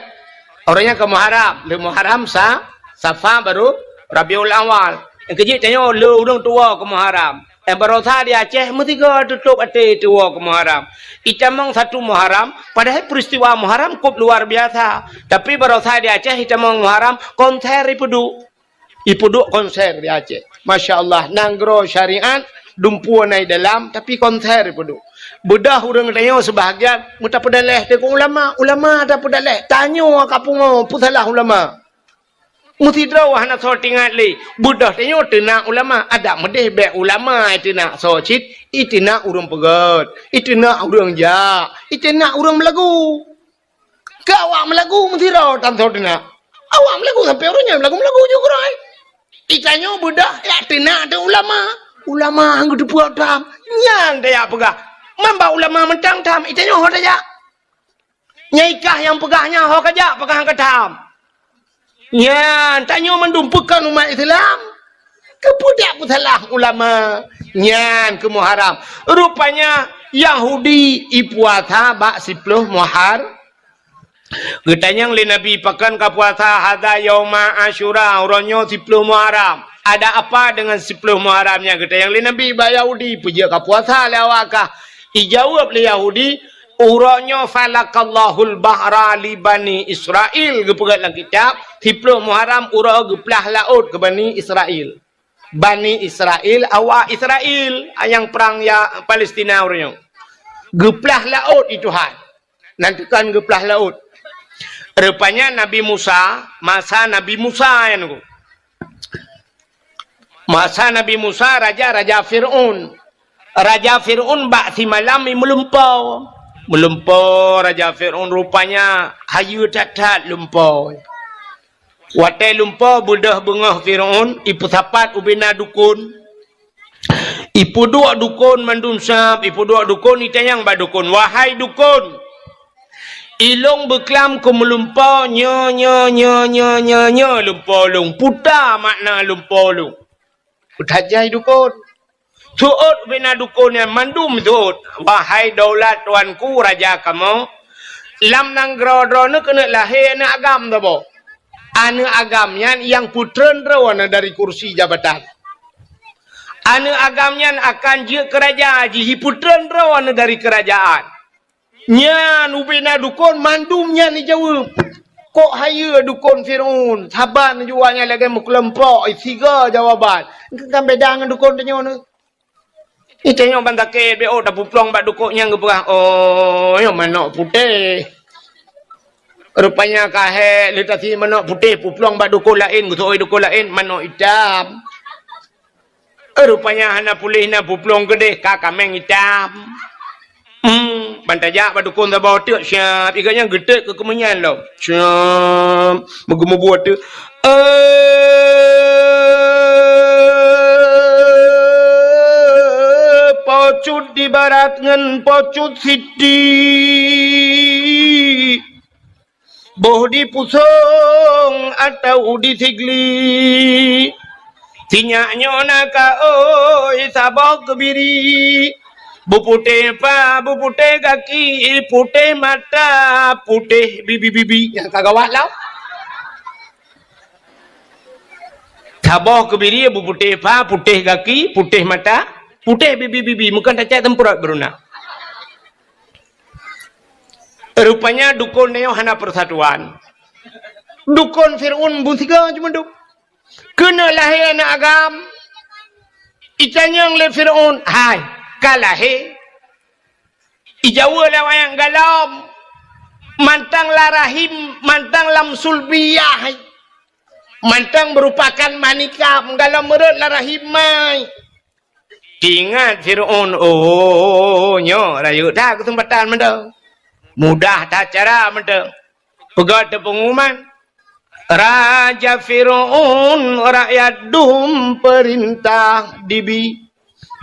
Uroe nyan keu Muharram. Lheuh Muharram sa-, Safa baru Rabiul Awal. Nyang keujeuet tanyoe lheuh ureueng tuwoe keu Muharram. Eh, baroesa di Aceh meusigoe tutôp até tuwoe keu Muharram. Itamong satu Muharram, padahai peristiwa Muharram kôp luar biasa. Tapi baroesa di Aceh itamong Muharram, konser ipeuduek. Ipeuduek konser di Aceh. Masya Allah, nanggroe syariat, dumpeue na i dalam, tapi konser ipeuduek. Beudôh ureueng tanyoe seubahagian, meutapeudaléh teungku ulama, ulama tapeudaléh, tanyoe ka pungo, peusalah ulama. Meusidroe hana soe teuingat lé, beudôh tanyoe teunak ulama, adak meudéh bèk ulama iteunak soe cit, iteunak ureueng peugèt, iteunak ureueng jak, iteunak ureueng meulagu. Keu awak meulagu meusidroe tan soe teunak. Awak meulagu sampoe uroe nyan meulagu-meulagu ju keudroe. Itanyoe beudôh jak teunak teuh ulama. Ulama han geuteupeue tham. Nyan tajak peugah. Man bak ulama mantong tham, itanyoe ho tajak. Nyang ikah nyang peugah nyan ho kajak peugah han ka tham. Nyan, tanyoe mandum peukon umat Islam. Keupeue dak peusalah ulama? Nyan keu Muharram. Rupanya Yahudi ipuasa bak siplôh Muhar-, geutanyong lé Nabi, "Pakon ka puasa?" "Hadza yauma Asyura, uroe nyoe siplôh Muharram." "Ada apa dengan siplôh Muharram nyan?" geutanyong lé Nabi bak Yahudi, "Peue jeuet ka puasa lé awak kah?" Ijaweueb lé Yahudi, Uroe nyoe falaqallahul bahra li Bani Israil, geupeugah lam kitab, siplôh Muharram uroe geuplah laôt keu Bani Israil. Bani Israel, awak Israel nyang prang ya Palestina uroe nyoe. Geuplah laôt di Tuhan. Nan teukan geuplah laôt. Rupanya Nabi Musa, masa Nabi Musa nyan ku. Masa Nabi Musa, raja-raja Fir'aun. Raja Fir'aun bak simalam i meulumpo. Meulumpo raja Fir'aun rupanya hayeue that-that lumpo. Watée lumpo beudôh beungoh Fir'aun, ipeusapat ubena dukon. Ipeuduek dukon mandum sab, ipeuduek dukon, itanyong bak dukon, "Wahai dukon, ilong beuklam keu meulumpo nyoe, nyoe, nyoe, lumpo lôn. Peue makna lumpo lôn?" Peutanyong dukon. Seuôt ubena dukon nyan mandum seuôt, "Wahai daulat tuanku raja kamoe, lam nanggroe droeneuh keuneuk lahé aneuëk agam saboh. Aneuëk agam nyan nyang peutreun droe aneuëk dari kursi jabatan. Aneuëk agam nyan akan jeuet keu raja jih, jipeutreun droe aneuëk dari keurajaan." Nyan ubena dukon mandum nyan jijaweueb. Kok hayeue dukon Fir'aun, saban jua nyan lagée meukeuleumpok, siga jawaban. Kan beda ngon dukon tanyoe nyoe. Itanyong ban sakét, beuôt tapeuplong bak dukon nyang geupeugah, "Oh, nyoe manok putéh." Rupanya ka hék, lé tasi manok putéh, peuplong bak dukon laén, geuseuôt dukon laén, manok itam. Eh, rupanya hana puléh na peuplong keudeh ka kaméng itam. Hmm, ban tajak bak dukon saboh teuk siab, iga nyan geuteuk keu keumeunyan lom. Siab, meugeumeubuet teuk. Eh, pocut di barat ngon pocut siti. Boh di pusong atau di sigli. Sinyak nyoe na ka oi saboh keubiri. Beuputéh pa, beuputéh gaki, putéh mata, putéh bibi-bibi. Nyang ka gawat lah. Saboh keubiri beuputéh pa, putéh gaki, putéh mata, putéh bibi-bibi. Meukan tacak teumpeurot beuruna. Rupanya dukon nyoe hana persatuan. Dukon Fir'aun beusiga cuma dum. Keuneuk lahé aneuëk agam. Itanyong lé Fir'aun, "Hai, ka lahé?" Ijaweueb lé awaknyan, "Galom." Mantong lam rahim, mantong lam sulbiyah. Mantong meurupakan manikam, galom meurot lam rahim mai. Teuingat Fir'aun, "Oh, nyoe rayeuk that keuseumpatan mantong. Mudah that cara mantong." Peugah teupeunguman, "Raja Fir'aun, rakyat dum peurintah dibi.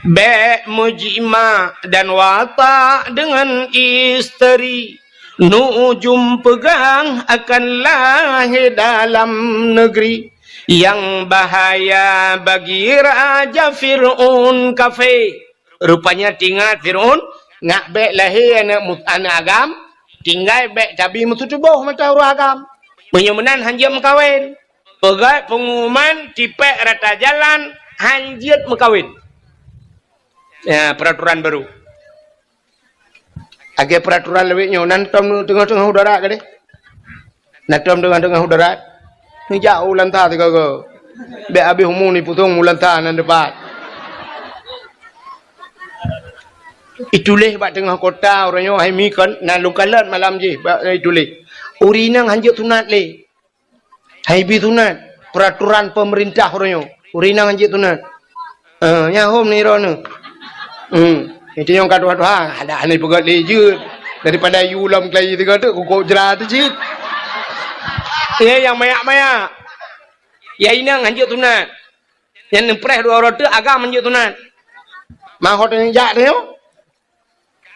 Bék meujimak dan watak deungon isteri. Nuujum peugah akan lahé dalam neugri. Nyang bahaya bagi Raja Fir'aun kafé." Rupanya teuingat Fir'aun, ngak bék lahé aneuëk mu-, aneuëk agam, tinggai bék tabi meututoboh mata ureuëng agam. Meunyoe meunan hanjeuet meukawen. Peugah peunguman tipék rata jalan hanjeuet meukawen. Ya, peraturan baru. Lagée peraturan lawét nyoe, nan tom teungoh-teungoh udarat gadeh. Nan tom teungoh-teungoh udarat. Neujak u lanta sigoe-goe. Bék habéh umu nipusong u lanta nan dipat. Ituléh bak teungoh kota uroe nyoe hai mi kon, na lôn kalon malam jih bak ituléh. Ureuëng inong hanjeuet sunat lé. Hai bi sunat, peraturan pemerintah uroe nyoe. Ureuëng inong hanjeuet sunat. Eh, nyan hom ni droeneuh. Hmm. Itu nyang ka tuha-tuha, ada hana peugah lé jeuet. Daripada yue lom keulayi tiga tu, kukok jera tu cit. Ya, nyang mayak-mayak. Ya, inong hanjeuet sunat. Nyang neupreh dua uroe teuk agam hanjeuet sunat. Mahot nyang jak tu nyoe.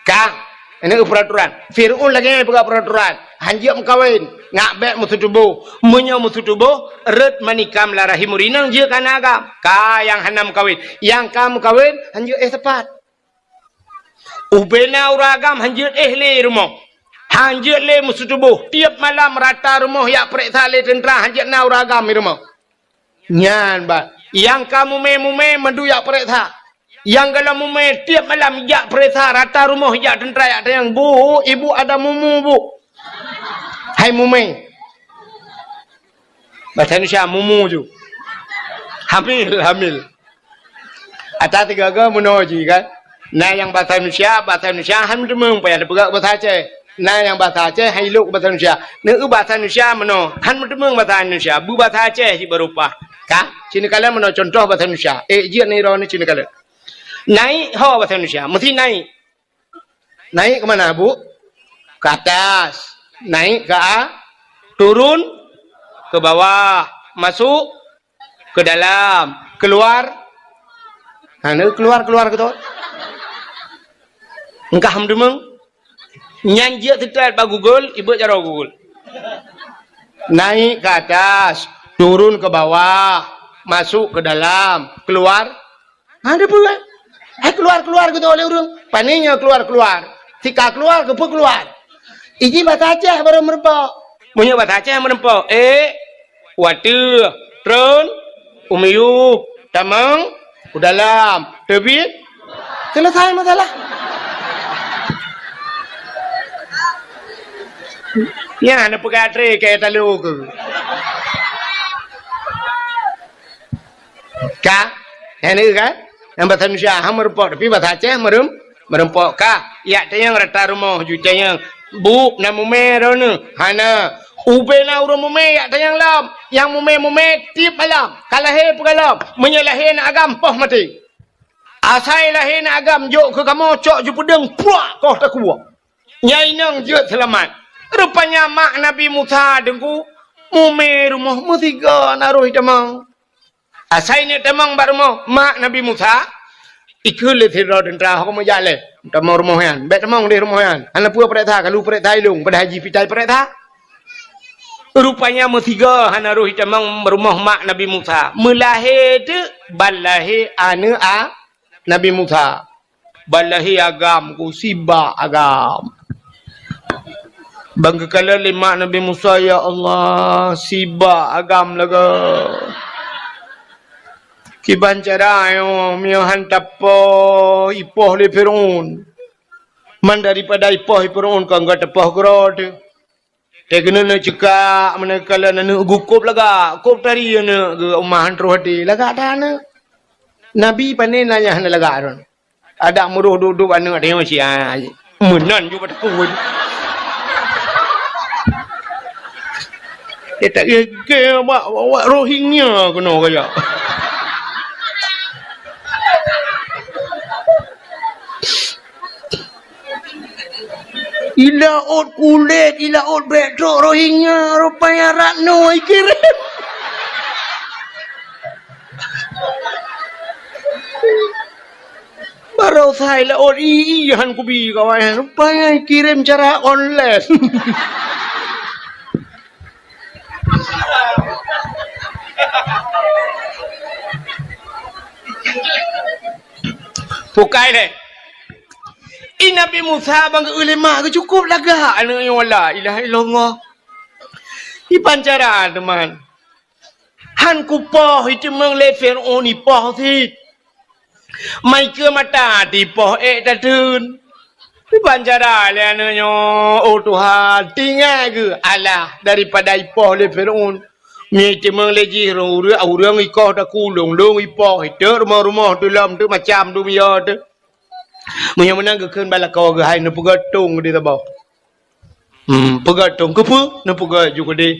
Ka, ini peraturan. Fir'aun lagée nyan peugah peraturan. Hanjeuet meukawen, ngak bék meututoboh. Meunyoe meututoboh, rot manikam lam rahim ureuëng inong jeuet keu aneuëk agam. Ka nyang hana meukawen. Nyang ka meukawen, hanjeuet éh sapat. Ubena ureuëng agam hanjeuet éh lé rumoh. Hanjeuet lé meututoboh. Tieb malam rata rumoh jak peuriksa lé teuntra hanjeuet na ureuëng agam di rumoh. Nyan bah, nyang ka mumé-mumé mandum jak peuriksa. Nyang galom mumé tieb malam jak peuriksa, rata rumoh jak teuntra jak tanyong, "Bu, ibu ada mumu, Bu?" Hai mumé. Bahasa Indonesia, mumu ju. Hamil, hamil. Ata tiga-tiga meunoe jih kan. Na nyang basa Indonesia, basa Indonesia han meuteumong payah teupeugah basa Aceh. Na nyang basa Aceh han ilok basa Indonesia. Neu basa Indonesia meunoe, han meuteumong basa Indonesia. Beubasa Aceh jih baru paih. Ka? Cina kala meunoe contoh basa Indonesia. Eh, jeuet nirok ni cina kala. Naik ho basa Indonesia, mesti naik. Naik ke mana, Bu? Ke atas. Naik ke a-, turun ke bawah. Masuk ke dalam. Keluar. Ha, ni keluar, keluar ke tu? Engkah meudeumeng. Nyan jeuet seutôt bak Google, ibeuet jaroe Google. Naik ke atas, turun ke bawah, masuk ke dalam, keluar. Ha, ada apa, kan? Hai keluar-keluar gitu oleh ureueng. Pane nyoe keluar-keluar. Sika keluar, keupeue keluar? Iji basa Aceh baru meureumpok. Meunyoe basa Aceh meureumpok, eh, wateueh, tron, u miyueb, tamong, u dalam, teubiet, selesai masalah. Nyan neupeugah tré keu talo keu. Ka? Nyan deuh kan? Nyang basa Indonesia ha meureumpok, tapi basa Aceh meureuem-, meureumpok ka. Yak tanyong rata rumoh ju tanyong, "Bu, na mumè droeneuh?" "Hana." "Ubé na ureueng mumè yak tanyong lom?" "Nyang mumè-mumè tiep malam, ka lahé peue goh lom. Meunyoe lahé na agam, poh maté. Asai lahé na agam, jok keu kamoe cok ju peudeueng, puak koh takue. Nyan inong jeuet seulamat." Rupanya mak Nabi Musa deungku mumè rumoh meusigoe na roh itamong. Asai neuk tamong bak rumoh mak Nabi Musa, ikheun lé sidroe teuntra, "Ho kamoe jak lé, tamong rumoh nyan. Bèk tamong deh rumoh nyan. Hana peue peureksa, kalu peureksa ilong, padahai jih pitai peureksa." Rupanya meusigoe hana roh itamong rumoh mak Nabi Musa. Meulahé teuk ban lahé aneuk a Nabi Musa. Ban lahé agam ku, sibak agam. Ban geukalon lé mak Nabi Musa, "Ya Allah, sibak agam lagèe. Kiban cara nyoe, meunyoe han tapoh, ipoh lé Firaun. Man daripada ipoh lé Firaun, kon geuteupah keudroe teuh." Teuh keuneuk neuk ceukak, meuneuk kalon aneuk geuh kôb lagak, kôb tari aneuk geuh, uma han troh até, lagak that aneuk. Nabi pane na nyang hana lagak droe. Adak meuroh duek-duek aneuk tanyoe siat. Meunan ju bak takue. Eh, tak gègèe awak, awak Rohingya keunoe kajak. Ilaôt kulét, ilaôt bèk trok Rohingya, rupanya Ratno ikirém. Baroesa ilaôt i, i han kubi kawan, rupanya ikirém cara online. Bukai lé. I Nabi Musa ban geu-eu lé mak geuh cukôp lagak aneuk nyoe, la ilaha illallah. Iban cara teuma. Han kupoh, iteumong lé Firaun ipoh cit. Mai keu mata tipoh ék tateun. Iban cara lé aneuk nyoe, oh Tuhan, tinggai geuh alah daripada ipoh lé Firaun. Meunyoe iteumong lé jih ureueng, ureueng ikoh takulong, lôn ipoh, iteuk rumoh-rumoh teuh lom teuh macam dunia teuh. Meunyoe meunan geukheun bak lakoe geuh, hai neupeugah tong di saboh. Hmm, peugah tong keupeue? Neupeugah ju keudeh.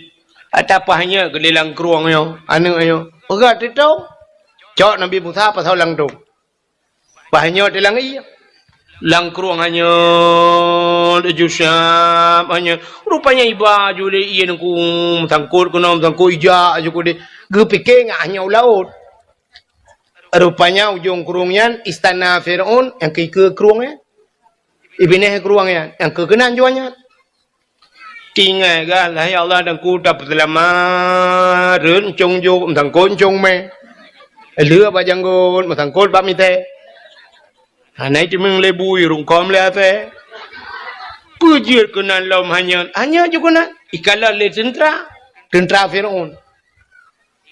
Ata paih nyoe keudeh lam krueng nyoe, aneuk nyoe. Peugah teuh tong. Cok Nabi Musa pasoe lam tong. Paih nyoe teuh lam ié. Lam krueng hanyeut, ju siap hanyeut. Rupanya iba ju lé ié nungku meusangkot keunoe meusangkot ijak ju keudeh. Geupike ngat hanyeut u laôt. Rupanya ujong krueng nyan istana Firaun nyang keu ikeue krueng nyan. Ibineh krueng nyan nyang keu keunan juah nyan. Tinggai gah, lahé Allah dan ku tapeuseulamat, rhot euncong jok, meusangkot euncong mè. Lheueh bak janggot, meusangkot bak mitée. Hana iteumong lé bui, rungkôm lé asée. Peue jeuet keunan lom hanyeut, hanyeut ju keunan. Ikalon lé teuntra, teuntra Firaun.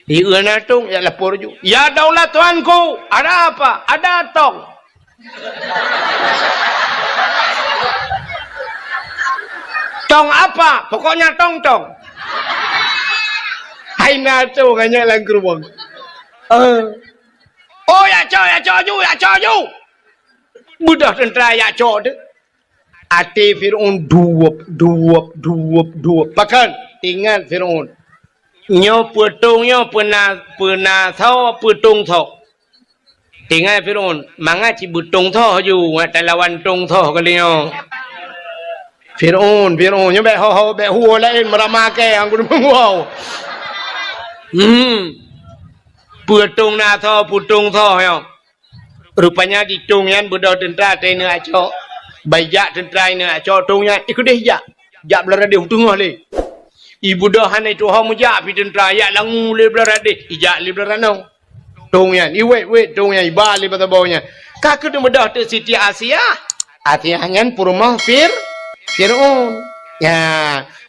Di euna tong, ya lapor ju. "Ya daulah tuanku, ada apa?" "Ada tong." "Tong apa?" "Pokoknya tong-tong." Hai na tong hanyeut lam krueng. Eh. "Oh, jak cok, jak cok ju, jak cok ju!" Beudôh teuntra jak cok teuh. Até Fir'aun duwup, duwup, duwup, duwup. Pakon? Ingat Fir'aun. Nyoe peutông nyoe peuna, peuna soe, peutông soe. Tinggai Fir'aun, mangat cit beutông soe ju, ngat talawan tông soe kali nyoe. Fir'aun, Fir'aun, nyoe bèk ho-ho, bèk huwoe laén meurama kèe, anggun meuwoe. Hmm. Peutông na soe, peutông soe nyoe. Rupanya di tông nyan beudôh teuntra teuh ineuk jak cok. Bai jak teuntra ineuk jak cok tông nyan, ikeudeh jak. Jak blah radeh u teungoh lé. Ibeudôh hana ituho meujak pih teuntra, jak langue lé blah radeh, ijak lé blah ranoe. Tông nyan, iwét-wét tông nyan, iba lé bak saboh nyan. Ka keuneuk beudôh teuk Siti Asiah. Asiah nyan peurumoh Fir-, Fir'aun. Nya,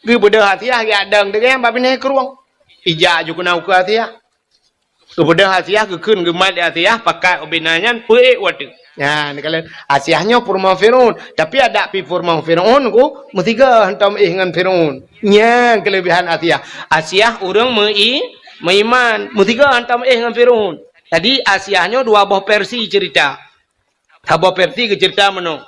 geubeudôh Asiah geujak dong teuk nyan bak binéh krueng. Ijak ju keunan ukeue Asiah. Geubeudôh Asiah, geukheun geumat lé Asiah, pakat ubena nyan peuék watèe. Nya, neukalon Asiah nyoe peurumoh Fir'aun. Tapi adak pih peurumoh Fir'aun ku meusigoe hantom éh ngon Fir'aun. Nyan keuleubehan Asiah. Asiah ureueng meu-i-, meuiman, meusigoe hantom éh ngon Fir'aun. Jadi Asiah nyoe dua boh versi cerita. Saboh versi geuceurita meunoe.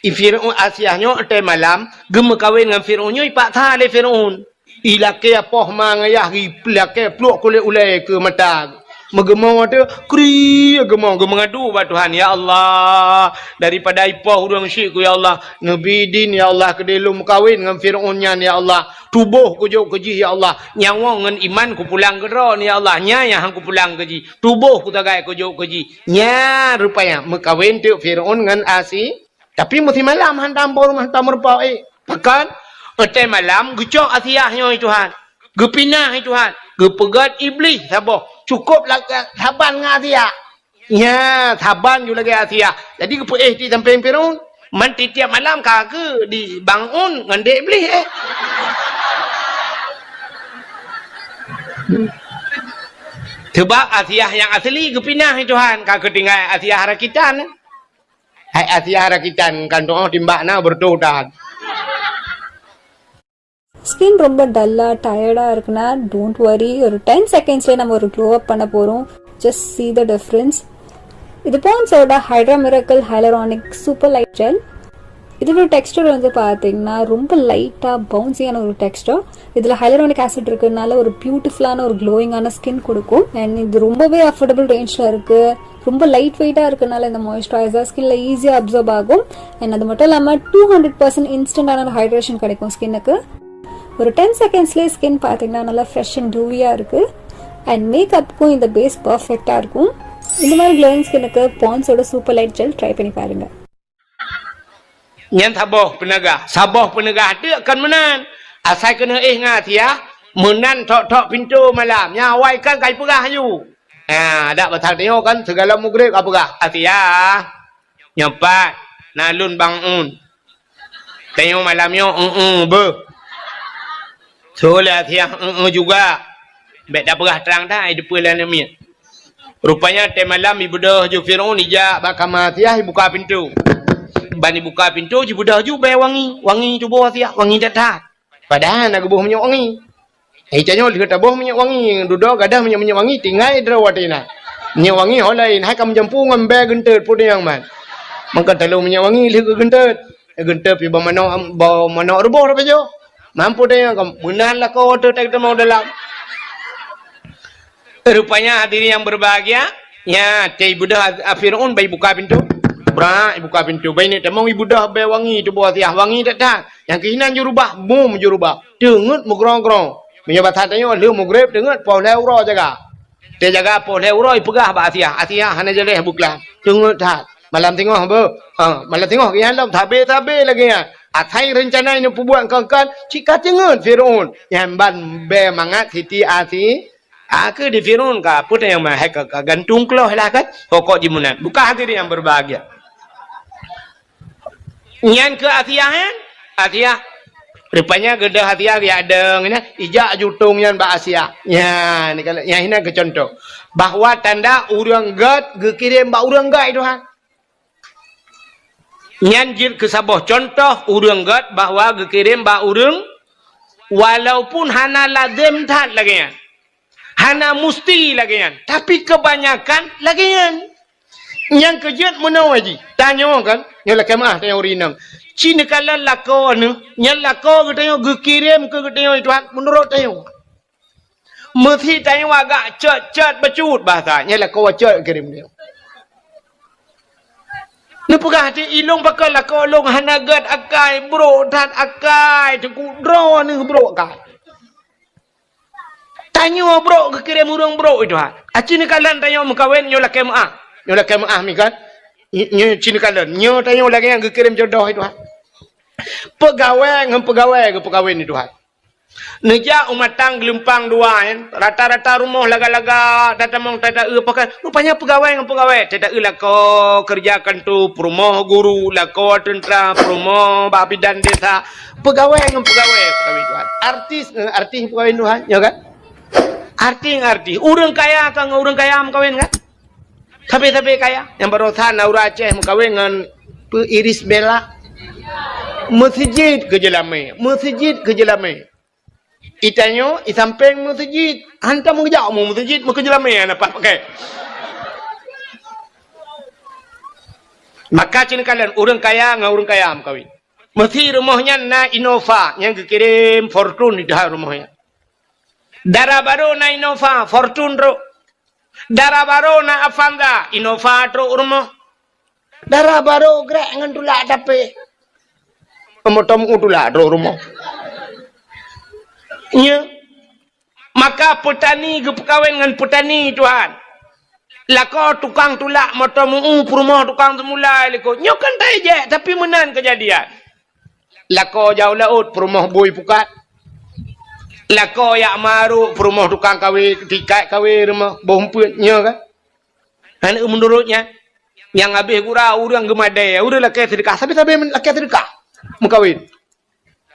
I Fir'aun Asiah nyoe watèe malam geumeukawen ngon Fir'aun nyoe ipaksa lé Fir'aun. Ilakèe poh ma ngon yah, ilakèe pluek kulét ulèe keu mata. Meugeumoe teuh, kri geumoe, geumeungadu bak Tuhan, "Ya Allah, daripada ipoh ureueng syik ku, ya Allah, neubi idin, ya Allah, keudéh lôn meukawen ngon Fir'aun nyan, ya Allah. Tuboh kujok keu jih, ya Allah. Nyawoe ngon iman kupulang keu droe, ya Allah. Nyan nyang han kupulang keu jih. Tuboh kutagai kujok keu jih." Nyan rupanya meukawen teuk Fir'aun ngon Asi-, tapi meusimalam hantom boh rumoh hantom meurumpok éh. Pakon? Watèe malam geucok Asiah nyoe, hai Tuhan. Geupinah, hai Tuhan. Geupeugèt Iblih saboh. Cukôp la-, saban ngon Asiah. Nya, saban ju lagèe Asiah. Jadi geupeuéh di sampéng Fir'aun. Man tiep-tiep malam ka keu di bangun ngon dek Iblih, éh. Sebab Asiah nyang asli geupinah, hai Tuhan, ka keu tinggai Asiah rakitan. Hai Asiah rakitan, kan tu'oh timbak na beureutoh that. Skin ரொம்ப டல்லா டயர்டா இருக்குன்னா, don't worry. ஒரு டென் செகண்ட்ஸ்ல நம்ம ஒரு க்ளோ அப் பண்ண போறோம். Just see the difference. இது பாண்ட்ஸோட hydra miracle hyaluronic super light gel. இதோட டெக்ஸ்டர் வந்து பார்த்தீங்கன்னா, ரொம்ப லைட்டா பவுன்சியான ஒரு டெக்ஸ்டர். இதுல ஹைலரானிக் ஆசிட் இருக்கிறதுனால ஒரு பியூட்டிஃபுல்லான ஒரு க்ளோயிங்கான ஸ்கின் கொடுக்கும். அண்ட் இது ரொம்பவே அஃபோர்டபுள் ரேஞ்சில் இருக்கு. ரொம்ப லைட் வெயிட்டா இருக்கிறதுனால இந்த மாய்ஸ்சரைசர் ஸ்கின்ல ஈஸியா அப்சர்ப் ஆகும். அண்ட் அது மட்டும் இல்லாம, டூ ஹண்ட்ரட் பர்சன்ட் இன்ஸ்டன்டான ஒரு ஹைட்ரேஷன் கிடைக்கும் ஸ்கின்னுக்கு. ஒரு டென் செகண்ட்ஸ்லேயே ஸ்கின் பார்த்தீங்கன்னா, நல்லா ஃப்ரெஷ் அண்ட் டூவியாக இருக்குது. அண்ட் மேக்கப்புக்கும் இந்த பேஸ் பர்ஃபெக்டாக இருக்கும். இந்த மாதிரி க்ளோயிங் ஸ்கின்னுக்கு பாண்ட்ஸோட சூப்பர் லைட் ஜெல் ட்ரை பண்ணி பாருங்க. Nyan saboh peuneugah. Saboh peuneugah teuk kon meunan. Asai keuneuk éh ngon Asiah, meunan thok-thok pintoe malam. Nyan awai kan ka jipeugah aju. Ha, dak pasal tanyoe kan sigohlom mugreb ka peugah, "Asiah, nyoe pat na lôn bangun." Tanyoe malam nyoe, eu-eu beuh. Soe lé Asiah, eu-eu juga. Bèk tapeugah trang that, ai deupeu lam miet. Rupanya watèe malam ibeudôh ju Fir'aun ijak bak kama Asiah, ibuka pintoe. Ban ibuka pintoe, jibeudôh ju bèe wangi. Wangi tuboh Asiah, wangi that-that. Padahai na geuboh minyeuk wangi. Hai tanyoe lheueh taboh minyeuk wangi, dudoe gadoh minyeuk-minyeuk wangi, tinggai droe watèe na. Minyeuk wangi ho laén, hai ka meujampu ngon bèe geunteut peue nyang man. Mangka talo minyeuk wangi lheueh geugeunteut. Geunteut pih bak manok, bak manok ruboh tapajoh. Mampu tanyoe ka meunan lakoe teuh tateumé dalam. Rupanya hadirin yang berbahagia, nya, watèe ibeudôh Fir'aun bai buka pintoe. Brak, ibuka pintoe. Bai neuk tamong ibeudôh bèe wangi tuboh Asiah, wangi that-that. Nyang keuh inan jurubah, bum jurubah. Teungeut meugrong-grong. Meunyoe basa tanyoe lheueh mugreb teungeut poh lhèe uroe jaga. Teujaga poh lhèe uroe ipeugah bak Asiah, "Asiah hana jaleh beuklam. Teungeut that. Malam singoh beuh." Ha, malam singoh geuh nyan lom sabé-sabé lagèe nyan. Asai reuncana nyang peubuet kon-kon cit ka teungeut Fir'aun. Nyan ban bèe mangat Siti Asi-, a, keu di Fir'aun ka peue nyang meuhai ka, ka gantung keuloh lah kan. Pokok jih meunan. Bukan hadirin yang berbahagia. Nyan keu Asiah nyan. Asiah. Rupanya geudôh Asiah geujak dong nyan, ijak jutông nyan bak Asiah. Nyan, nyan inan keu contoh. Bahwa tanda ureueng gèt geukirém bak ureueng gèt Tuhan. Nyan jeuet keu saboh contoh ureueng gèt bahwa geukirém bak ureueng, walaupun hana lazem that lagèe nyan. Hana musti lagée nyan, tapi keubanyakan lagée nyan. Nyang keujeuet meunoe jih, tanyoe kan, nyoe lakée meuáh tanyoe ureuëng inong. Ci neukalon lakoe neuh, nyan lakoe geutanyoe geukirém keu geutanyoe Tuhan meunurot tanyoe. Meusi tanyoe agak cot-cot bacut bahasa, nyan lakoe cot geukirém tanyoe. Neupeugah di ilong pakon lakoe lôn hana gét akai, brok that akai, teungku droeneuh brok akai. Tanyoe brok geukirém ureuëng brok itu ha. Aci neukalon tanyoe meukawen nyoe lakée meuáh. Nyoe lakée meuáh mi kan. Nyoe ci neukalon. Nyoe tanyoe lagée nyang geukirém jodoh itu ha. Peugawée ngon peugawée geupeukawen itu ha. Neujak u matang geulumpang dua nyan, rata-rata rumoh laga-laga, tatamong tata-eu pakai. Rupanya peugawée ngon peugawée, tata-eu lakoe keureuja kanto, peurumoh guru, lakoe teuntra, peurumoh bak bidan desa. Peugawée ngon peugawée peukawén Tuhan. Artis ngon artis peukawén Tuhan, ya kan? Artis ngon artis. Ureuëng kaya ka ngon ureuëng kaya meukawén kan? Sabe-sabe kaya. Nyang barosa na ureuëng Aceh meukawén ngon peu Iris Bella. Meuseujid keu jeulamé. Meuseujid keu jeulamé. Itanyoe isampéng meuseujid. Hantom geujak mu meuseujid meukeujeulamé na pat pakai. Maka cen kalon ureuëng kaya ngon ureuëng kaya meukawén. Meusi rumoh nyan na Innova nyang geukirém Fortuner di dalam rumoh nyan. Dara barô na Innova, Fortuner trok. Dara barô na Avanza, Innova trok rumoh. Dara barô grek ngon tulak tapé. Motong tulak trok rumoh. Nya. Maka peutani geupeukawén ngon peutani Tuhan. Lakoe tukang tulak moto meu-u peurumoh tukang teumulai likot. Nyoe kan tajak, tapi meunan keujadian. Lakoe jak u laôt peurumoh bui pukat. Lakoe jak marok peurumoh tukang kawé, tikai kawé rumoh boh umpeuet nyoe kan. Aneuk meunurot nyan, nyang habéh gura ureuëng geumadée, ureuëng lakée seudeukah, sabe-sabe lakée seudeukah meukawén.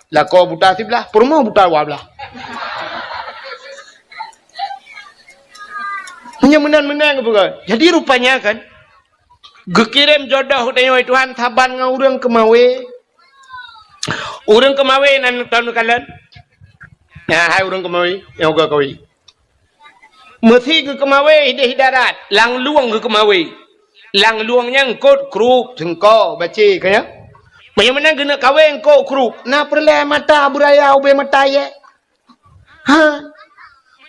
Lakoe buta siblah, peurumoh buta dua blah. Meunyoe meunan-meunan geupeugah. Jadi rupanya kan, geukirém jodoh tanyoe Tuhan saban ngon ureuëng keumawé. Ureuëng keumawé nan tahu kalon. Nah, hai ureuëng keumawé, nyang uga kawé. Meusi geukeumawé ideh darat, lam lueng geukeumawé. Lam lueng nyan eungkôt krup, seungko, bacé, ka nyan. Meunyoe meunan geuneuk kawé eungkôt krup, na peureulée mata beuraya ubé mata yé. Ha?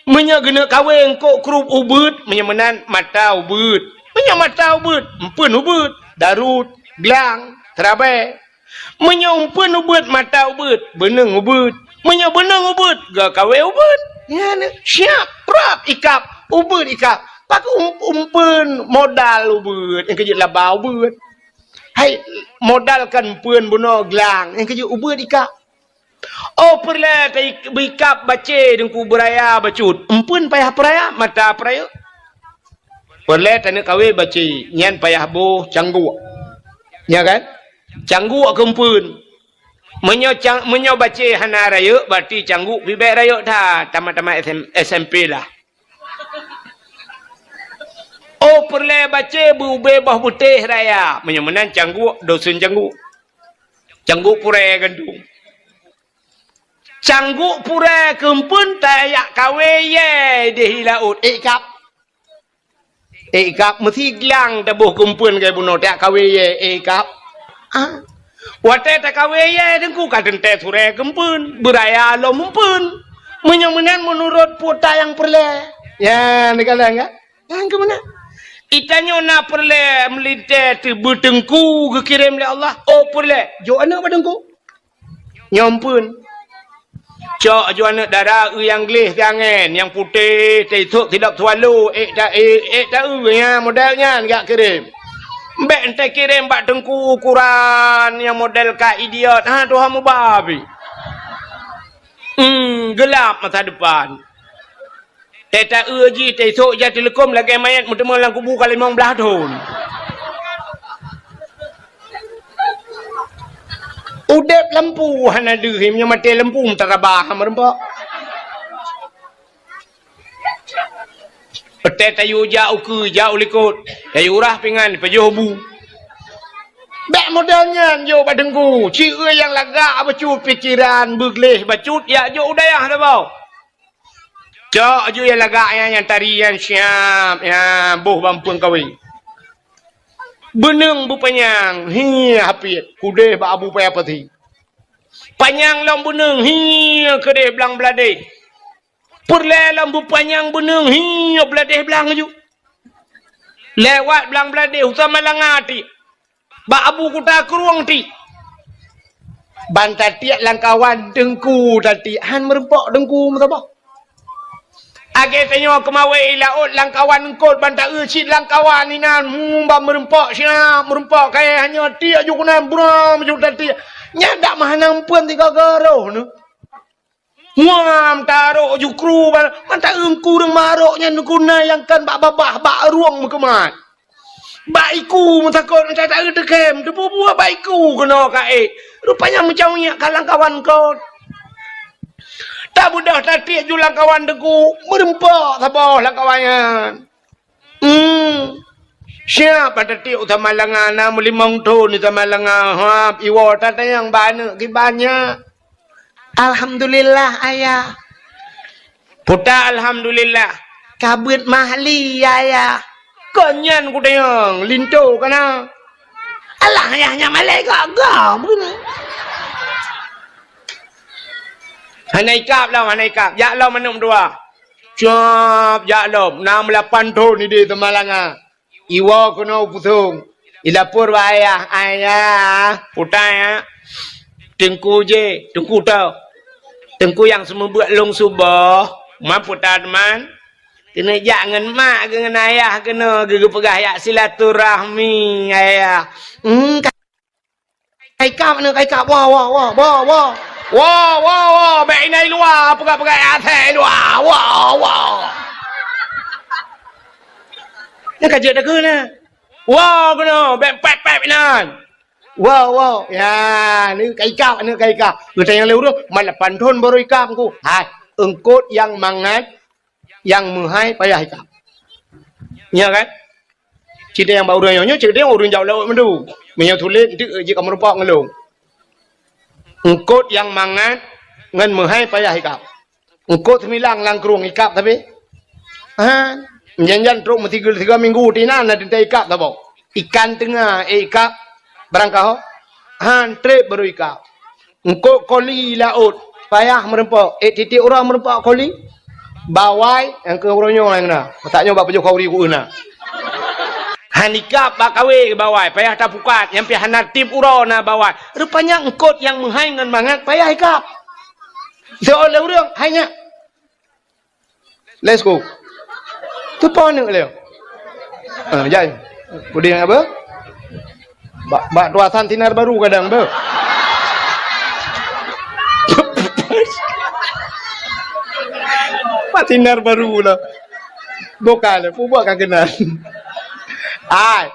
Meunyoe geuneuk kawé eungkôt krup ubeuet, meunyoe meunan mata ubeuet. Meunyoe mata ubeuet, umpeuen ubeuet, darut, glang, seurabée. Meunyoe umpeuen ubeuet mata ubeuet, beuneueng ubeuet. Meunyoe beuneueng ubeuet, geuh kawé ubeuet. Nyan siap, rab ikab, ubeuet ikab. Pakon um-, umpeuen modal ubeuet, nyang keujeuet laba ubeuet. Hai, modal kan umpeuen bunoe glang, nyang keujeuet ubeuet ikab. Oh, peureulée ta-, beikab bacé deungku beuraya bacut. Umpeuen payah peuraya, mata peuraya. Peureulée taneuk kawé bacé, nyan payah boh cangguk. Nya kan? Cangguk keu umpeuen. Meunyoe cang-, meunyoe bacé hana rayeuk, berarti cangguk pih bék rayeuk that, tamat-tamat S M, S M P lah. Oh, peureulée bacé beu-ubé boh beutéh raya. Meunyoe meunan cangguk, dosen cangguk. Cangguk purée gandong. Cangguk purée keu umpeuen tajak kawé yé ideh laôt, ék ikab. Ék ikab meusi glang taboh keu umpeuen keu bunoe tajak kawé yé, ék ikab. Ah. Watée takawé yé deungku ka teuntée surée keu umpeuen, beuraya lom umpeuen. Meunyoe meunan meunurot peue nyang peureulée. Ya, neukalon kan? Nyang keumeuna. Itanyoe na peureulée meulintée teubeuteungku geukirém lé Allah. Oh, peureulée. Jok aneuk bak teungku. Nyoe umpeuen. Cok aju aneuk dara eu nyang gleh siangén, nyang putéh, teusok sidop swallow, ék ta-, ék, ék ta-eu nyan, model nyan jak kirém. Bék entée kirém bak teungku ukuran nyang model ka idiot. Ha, tuha mubabi. Hmm, gelap masa depan. Teuta-eu jih, teusok jak teuleukom lagée manyét meuteumé lam kubu ka limong blaih thon. Udeb lampu hana deuh, meunyoe maté lampu meutarabah meureumpok. Teuta tayue jak ukeue, jak u likot, tayue rah pingan, pajoh bu. Bék model nyan jok bak teungku, ci eu nyang lagak bacut pikeran, beugleh bacut, jak jok u dayah saboh. Cok aju nyang lagak nyan, nyang tari nyan siap, nyan boh bak eumpeuen kawé. Beuneueng beupanyang, hi hapiet, keudeh bak Abu Paya Pasi. Panyang lom beuneueng, hi keudeh blang bladeh. Peureulée lom beupanyang beuneueng, hi bladeh blang aju. Lewat blang bladeh, u Samalanga tiek. Bak Abu Kuta Krueng tiek. Ban tatiek lam kawan teungku tatiek, han meurumpok teungku meusaboh. Lagée tanyoe keumawé i laôt lam kawan eungkôt ban taeu cit lam kawan inan, hmm, ban meurumpok siat, meurumpok kayée hanyoe tiek ju keunan, buram ju tatiek. Nyan dak meuhana eumpeuen tiga garoh neuh. Muam tarok ju kru ba-, mata eungku ureueng marok nyan guna nyang kan bak babah, bak rueng meukeumat. Bak iku meutakot, mata taeu teukem, teupeue-peue bak iku keunoe ka ék. Rupanya meucaweuek ka lam kawan kon. Tabeudôh tatiek ju lam kawan teungku, meurumpok saboh lam kawan nyan. Hmm. Siap bak tatiek u Samalanga, na meulimong thon di Samalanga. Hab, iwoe tatanyong bak aneuk kiban nyan. Alhamdulillah, Ayah. Puta alhamdulillah. Ka beuet mahli, Ayah. Kon nyan kutanyong, linto kana. Alah, Ayah, nyan malaikat gam. Hana ikab lom, hana ikab. Jak lom aneuk dua. Cap, jak lom. Na meulapan thon idéh Samalanga. Iwoe keunoe u Pusong. Ilapor bak ayah, "Ayah, puta ya. Teungku jih, teungku toh. Teungku nyang seumeubeuet lôn suboh, man puta teuma. Keuneuk jak ngon mak geuh ngon ayah keunoe geupeugah jak silaturahmi, ayah." Hmm, Ka ikab aneuk, ka ikab. Woe, woe, woe, woe, woe. Woe, woe, woe. Bèk inan i luwa, peugah-peugah asèe i luwa. Woe, woe. Nyan ka jeuet takheun na. Woe keunoe, bèk pèp-pèp inan. Woe, woe. Ya, ni ka ikab aneuk, ka ikab. Geutanyong lé ureueng, "Man lapan thon baru ikab, Teungku?" Hai, eungkôt nyang mangat nyang meuhai payah ikab. Nyo kan? Cit nyang bak ureueng nyoe, nyoe cit ureueng jak laôt mandum. Meunyoe sulet, eunteuk jeuet ka meurumpok ngon lôn. Eungkôt nyang mangat ngon meuhai payah ikab. Eungkôt seumilang lam krueng ikab tapi. Ha, jan-jan trok meusigoe-sigoe minggu tinan na teuntèe ikab saboh. Ikan teunga, eh, ikab barang kaho. Han trép baru ikab. Eungkôt koli laôt, payah meurumpok. Eh, tiep-tiep uroe meurumpok koli. Bawai, nyang keu uroe nyoe nyang na. Masa nyoe bak pajoh khauri ku na. Han ikab bak kawé bawai, payah tapukat, nyang pih hana tiep uroe na bawai. Rupanya eungkôt nyang meuhai ngon mangat payah ikab. Soe lé ureueng, hai nyak. Let's go. Teupeue aneuk lé. Ah, jai. Puding apa? Bak, bak tuasan sinar baru kadang tu. Bak sinar baru lah. Bukan, peubuet ka keunan. Ai.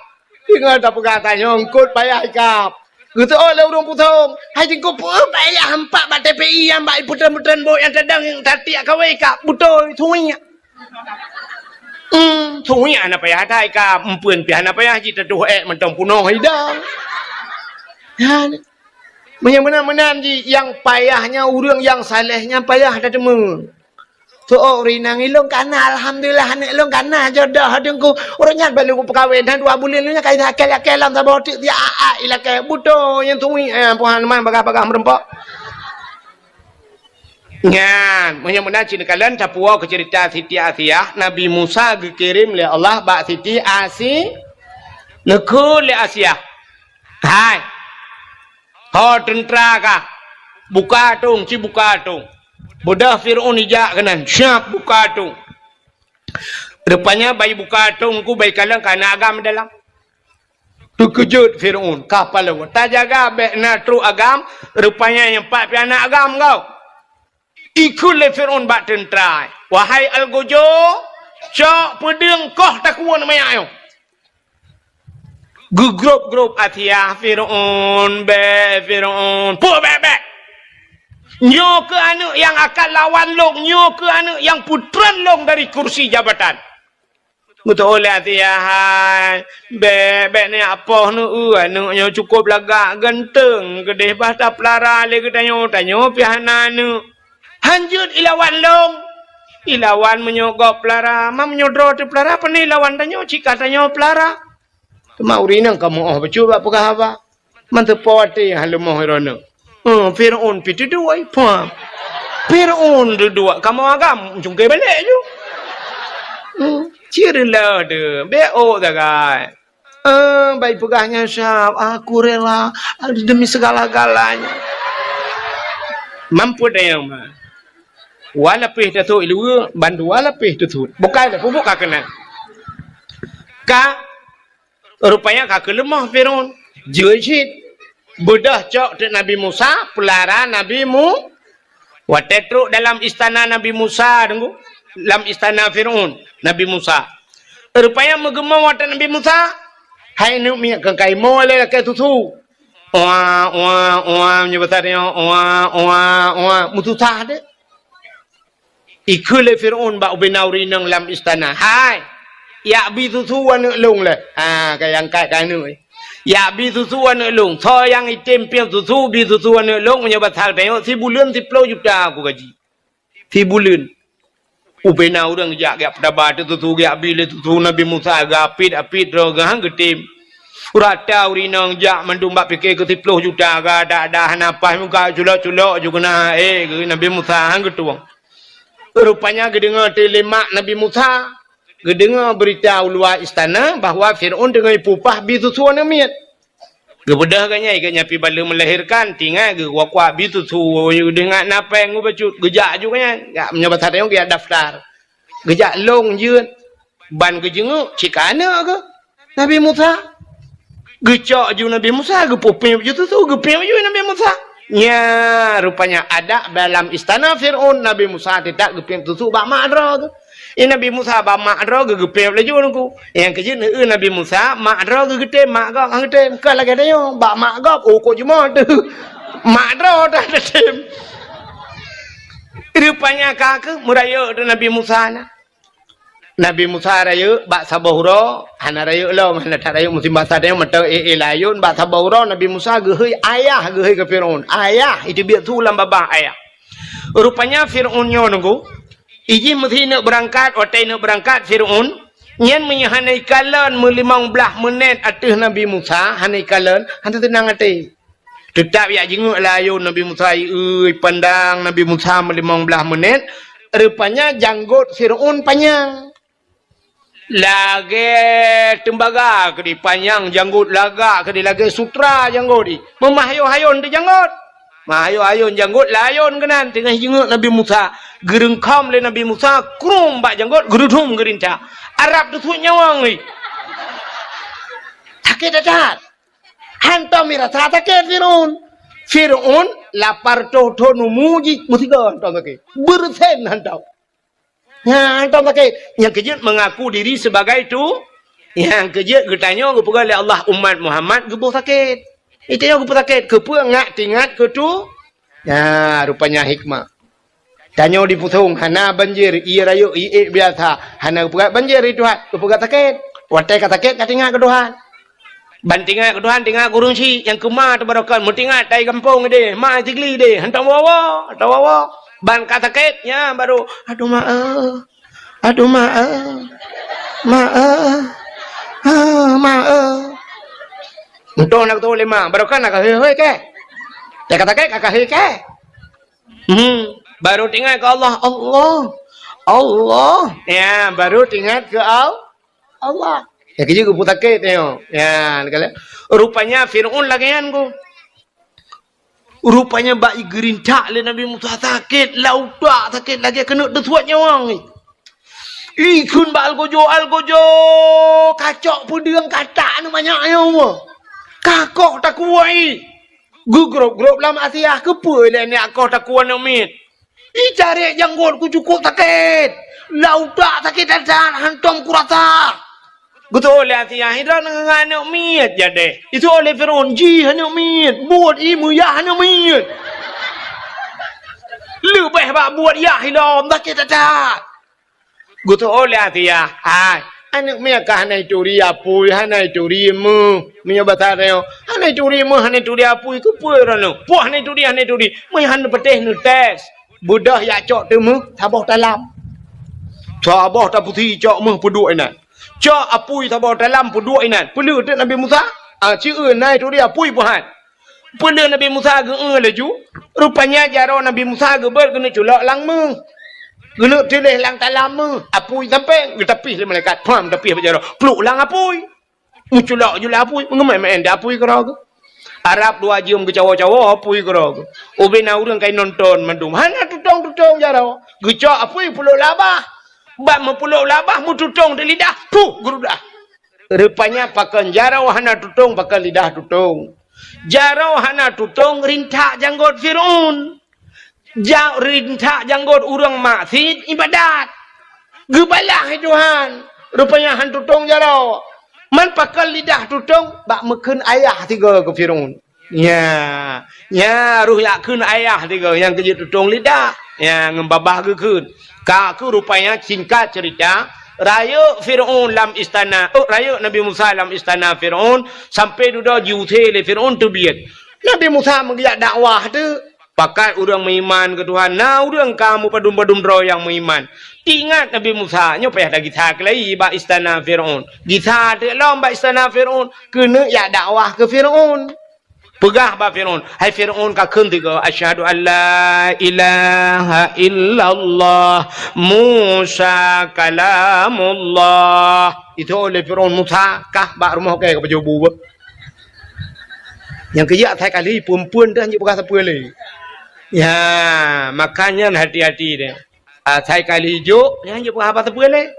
Ingat tapeugah tanyoe eungkôt payah ikab. Geuseuôt lé ureueng Pusong, "Hai Teungku, peue payah hampak bak T P I nyang bak ipeutren-peutren bot nyang tadong nyang tatiek kawé ikab? Beutôi, suwiek." Hmm, suwiek hana payah that ikab, eumpeuen pih hana payah jitatuh ék mantong punoh idang. Nyan. Meunyoe meunan-meunan jih, nyang payah nyan ureueng nyang saleh nyan payah tateumé. Soe ureueng inong ilôn kana, alhamdulillah, aneuk lôn kana jodoh Teungku. Ureueng nyan baru kupeukawen, hana dua buleuen lôn nyan ka ilakée-lakée lam saboh teuk siat-at ilakée. Beutôi nyan suwiek, eh, Tuhan man bagah-bagah meurumpok. Nyan, meunyoe meunan cit neukalon tapuwoe keu ceurita Siti Asiah, Nabi Musa geukirém lé Allah bak Siti Asi-, neukheun lé Asiah. Hai. Ho teuntra kah, buka atong, ci buka atong. Beudôh Fir'aun ijak keunan, siap buka atong. Rupanya bai buka atong ku bai kalon ka na agam dalam. Teukeujot Fir'aun, ka palau. Tajaga bèk na trok agam, rupanya nyang pat pih na agam kau. Ikheun lé Fir'aun bak teuntra, "Wahai algojo, cok peudeueng koh takue manyak nyoe." Geugrôb-grôb Asiah, "Fir'aun, bèk, Fir'aun, peue bèk-bèk? Nyoe keuh aneuk nyang akan lawan lôn, nyoe keuh aneuk nyang peutren lôn dari kursi jabatan." Geuteuôt lé Asiah, "Hai, bèk, bèk neuh apoh neuh, eu, aneuk nyoe cukôp lagak ganteng, keudeh bah tapeulara lé geutanyoe, tanyoe pih hana aneuk. Han jeuet ilawan lôn." Ilawan meunyoe gob peulara, ma meunyoe droe teupeulara, pane ilawan tanyoe, cit ka tanyoe peulara. Teuma ureueng inong ka meu'oh bacut bak peugah haba. Manteupo até nyang leumoh droeneuh. Hmm, Fir'aun pih teuduek, pah. Fir'aun teuduek, kamoe agam, cungké balek ju. Hmm, cit reuloh teuh, bèk ôk sagai. Eh, bai peugah nyan sab, "Aku rela demi segala-galanya." Mampet dayang ma. Wa lapéh tasut iluwa, bandua lapéh tasut. Bukai dah, pupuk ka keunan. Ka, rupanya ka keuleumoh Firaun. Jeuet cit. Beudôh cok teuk Nabi Musa, peulara Nabi Mu-, Watèe trok dalam istana Nabi Musa, deungoe, lam istana Firaun, Nabi Musa. Rupanya meugeumong watèe Nabi Musa, hai aneuk miet, keu kaimoe lé lakèe susu. Oa, oa, oa, meunyoe basa tanyoe, oa, oa, oa, meususah deh. Ikheun lé Firaun bak ubena ureueng inong lam istana, "Hai, jak bi susu aneuk lôn lé." Ha, ka angkat keu aneuk. "Jak bi susu aneuk lôn. Soe nyang item piep susu, bi susu aneuk lôn, meunyoe basa tanyoe, sibuleuen siplôh juta aku gaji." Sibuleuen. Ubena ureueng jak, jak peutaba teuk susu, jak bi lé susu Nabi Musa, geuapit-apit droe geuh han geutem. Rata ureueng inong jak mandum bak pike keu siplôh juta, geuadak-adak hana paih muka, culok-culok ju keunan, eh, geuh Nabi Musa han geutueng. Rupanya geudeungoe teuk lé mak Nabi Musa, geudeungoe beurita u luwa istana bahwa Firaun teungoh ipeupah bi susu aneuk miet. Geubeudôh geuh nyan, geuh nyan pih baleuem melahirkan, tinggai geuh kuak-kuak bi susu, geuh ingat na péng geuh bacut, geujak ju geuh nyan. Jak, meunyoe basa tanyoe geujak daftar. Geujak lôn jeuet, ban geujeunguk, cit ka aneuk geuh. Nabi Musa. Geucok ju Nabi Musa, geupeupiep ju susu, geupiep ju Nabi Musa. Nya, rupanya adat dalam istana Firaun, Nabi Musa teutap geupiep susu bak mak droe geuh. Eh, Nabi Musa bak mak droe geuh geupiep laju nungku. Nyang keujeuet neueu Nabi Musa, mak droe geuh geutem, mak gob han geutem. Kon lagèe tanyoe, bak mak gob, oh, kok jumoe teuh. Mak droe dah teutem. Rupanya ka keuh meurayeuk teuh Nabi Musa na. Nabi Musa rayeuk bak saboh uroe, hana rayeuk lom, hana that rayeuk musim basa tanyoe mantong éh-éh layôn, bak saboh uroe Nabi Musa geuhôi ayah, geuhôi keu Firaun. Ayah, iteubiet su lam babah ayah. Rupanya Firaun nyoe nungku, ijih meusineuk beurangkat, watèe neuk beurangkat Firaun, nyan meunyoe hana ikalon meulimong blaih meunét ateueh Nabi Musa, hana ikalon, hana teunang até. Teutap jak jingeuek layôn Nabi Musa, ieu pandang Nabi Musa meulimong blaih meunét, rupanya janggot Firaun panyang. Lagèe teumbaga keudéh panyang janggot, lagak keudéh lagèe sutra janggot jih. Meumah hayôn-hayôn teuh janggot. Mah hayôn-hayôn janggot layôn keunan teungoh jingeuek Nabi Musa. Geureungkam lé Nabi Musa, krum bak janggot, geurudum geurintak. Arab teusuet nyawöng jih. Sakét that-that. Hantom mirasa sakét Firaun. Firaun lapar toh-toh numu jih meusigoe hantom sakét. Beureusen hantom. Nyan hantom sakét. Nyang keujeuet mengaku diri sebagai tu, nyang keujeuet geutanyoe geupeugah lé Allah umat Muhammad geuboh sakét. Geutanyoe geupeusakét, keupeue ngat teuingat keu tu? Nyan rupanya hikmah. Tanyoe di Pusong hana banjir, ié rayeuk, ié biasa. Hana geupeugah banjir di Tuhan, geupeugah sakét. Watèe ka sakét, ka teuingat keu Tuhan. Ban teuingat keu Tuhan, teuingat keu ureueng chik nyang keuma teubarokan, meuteuingat tai gampông deh, ma sigli deh, hantom woe-woe, hantom woe-woe. Ban ka sakét, nyan baru, "Aduh ma eh, aduh ma eh, ma eh, ah, ma eh." Untung na geutuwoe lé ma, barokan na ka hôi-hôi kèe. Teuka sakét ka hôi kèe. Hmm, baru teuingat keu Allah, Allah, Allah. Ya, baru teuingat keu Al-, Allah. Ya, keujeuet geupeusakét nyoe. Ya, rupanya Firaun lagèe nyan ku. Rupanya bak igeurintak lé Nabi Musa sakét, lam utak sakét lagèe keuneuk teusuet nyawöng. Ikheun bak algojo, "Algojo, kacok peudeueng katak aneuk manyak nyoe. Kakoh takue." Geugrôp-grôp lam asiah, keupeue lé nyak koh takue aneuk miet. Itarek janggot ku cukôp sakét. Lam utak sakét that-that, hantom kurasa. Geutôh lé asiah, "Hidra ngon aneuk miet jadeh." Itu oleh Firaun, "Jih aneuk miet, buet i meuyah aneuk miet. Leubeh bak buet yah ilom, sakét that-that." Geutôh lé asiah, "Hai, aneuk miet ka hana ituri apui, hana ituri meuh." Meunyoe basa tanyoe, "Hana ituri meuh, hana ituri apui, keupeue droeneuh? Poh hana ituri, hana ituri. Meuh hana patéh neutés. Beudôh jak cok teumeuh saboh talam." Saboh tapusi cok méuh peuduek inan. Cok apui saboh talam peuduek inan. Peuleueh teuk Nabi Musa? Ah, ci eu nai turi apui peuhat. Peuleueh Nabi Musa geu-eu laju. Rupanya jaroe Nabi Musa geubeuet keuneuk culok lam méuh. Keuneuk tuléh lam talam méuh. Apui sampai geutapih lé malaikat. Pham, tapih bak jaroe. Pluek lam apui. Meuculok ju lam apui, meungeumai-mai di apui keudroe geuh. Arab dua jeuem geucawoe-cawoe apui keudroe geuh. Ubé na ureuëng kai nonton mandum. Hana tutong-tutong jaroe. Geucok apui peuloh labah. Bak meupeuloh labah meututong di lidah, puh geurudah. Rupanya pakon jaroe hana tutong, pakon lidah tutong. Jaroe hana tutong rintak janggot Fir'aun. Ja-, rintak janggot ureuëng maksiet ibadat. Geubalah lé Tuhan. Rupanya han tutong jaroe. Man pakon lidah tutong bak meukheun ayah tiga keu Fir'aun. Nya, nya roh yak kheun ayah tiga nyang keujeuet tutong lidah. Nya ngon babah geukheun. Ka keuh rupanya singkat cerita, rayeuk Fir'aun lam istana, oh, rayeuk Nabi Musa lam istana Fir'aun, sampai dudoe jiusé lé Fir'aun teubiet. Nabi Musa meugeujak dakwah teuk. Pakat ureuëng meuiman keu Tuhan, na ureuëng ka meupadum-padum droe nyang meuiman. Ingat Nabi Musa, nyoe payah tagisa keulai bak istana Fir'aun. Gisa teuk lom bak istana Fir'aun, keuneuk jak dakwah keu Fir'aun. Peugah bak Fir'aun, "Hai Fir'aun, kakheun tiga, 'Asyhadu an la ilaha illallah, Musa kalamullah.'" Itu oleh Fir'aun, "Musa, kah bak rumoh kèe keu pajoh bu." Nyang keujak asai kali, peuen-peuen dah nyang peugah sapeue lé. Ya, makanya hati-hati deh. Asai kali jok, nyang nyang peugah haba sapeue lé.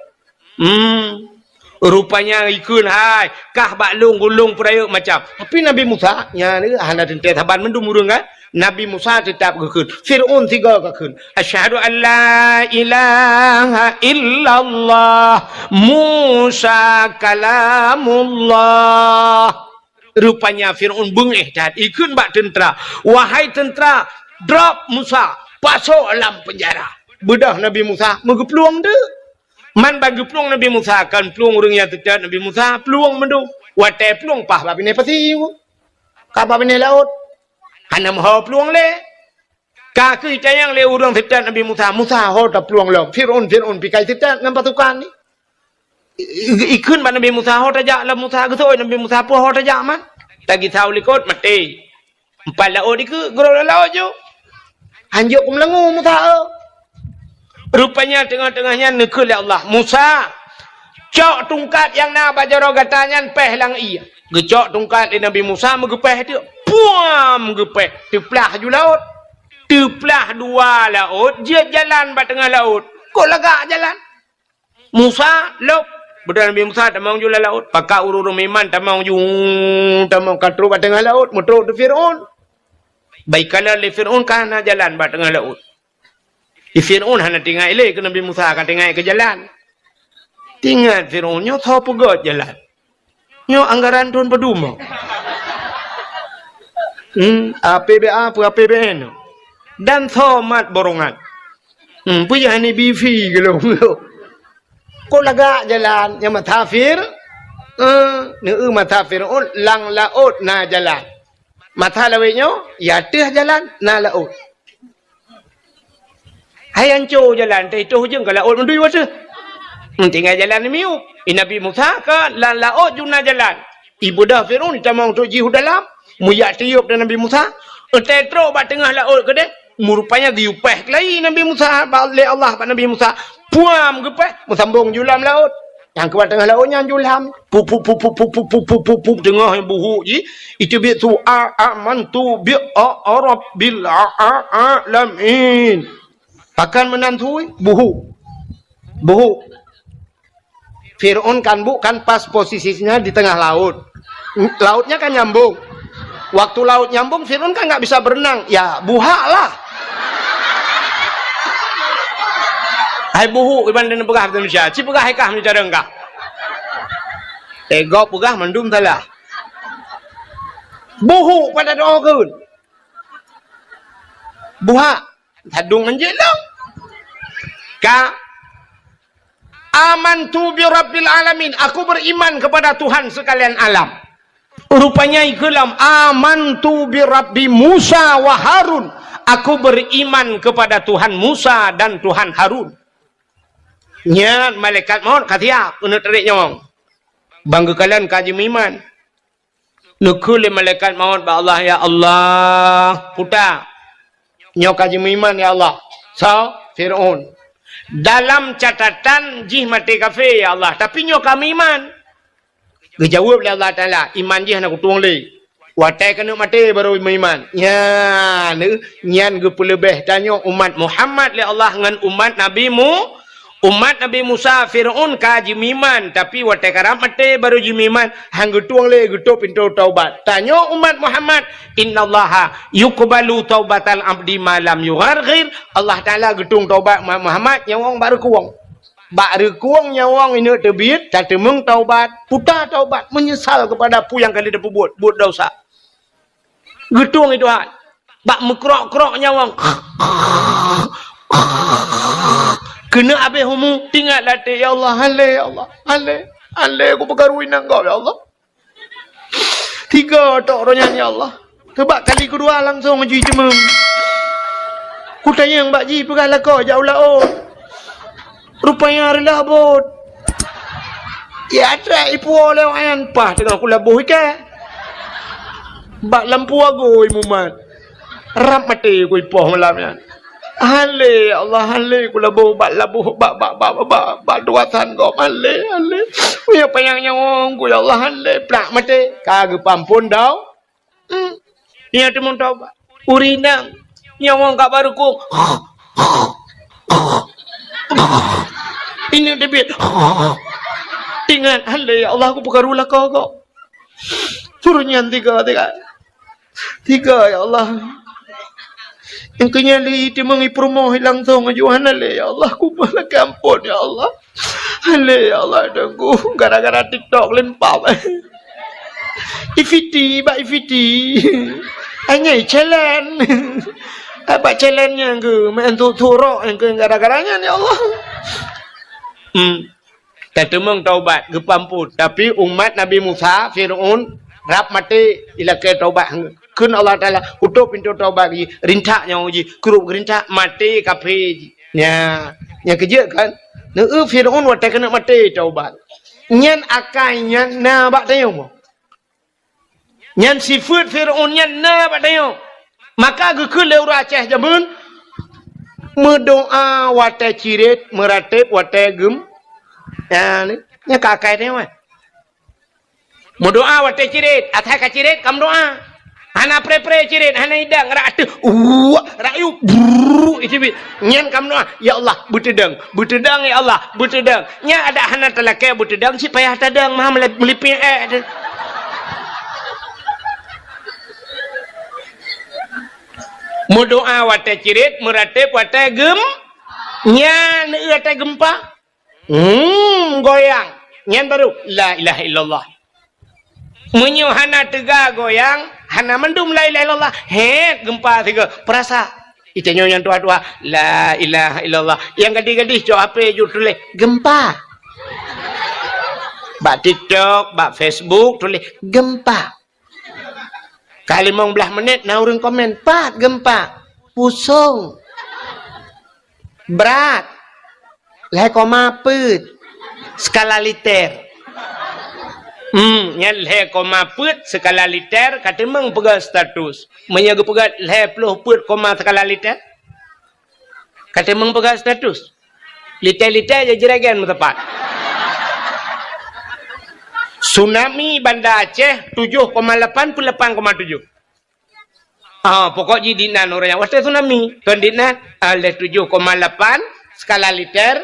Hmm. Rupanya ikheun hai, kah bak lôn gulong peurayeuk macam. Tapi Nabi Musa, nya ni hana teuntèe saban mandum ureueng kan. Nabi Musa teutap geukheun. Fir'aun sigoe geukheun. "Asyhadu an la ilaha illallah, Musa kalamullah." Rupanya Fir'aun beungéh that, ikheun bak teuntra, "Wahai teuntra, drop Musa, pasoe lam peunjara." Beudôh Nabi Musa meugeuplueng teuk. Man ban geuplueng Nabi Musa, kon plueng ureueng nyang teutet Nabi Musa, plueng mandum. Watèe plueng paih bak binéh pasi, ka bak binéh laôt. Hana meuho plueng lé. Ka keuh itanyong lé ureueng teutet Nabi Musa, "Musa, ho taplueng lom? Fir'aun, Fir'aun pikai teutet ngon pasukan ni." I-, i-, ikheun bak Nabi Musa, "Ho tajak lom Musa?" Geuseuôt Nabi Musa, "Peue ho tajak man? Tagisa u likot, maté." Empat laôt dikeue, geurôk lam laôt ju. Hanjeuet keu meulangue Musa, eu. Rupanya teungoh-teungoh nyan neukheun lé Allah, "Musa, cok tungkat nyang na bak jaroe gata nyan péh lam ié." Geucok tungkat lé Nabi Musa, meugeupéh teuk. Puam! Geupéh. Teuplah ju laôt. Teuplah dua laôt, jeuet jalan bak teungoh laôt. Kok lagak jalan? Musa, lôb. Beudôh Nabi Musa tamong ju lam laôt. Pakat ureueng-ureueng meuiman tamong ju, tamong ka trôk bak teungoh laôt, meutrôk di Fir'aun. Bak ikalon lé Fir'aun ka hana jalan bak teungoh laôt. Di Fir'aun hana teuingat lé keu Nabi Musa, ka teuingat keu jalan. Teuingat Fir'aun, "Nyoe soe peugöt jalan? Nyoe anggaran thôn padum?" Hmm, A P B A, peue A P B N. Dan soe mat borongan. Hmm, peue jih hana bifi geulong. Kok lagak jalan nyang meutasafir? Eh, neu meutasafir, oh, lam laôt na jalan. Masa lawét nyoe, ya teuh jalan, na laôt. Hai anco jalan, teuh itoh ujong ka laôt meudui wateuh. Tinggai jalan miyueb. I Nabi Musa ka lam laôt ju na jalan. Ibeudôh Fir'aun tamong trôk jih u dalam, meuyak tiôb dan Nabi Musa, teutrôk bak teungoh laôt keudeh, meurupanya geuyue péh keulai Nabi Musa, ba-, lé Allah bak Nabi Musa. Puam geupéh, meusambong ju lam laôt. Nyang keu bak teungoh laôt nyan ju lam. Pup, pup, pup, teungoh buhuk jih, iteubiet su a, amantu bi a, a rabbil a, a, alamin. Pakon meunan sui? Buhuk. Buhuk. Fir'aun kan bu-, kan pas posisinya di tengah laut. Lautnya kan nyambung. Waktu laut nyambung, Fir'aun kan nggak bisa berenang. Ya, buhak lah. Hai buhuk, iban dan peugah Indonesia. Ci peugah hai kah meucara kah. Eh, gob peugah mandum salah. Buhuk pada doa keun. Buhak. Sadung anjeuk lom. Ka, "Amantu bi rabbil alamin." Aku beriman kepada Tuhan sekalian alam. Rupanya ikheun lom, "Amantu bi rabbi Musa wa Harun." Aku beriman kepada Tuhan Musa dan Tuhan Harun. Nyan malaikat maut ka siap keuneuk tarék nyawöng. Ban geukalon ka jimeuiman. Neukheun lé malaikat maut bak Allah, "Ya Allah, puta, nyoe ka jimeuiman, ya Allah." Soe? Fir'aun. Dalam catatan jih maté kafé, ya Allah, tapi nyoe ka meuiman. Geujaweueb lé Allah Taala, "Iman jih hana kutueng lé. Watèe keuneuk maté barô meuiman." Nyan, nyan geupeuleubeh tanyoe umat Muhammad lé Allah ngon umat Nabi Mu-, umat Nabi Musa, Fir'aun ka jimeuiman, tapi watèe karab maté barô jimeuiman, han geutueng lé geutôp pintoe taubat. Tanyoe umat Muhammad, "Innallaha yuqbalu taubatal abdi ma lam yugharghir." Allah Taala geutueng taubat umat Muhammad nyawöng bak reukueng. Bak reukueng nyawöng ineuk teubiet, tateumeung taubat, puta taubat, meunyeusal keupada peue nyang ka lheueh tapeubuet, buet desya. Geutueng i Tuhan. Bak meukrok-krok nyawöng. Keuneuk abéh umu, teuingat lam até, "Ya Allah, han lé, ya Allah, han lé, han lé kupeukaru inong gob, ya Allah." Tiga tok roh nyan, ya Allah. Teubak kali keudua langsong jiteumeung. Kutanyong bak jih peugah lakoe jak u laôt. Rupanya reulah bot. Ya, atra ipuwoe lé awak nyan, paih teungoh kulaboh ikan. Bak lampu agui mumat. Rab maté kuipoh malam nyan. Han lé, ya Allah, han lé kulaboh bak laboh, bak, bak, bak, bak, bak, bak tugasan gob, han lé, han lé. Meunyoe panyang nyawöng ku, ya Allah, han lé, plak maté. Ka geupeuamphon dau-, hmm. Nyan teumeung taubat. Ureueng inong, nyawöng ka bak reukueng. Ineuk teubiet. Teuingat, han lé, ya Allah, kupeukaru lakoe gob. Suruh nyan tiga, tiga. Tiga, ya Allah. Nyang keu nyan lé teumeung i peurumoh langsong aju, hana lé, ya Allah. Kuba lakèe amphon, ya Allah. Han lé, ya Allah, Teungku. Gara-gara TikTok lempap. Ifiti, bak ifiti. Hanya challenge. Bak challenge nyan keuh, main tu-, turok nyan keuh gara-gara nyan, ya Allah. Hmm. Tateumeung taubat, geupeuamphon. Tapi umat Nabi Musa, Fir'aun, rab maté, ilakèe taubat. Kheun Allah Taala, "Kutôp pintoe taubat jih, rintak nyawöng jih, krup geurintak, maté kafé jih." Nya, nyang keujeuet kan? Neu-eu Fir'aun watèe keuneuk maté taubat. Nyan akai nyan na bak tanyoe. Nyan sifeuet Fir'aun nyan na bak tanyoe. Maka geukheun lé ureueng Aceh jameun, meudoa watèe cirét, meuratéb watèe geum-, nyan, nyan ka akai tanyoe, eh. Meudoa watèe cirét, asai ka cirét ka meudoa. Hana pré-pré cirét, hana idang, rak ateueh, uwak, rak yub, brrrr, iteubiet. Nyan ka meudoa, "Ya Allah, beuteudong, beuteudong, ya Allah, beuteudong." Nyan adak hana talakèe beuteudong, cit payah tadong, meuha meulip-, meulipéng èk teuh. Meudoa watèe cirét, meuratéb watèe geum-, nyan, watèe geumpa. Hmm, goyang. Nyan baru, "La ilaha illallah." Meunyoe hana teuga goyang, hana mandum la ilaha illallah, hét geumpa sigoe. Peurasa. Itanyoe nyang tuha-tuha, "La ilaha illallah." Nyang gadih-gadih cok H P ju tuléh, "Geumpa." Bak TikTok, bak Facebook tuléh, "Geumpa." Ka limong blaih menit na ureueng komen, "Pat geumpa?" "Pusong." "Brat." "Lhèe koma peuet skala Richter." Hmm, nyan lhèe koma peuet skala Richter ka teumeung peugah status. Meunyoe geupeugah lhèe ploh peuet koma skala Richter, ka teumeung peugah status. Liter-liter ya juragan meutepat. Tsunami Banda Aceh tujoh koma lapan peuet lapan koma tujoh. Ah, pokok jih dinan ureueng nyang watèe tsunami. Kon dinan, ah, lhèe tujoh koma lapan skala Richter,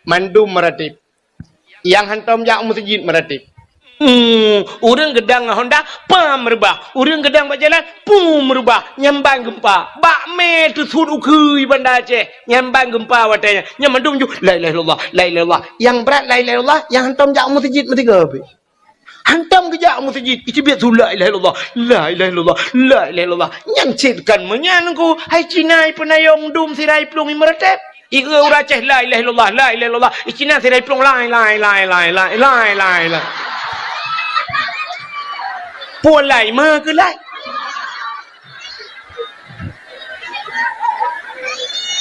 mandum meuratéb. Nyang hantom jak u meuseujid meuratéb. Hmm, ureueng geudong ngon honda, pam reubah. Ureueng geudong bak jalan, pum reubah. Nyan ban geumpa. Bak mé teusut ukeue Banda Aceh. Nyan ban geumpa watèe nyan. Nyan mandum ju, "La ilaha illallah, la ilaha illallah." Nyang brat la ilaha illallah, nyang hantom jak u meuseujid meusigoe pih. Hantom geujak u meuseujid, iteubiet su la ilaha illallah, la ilaha illallah, la ilaha illallah. Nyan cit kon meunyan ku, hai Cina ipeunayong dum sira iplueng imeuratéb. Ieu ureueng Aceh, "La ilaha illallah, la ilaha illallah." I Cina sira iplueng, "Lai, lai, lai." Peue lai, ma keu lai.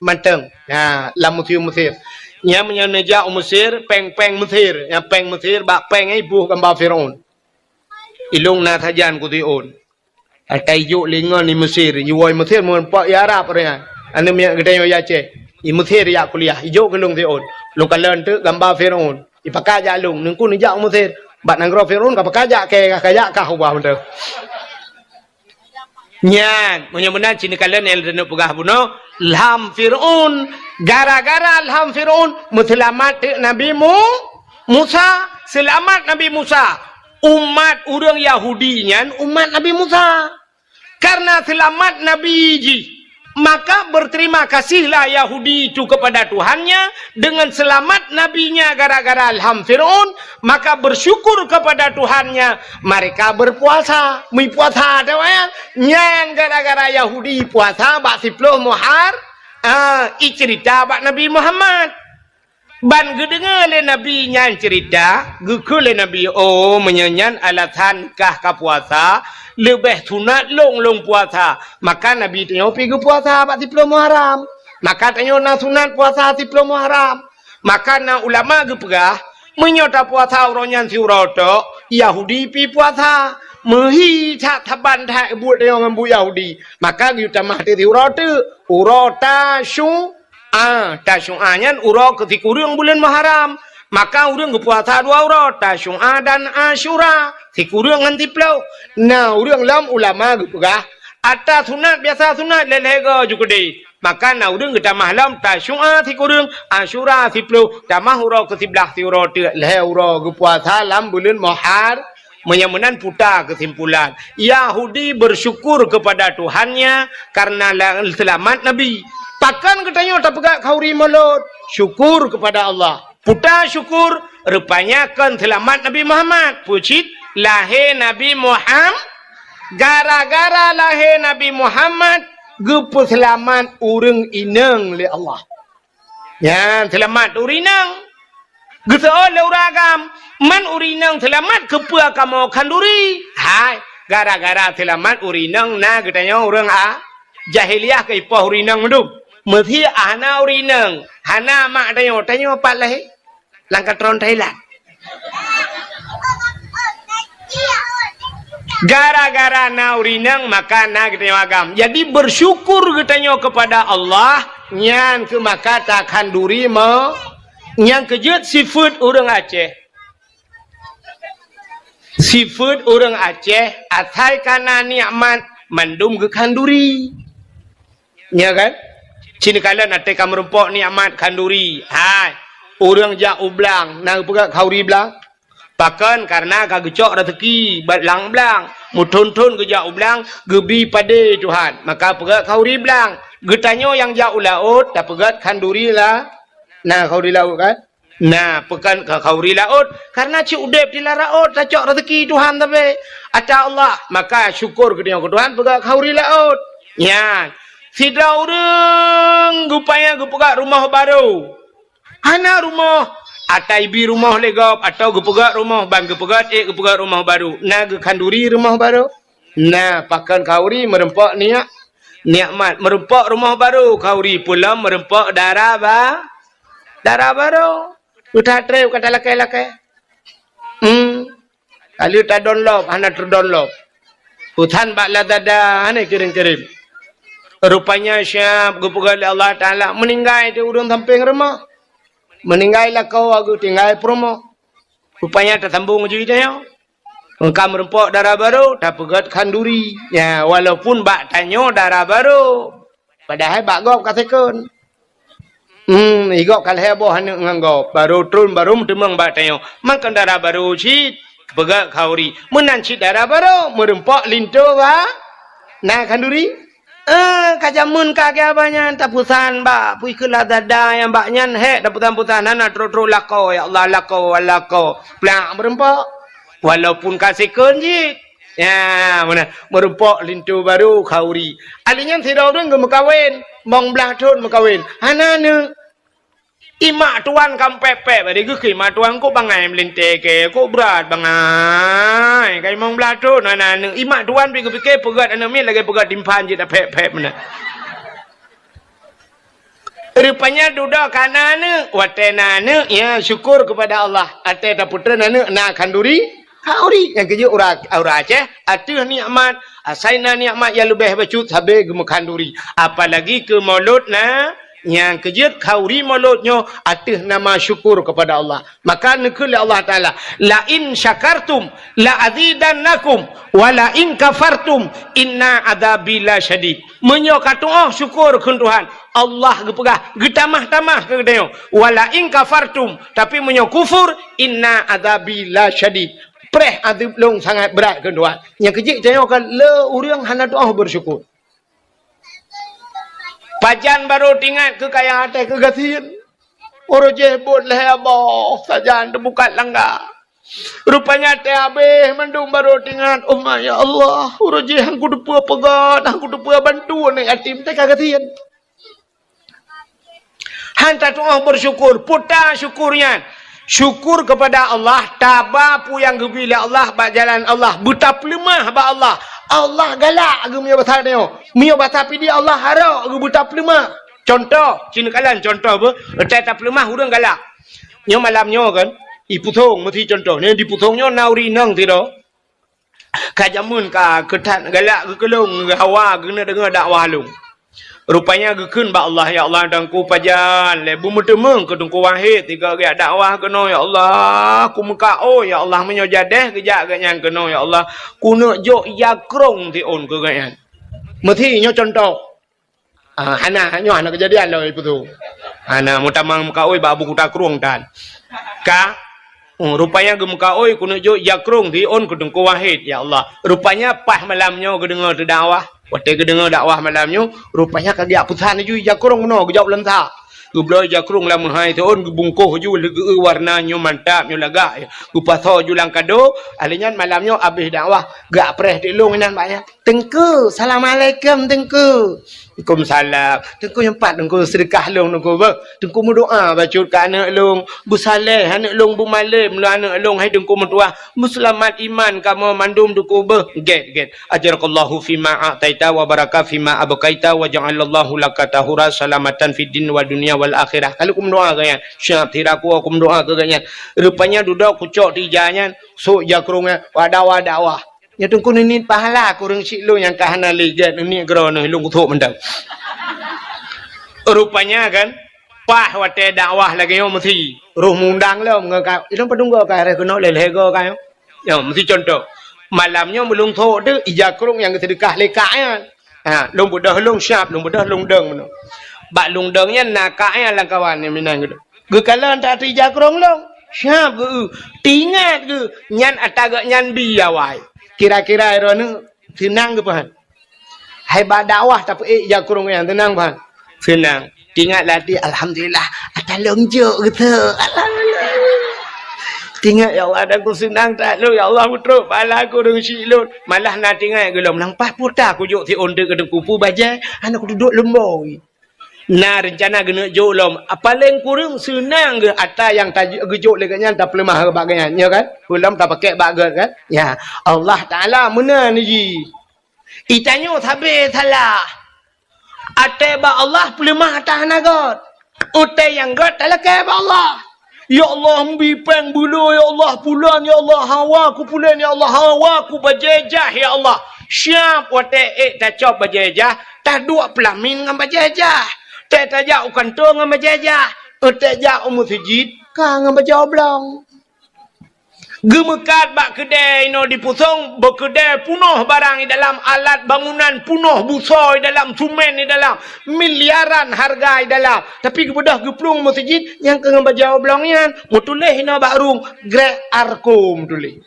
mantong. Ha, lam museum Mesir. Nyan meunyoe neujak u Mesir, péng-péng Mesir. Nyang péng Mesir, bak péng nyan iboh gamba Firaun. Ilong na sajan keu Firaun. Ata ijok lé ngon i Mesir, iwoe i Mesir meureumpok i Arab ureueng nyan. Aneuk miet geutanyoe i Aceh, i Mesir jak kuliah, ijok keu lôn Firaun. Lôn kalon teuk gamba Firaun. Ipakat jak lôn, neungku neujak u Mesir. Bak nanggroe Firaun ka pakat jak kèe, ka jak kah ubah mantong. Nyan, meunyoe meunan cit neukalon nyang lôn peugah bunoe, lham Firaun. Gara-gara lham Firaun, meuseulamat teuk Nabi Mu-, Musa. Seulamat Nabi Musa. Umat ureueng Yahudi nyan umat Nabi Musa. Karena seulamat Nabi jih, maka berterima kasihlah Yahudi itu kepada Tuhannya dengan selamat nabinya gara-gara lham Firaun, maka bersyukur kepada Tuhannya, mereka berpuasa. Meupuasa, nyan gara-gara Yahudi puasa bak siploh Muhar-, ah, icerita bak Nabi Muhammad. Ban geudeungoe lé Nabi nyan ceurita, geukheun lé Nabi, "Oh, meunyoe nyan alasan kah ka puasa, leubeh sunat lôn lôn puasa." Maka Nabi tanyoe pi geupuasa bak siploh Muharram. Maka tanyoe na sunat puasa siploh Muharram. Maka na ulama geupeugah, meunyoe tapuasa uroe nyan siuroe tok, Yahudi pi puasa. Meuhi that saban that buet tanyoe ngon buet Yahudi. Maka geuyue tamah teuk siuroe teuk, uroe Tasyu-, Ah, Tasyu'a nyan uroe keu sikureueng buleuen Muharram. Maka ureueng geupuasa dua uroe, Tasyu'a dan Asyura, sikureueng ngon siploh. Na ureueng lom ulama geupeugah, ata sunat biasa sunat lhèe-lhèe go ju keudeh. Maka na ureueng geutamah lom Tasyu'a sikureueng, Asyura siploh, tamah uroe keu siblaih siuroe teuk lhèe uroe geupuasa lam buleuen Muhar-, Meunyoe meunan puta keusimpulan, Yahudi bersyukur kepada Tuhannya karena la-, seulamat Nabi. Pakon geutanyoe tapeugah khanduri mulod? Syukur kepada Allah. Puta syukur, rupanya kon seulamat Nabi Muhammad. Peue cit? Lahé Nabi Muham-, gara-gara lahé Nabi Muhammad, geupeuseulamat ureueng inong lé Allah. Nyan seulamat ureueng inong. Geuseuôt lé ureueng agam, man ureueng inong seulamat keupeue kamoe khanduri? Hai, gara-gara seulamat ureueng inong na geutanyoe ureueng a-, jahiliyah keu ipoh ureueng inong mandum. Meusé hana ureueng inong, hana mak tanyoe, tanyoe pat lahé? Lam katron Thailand. Gara-gara na ureueng inong, maka na geutanyoe agam. Jadi, bersyukur geutanyoe kepada Allah, nyan keuh maka takhanduri mo-, nyang keujeuet sifeuet ureueng Aceh. Sifeuet ureueng Aceh, asai ka na nikmat, mandum geukhanduri. Nya kan? Cit neukalon até ka meurumpok nikmat khanduri. Hai, ureueng jak u blang, na geupeugah khanduri blang? Pakon? Karena ka geucok raseuki bak lam blang. Meuthon-thon geujak u blang, geubi padé Tuhan. Maka peugah khanduri blang. Geutanyoe nyang jak u laôt, tapeugah khanduri la-, na khanduri laôt kan? Na, pakon ka khanduri laôt? Karena cit udeb di lam laôt, tacok raseuki Tuhan sabe. Ata Allah, maka syukur geutanyoe keu Tuhan peugah khanduri laôt. Nyan, sidroe ureueng geupaya geupeugah rumoh barô. Hana rumoh, ata ibi rumoh lé gob, atawa geupeugah rumoh, ban geupeugah ék geupeugah rumoh barô. Na geukhanduri rumoh barô? Na, pakon khanduri? Meurumpok niat, nikmat. Meurumpok rumoh barô khanduri, peue lom meurumpok dara ba-, dara barô. Peue that treb ka talakée-lakée? Hmm. Ka lheueh tadonlop, hana teudonlop. Peue that bak Lazada, hana kirém-kirém. Rupanya siab geupeugah lé Allah Taala, meuninggai di ureueng sampéng rumoh. Meuninggai lakoe geutinggai peurumoh. Rupanya tasambong ju tanyoe. Ka meurumpok dara barô, tapeugah khanduri. Ya, walaupun bak tanyoe dara barô, padahai bak gob ka second. Hmm, i gob ka lhèe boh aneuk ngon gob. Barô tron, barô meuteumèe bak tanyoe. Man kon dara barô cit, peugah khanduri. Meunan cit dara barô, meurumpok linto ba-, na khanduri. Eh, ka jameun ka geuh abah nyan tapeusan bak, peue keu Lazada nyang bak nyan hék tapeusan-peusan hana trok-trok lakoe, ya Allah, lakoe, lakoe. Plak meurumpok. Walaupun ka second jih. Ya, meunan. Meurumpok linto barô khanduri. Ali nyan sidroe ureueng geumeukawen, limong blaih thon meukawen. Hana aneuk. Ié mak tuan ka meupék-pék, bari geukheun mak tuan, "Kok bangai meulintèe kèe, kok brat bangai, ka limong blaih thon hana aneuk." Ié mak tuan pi geupike peugöt aneuk miet lagèe peugöt timphan jeuet tapék-pék meunan. Rupanya dudoe ka na aneuk. Watée na aneuk, ya syukur kepada Allah. Watée tapeutreun aneuk na khanduri, khanduri. Nyang keujeuet ureuëng, ureuëng Aceh, ateueh nikmat, asai na nikmat nyang leubeh bacut sabe geumeukhaduri. Apalagi keu mulod na, nyang keujeuet khanduri mulod nyoe ateueh nama syukur kepada Allah. Maka neukheun lé Allah Taala, "La in syakartum la azidannakum, wa la in kafartum inna adzabi lasyadid." Meunyoe ka tuoh syukur kheun Tuhan, Allah geupeugah, geutamah-tamah keu geutanyoe, "Wa la in kafartum," tapi meunyoe kufur, "inna adzabi lasyadid." Preh azeub lôn sangat brat kheun Tuhan. Nyang keujeuet tanyoe ka le ureuëng hana tuoh beusyukur. Pajan barô teuingat keu kaya até keu gasien. Uroe jih buet lhée aboh sajan teubukat langga. Rupanya até abéh mandum barô teuingat, "Oh ma, ya Allah, uroe jih han kuteupeue peugét, han kuteupeue bantu aneuk yatim teuka gasien." Han tatuoh beusyukur, peue ta syukur nyan? Syukur kepada Allah, taba peue nyang geubri lé Allah bak jalan Allah, beutapeuleumah bak Allah. Allah galak geumeunyoe basa nyoe. Meunyoe basa Pidie Allah harok geubeutapeuleumah. Contoh, ci neukalon contoh beuh, teuka tapeuleumah ureuëng galak. Nyoe malam nyoe kan, i Pusong meusi contoh. Nyoe di Pusong nyoe na ureuëng inong sidroe. Ka jameun ka keuthat galak geukeulong hawa geuneuk deungoe dakwah lôn. Rupanya geukheun bak Allah, "Ya Allah, Teungku pajan lé beumeuteumeung keu Teungku Wahid tiga geujak dakwah keunoe, ya Allah. Kumeukaôi, ya Allah, meunyoe jadeh geujak geuhnyan keunoe, ya Allah. Kuneuk jok ija krong tiôn keu geuhnyan." Meusi nyoe contoh. Ah, hana, nyoe hana keujadian lom ipeue tu. Hana meutamang meukaôi bak Abu Kuta Krueng tan. Ka, oh, rupanya geumeukaôi kuneuk jok ija krong tiôn keu Teungku Wahid, ya Allah. Rupanya paih malam nyoe geudeungoe teudakwah. Watée geudeungoe dakwah malam nyoe, rupanya ka geujak peusan laju ija krong meunoe geujaweueb lam sa. Geubloe ija krong lam meuhai tiôn geubungkoh laju lagée warna nyoe mantap nyoe lagak. Geupasoe laju lam kado, alheuh nyan malam nyoe abéh dakwah, geupreh tiôn inan bak nyan. "Teungku, assalamualaikum, Teungku." "Waalaikumsalam." "Teungku, nyoe pat Teungku seudeukah lôn, Teungku, beuh. Teungku meudoa bacut keu aneuk lôn, beusaleh aneuk lôn, beumalém lôn aneuk lôn, hai Teungku meutuah, beuseulamat iman kamoe mandum, Teungku, beuh." "Gét, gét. Ajarakallahu fima a'taita wa baraka fima abqaita wa ja'alallahu laka tahura salamatan fid din wa dunya wal akhirah." Ka lheueh kumeudoa keu nyan. Siap, sira ku kumeudoa keu nyan. Rupanya dudoe kucok tija nyan, sôk ija krong nyan, wada-wada wah. Nyoe Teungku neuniet pahala keu ureuëng syiek lôn nyang ka hana lé gét, neuniet keudroe neuh lôn kuthok mantong. Rupanya kan, paih watée dakwah lagée nyoe meusi, roh mundang lom ngon ka, ilong padum goe ka, roh keunoe lé lhée goe ka nyoe. Nyoe meusi contoh. Malam nyoe meulôn thok deuh ija krong nyang geuseudeukah lé kak nyan. Ha, lôn beudôh lôn siab, lôn beudôh lôn dong meunoe. Bak lôn dong nyan na kak nyan lam kawan nyang meunan geuh. Geukalon that ija krong lôn, siab geu-eu. Teuingat geuh, nyan ata geuh nyan bi awai. Kira-kira droeneuh seunang geuh pahan? Hai bak dakwah tapeuék ija krong nyan seunang pahan? Seunang. Teuingat lam até, "Alhamdulillah, ata lôn jok geuh." Alhamdulillah. Teuingat, "Ya Allah, dan ku seunang that lôn, ya Allah, meutrok pahala ku deungon syiek lôn." Malah na teuingat geuh lom, "Nang paih peue ta kujok siôn teuk keu Teungku, peue bajée, hana kuduek lom boi." Na reuncana geuneuk jok lom. Paleng kureueng seunang geuh ata nyang ta-, geujok lé geuhnyan tapeuleumah bak geuhnyan, nyo kan? Peulom tapakèk bak geuh kan? Ya, Allah Taala meunan jih. Itanyoe sabe salah. Até bak Allah peuleumah ata hana gét. Utai nyang gét talakèe bak Allah. Ya Allah, meubi péng beuloe, ya Allah, pulan, ya Allah, hawa ku pulan, ya Allah, hawa ku bajée jah, ya Allah. Siab watée ék tacok bajée jah, taduek peulamin ngon bajée jah. Tée tajak u kantô ngon bajée jah. Tée jak u meuseujid, ka ngon bajée oblong. Geumeukat bak keudée inoe di Pusong, beukeudée punoh barang i dalam, alat bangunan punoh, busoe i dalam, sumen i dalam, miliaran hareuga i dalam. Tapi geubeudôh geuplueng meuseujid nyang keu ngon bajée oblong nyan, meutuléh inoe bak rueng, Grek Arko meutuléh.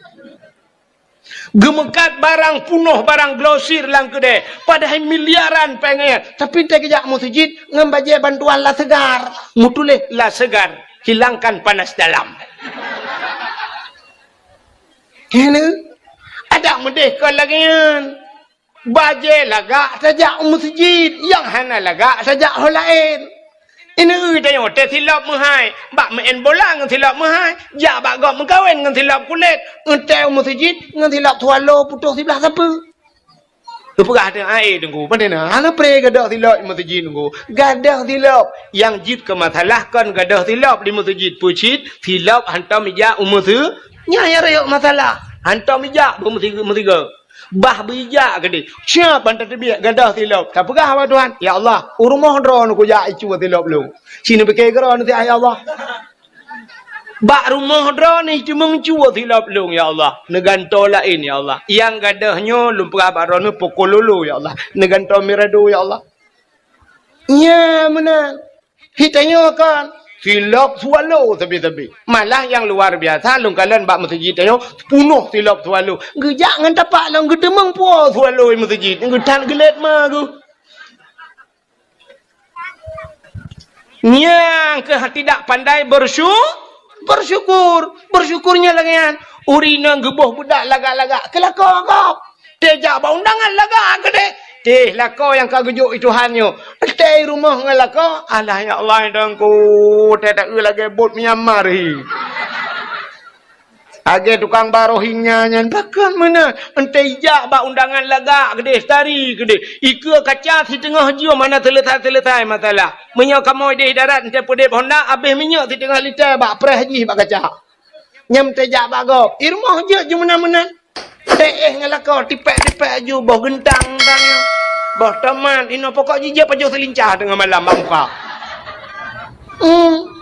Geumeukat barang punoh, barang glosir lam keudée, padahai miliaran péng nyan. Tapi tée geujak meuseujid ngon bajée bantuan La Segar, meutuléh La Segar. Hilangkan panas dalam. Kena. Adak meudeh kon lagée nyan. Bajée lagak tajak u meuseujid, nyang hana lagak tajak ho laén. Ineuk tanyoe teusilop meuhai, bak meu'en bola ngon silop meuhai, jak bak gob meukawen ngon silop kulét, eunteuk u meuseujid ngon silop swallow putôh siblah sapeue. Geupeugah teuh, "Ai, Teungku, pane na? Hana pré gadôh silop di meuseujid, Teungku." Gadôh silop. Nyang jeuet keu masalah kon gadôh silop di meuseujid. Peue cit? Silop hantom ijak u meuseu-, nyan nyang rayeuk masalah. Hantom ijak bak meusi-, meusigoe. Bah beuijak keudeh. Siap ban tateubiet gadôh silop. Tapeugah bak Tuhan, "Ya Allah, u rumoh droeneuh kujak icuba silop lôn. Sineupike keudroe neusiat, ya Allah." Bak rumoh droeneuh teumeung cuba silop lôn, ya Allah. Neugantoe laén, ya Allah. Nyang gadôh nyoe lôn peugah bak droeneuh poko lolo, ya Allah. Neugantoe mirado, ya Allah. Nyan meunan. Hi tanyoe kan, silop swallow sabe-sabe. Malah nyang luar biasa, lôn kalon bak meuseujid tanyoe, peunoh silop swallow. Geujak ngon tapak lom geuteumeung po swallow di meuseujid. Geutan geulet ma geuh. Nyang keuh tidak pandai bersyu-, bersyukur. Bersyukur nyan lagèe nyan. Ureueng inong geuboh beudak lagak-lagak, keu lakoe gob. Teuh jak bak undangan lagak keudeh. Teuh lakoe nyang ka geujok i Tuhan nyoe. Teuh i rumoh ngon lakoe, alah ya Allah, Teungku, teuh taeu lagèe bot Myanmar hi. Lagèe tukang ba Rohingya nyan, pakon meunan. Enteuk ijak bak undangan lagak keudeh, tari keudeh. Ikeue kaca siteungoh jeuem hana seuleusai-seuleusai masalah. Meunyoe kamoe ideh darat enteuk peudeb honda, abéh minyeuk siteungoh liter bak preh jih bak kaca. Nyan enteuk jak bak gob. I rumoh jeuet ju meunan-meunan. Teuh ngon lakoe, tipék-tipék aju, boh geuntang-geuntang. Boh tomat, inoe pokok jih jeuet pajoh seulincah teungoh malam bak muka. Hmm.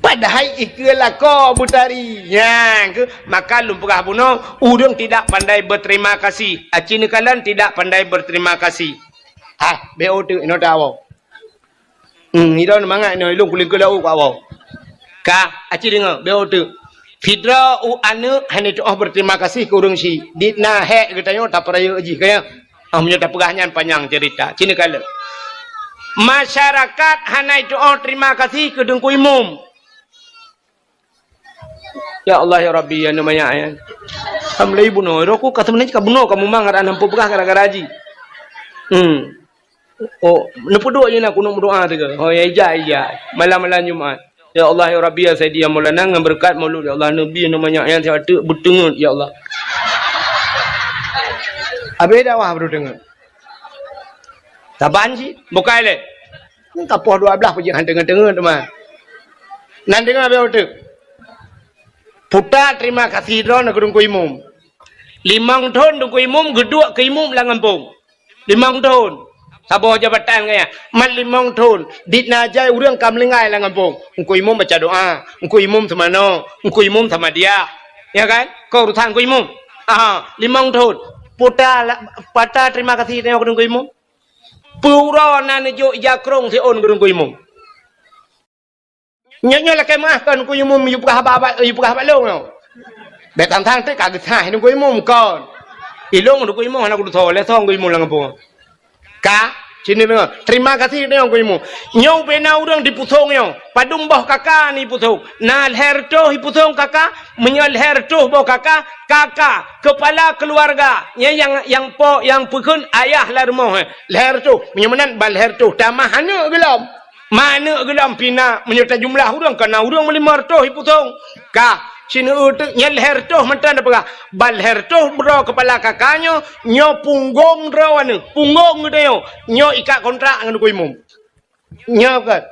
Padahai ikeue lakoe beutari. Nyan keuh, maka lôn peugah bunoe, ureueng tidak pandai berterima kasih. Aci neukalon tidak pandai berterima kasih. Ah, B O teuk inoe tawoe. Hmm, idong mangat inoe, ilong kulingkeu laôt keu awak. Ka, aci deungoe, B O teuk. Sidroe u aneuk hana tu'oh berterima kasih keu ureueng syiek. Dit na hék geutanyoe tapeurayeuk jih, ka nyan. Ah, meunyoe tapeugah nyan panyang cerita. Ci neukalon. Masyarakat hana tu'oh terima kasih keu Teungku Imum. Ya Allah, ya Rabbi, ya neumanyak, ya. Alhamdulillah, bunoe. Roh ku ka seubeunajih ka bunoe, ka mumang, ada nampu peugah gara-gara jih. Hmm. Oh, neupeuduek jih na kunut meudoa teuka. Oh, ya, ija, ija. Malam-malam Jumat. Ya Allah, ya Rabbi, ya Sayyidi, ya Maulana, ngon beureukat Maulud, ya Allah, Nabi, neumanyak, ya, siat teuk beuteungeut, ya Allah. Habéh dakwah beuteungeut. Saban cit, bukai lé. Ka poh dua blaih peujiak han teungeut-teungeut teuma. Nan deungoe beu teuk. Puta terima kasih droeneuh keu Teungku Imum. Limong thon Teungku Imum geuduek keu imum lam gampông. Limong thon. Saboh jabatan gaya. Man limong thon. Dit na jai ureueng ka meuninggai lam gampông. Teungku Imum baca doa. Teungku Imum seumanoe. Teungku Imum sama dia. Ya kan? Keu urusan Teungku Imum. Aha, limong thon. Puta la-, pata terima kasih tanyoe keu Teungku Imum. Peue uroe na neujok ija krông siôn keu Teungku Imum. Nyoe, nyoe lakèe meu'ah kon Teungku Imum, yue peugah bak, bak, yue peugah bak lôn nyoe. Bèk tang-tang teuk ka geusaih Teungku Imum kon. Ilôn Teungku Imum hana kutusoe, lé song Teungku Imum lam gampông. Ka, sini deungoe. Terima kasih deungoe Teungku Imum. Nyoe ubé na ureueng di Pusong nyoe. Padum boh kaka ni Pusong. Na lhèe reutôh i Pusong kaka, meunyoe lhèe reutôh boh kaka, kaka, kepala keluarga. Nyan nyang, nyang po, nyang peukheun ayah lam rumoh, eh. Lhèe reutôh. Meunyoe meunan ban lhèe reutôh. Tamah aneuk geulom. Ma aneuk geulom pih na, meunyoe tajumlah ureueng, ka na ureueng meulimong reutôh i Pusong. Ka, sineuk teuk nyan lhèe reutôh mantong tapeugah. Ban lhèe reutôh droe kepala kaka nyoe, nyoe punggong droe nyoe, punggong geutanyoe. Nyoe ikat kontrak ngon Teungku Imum. Nyoe kan.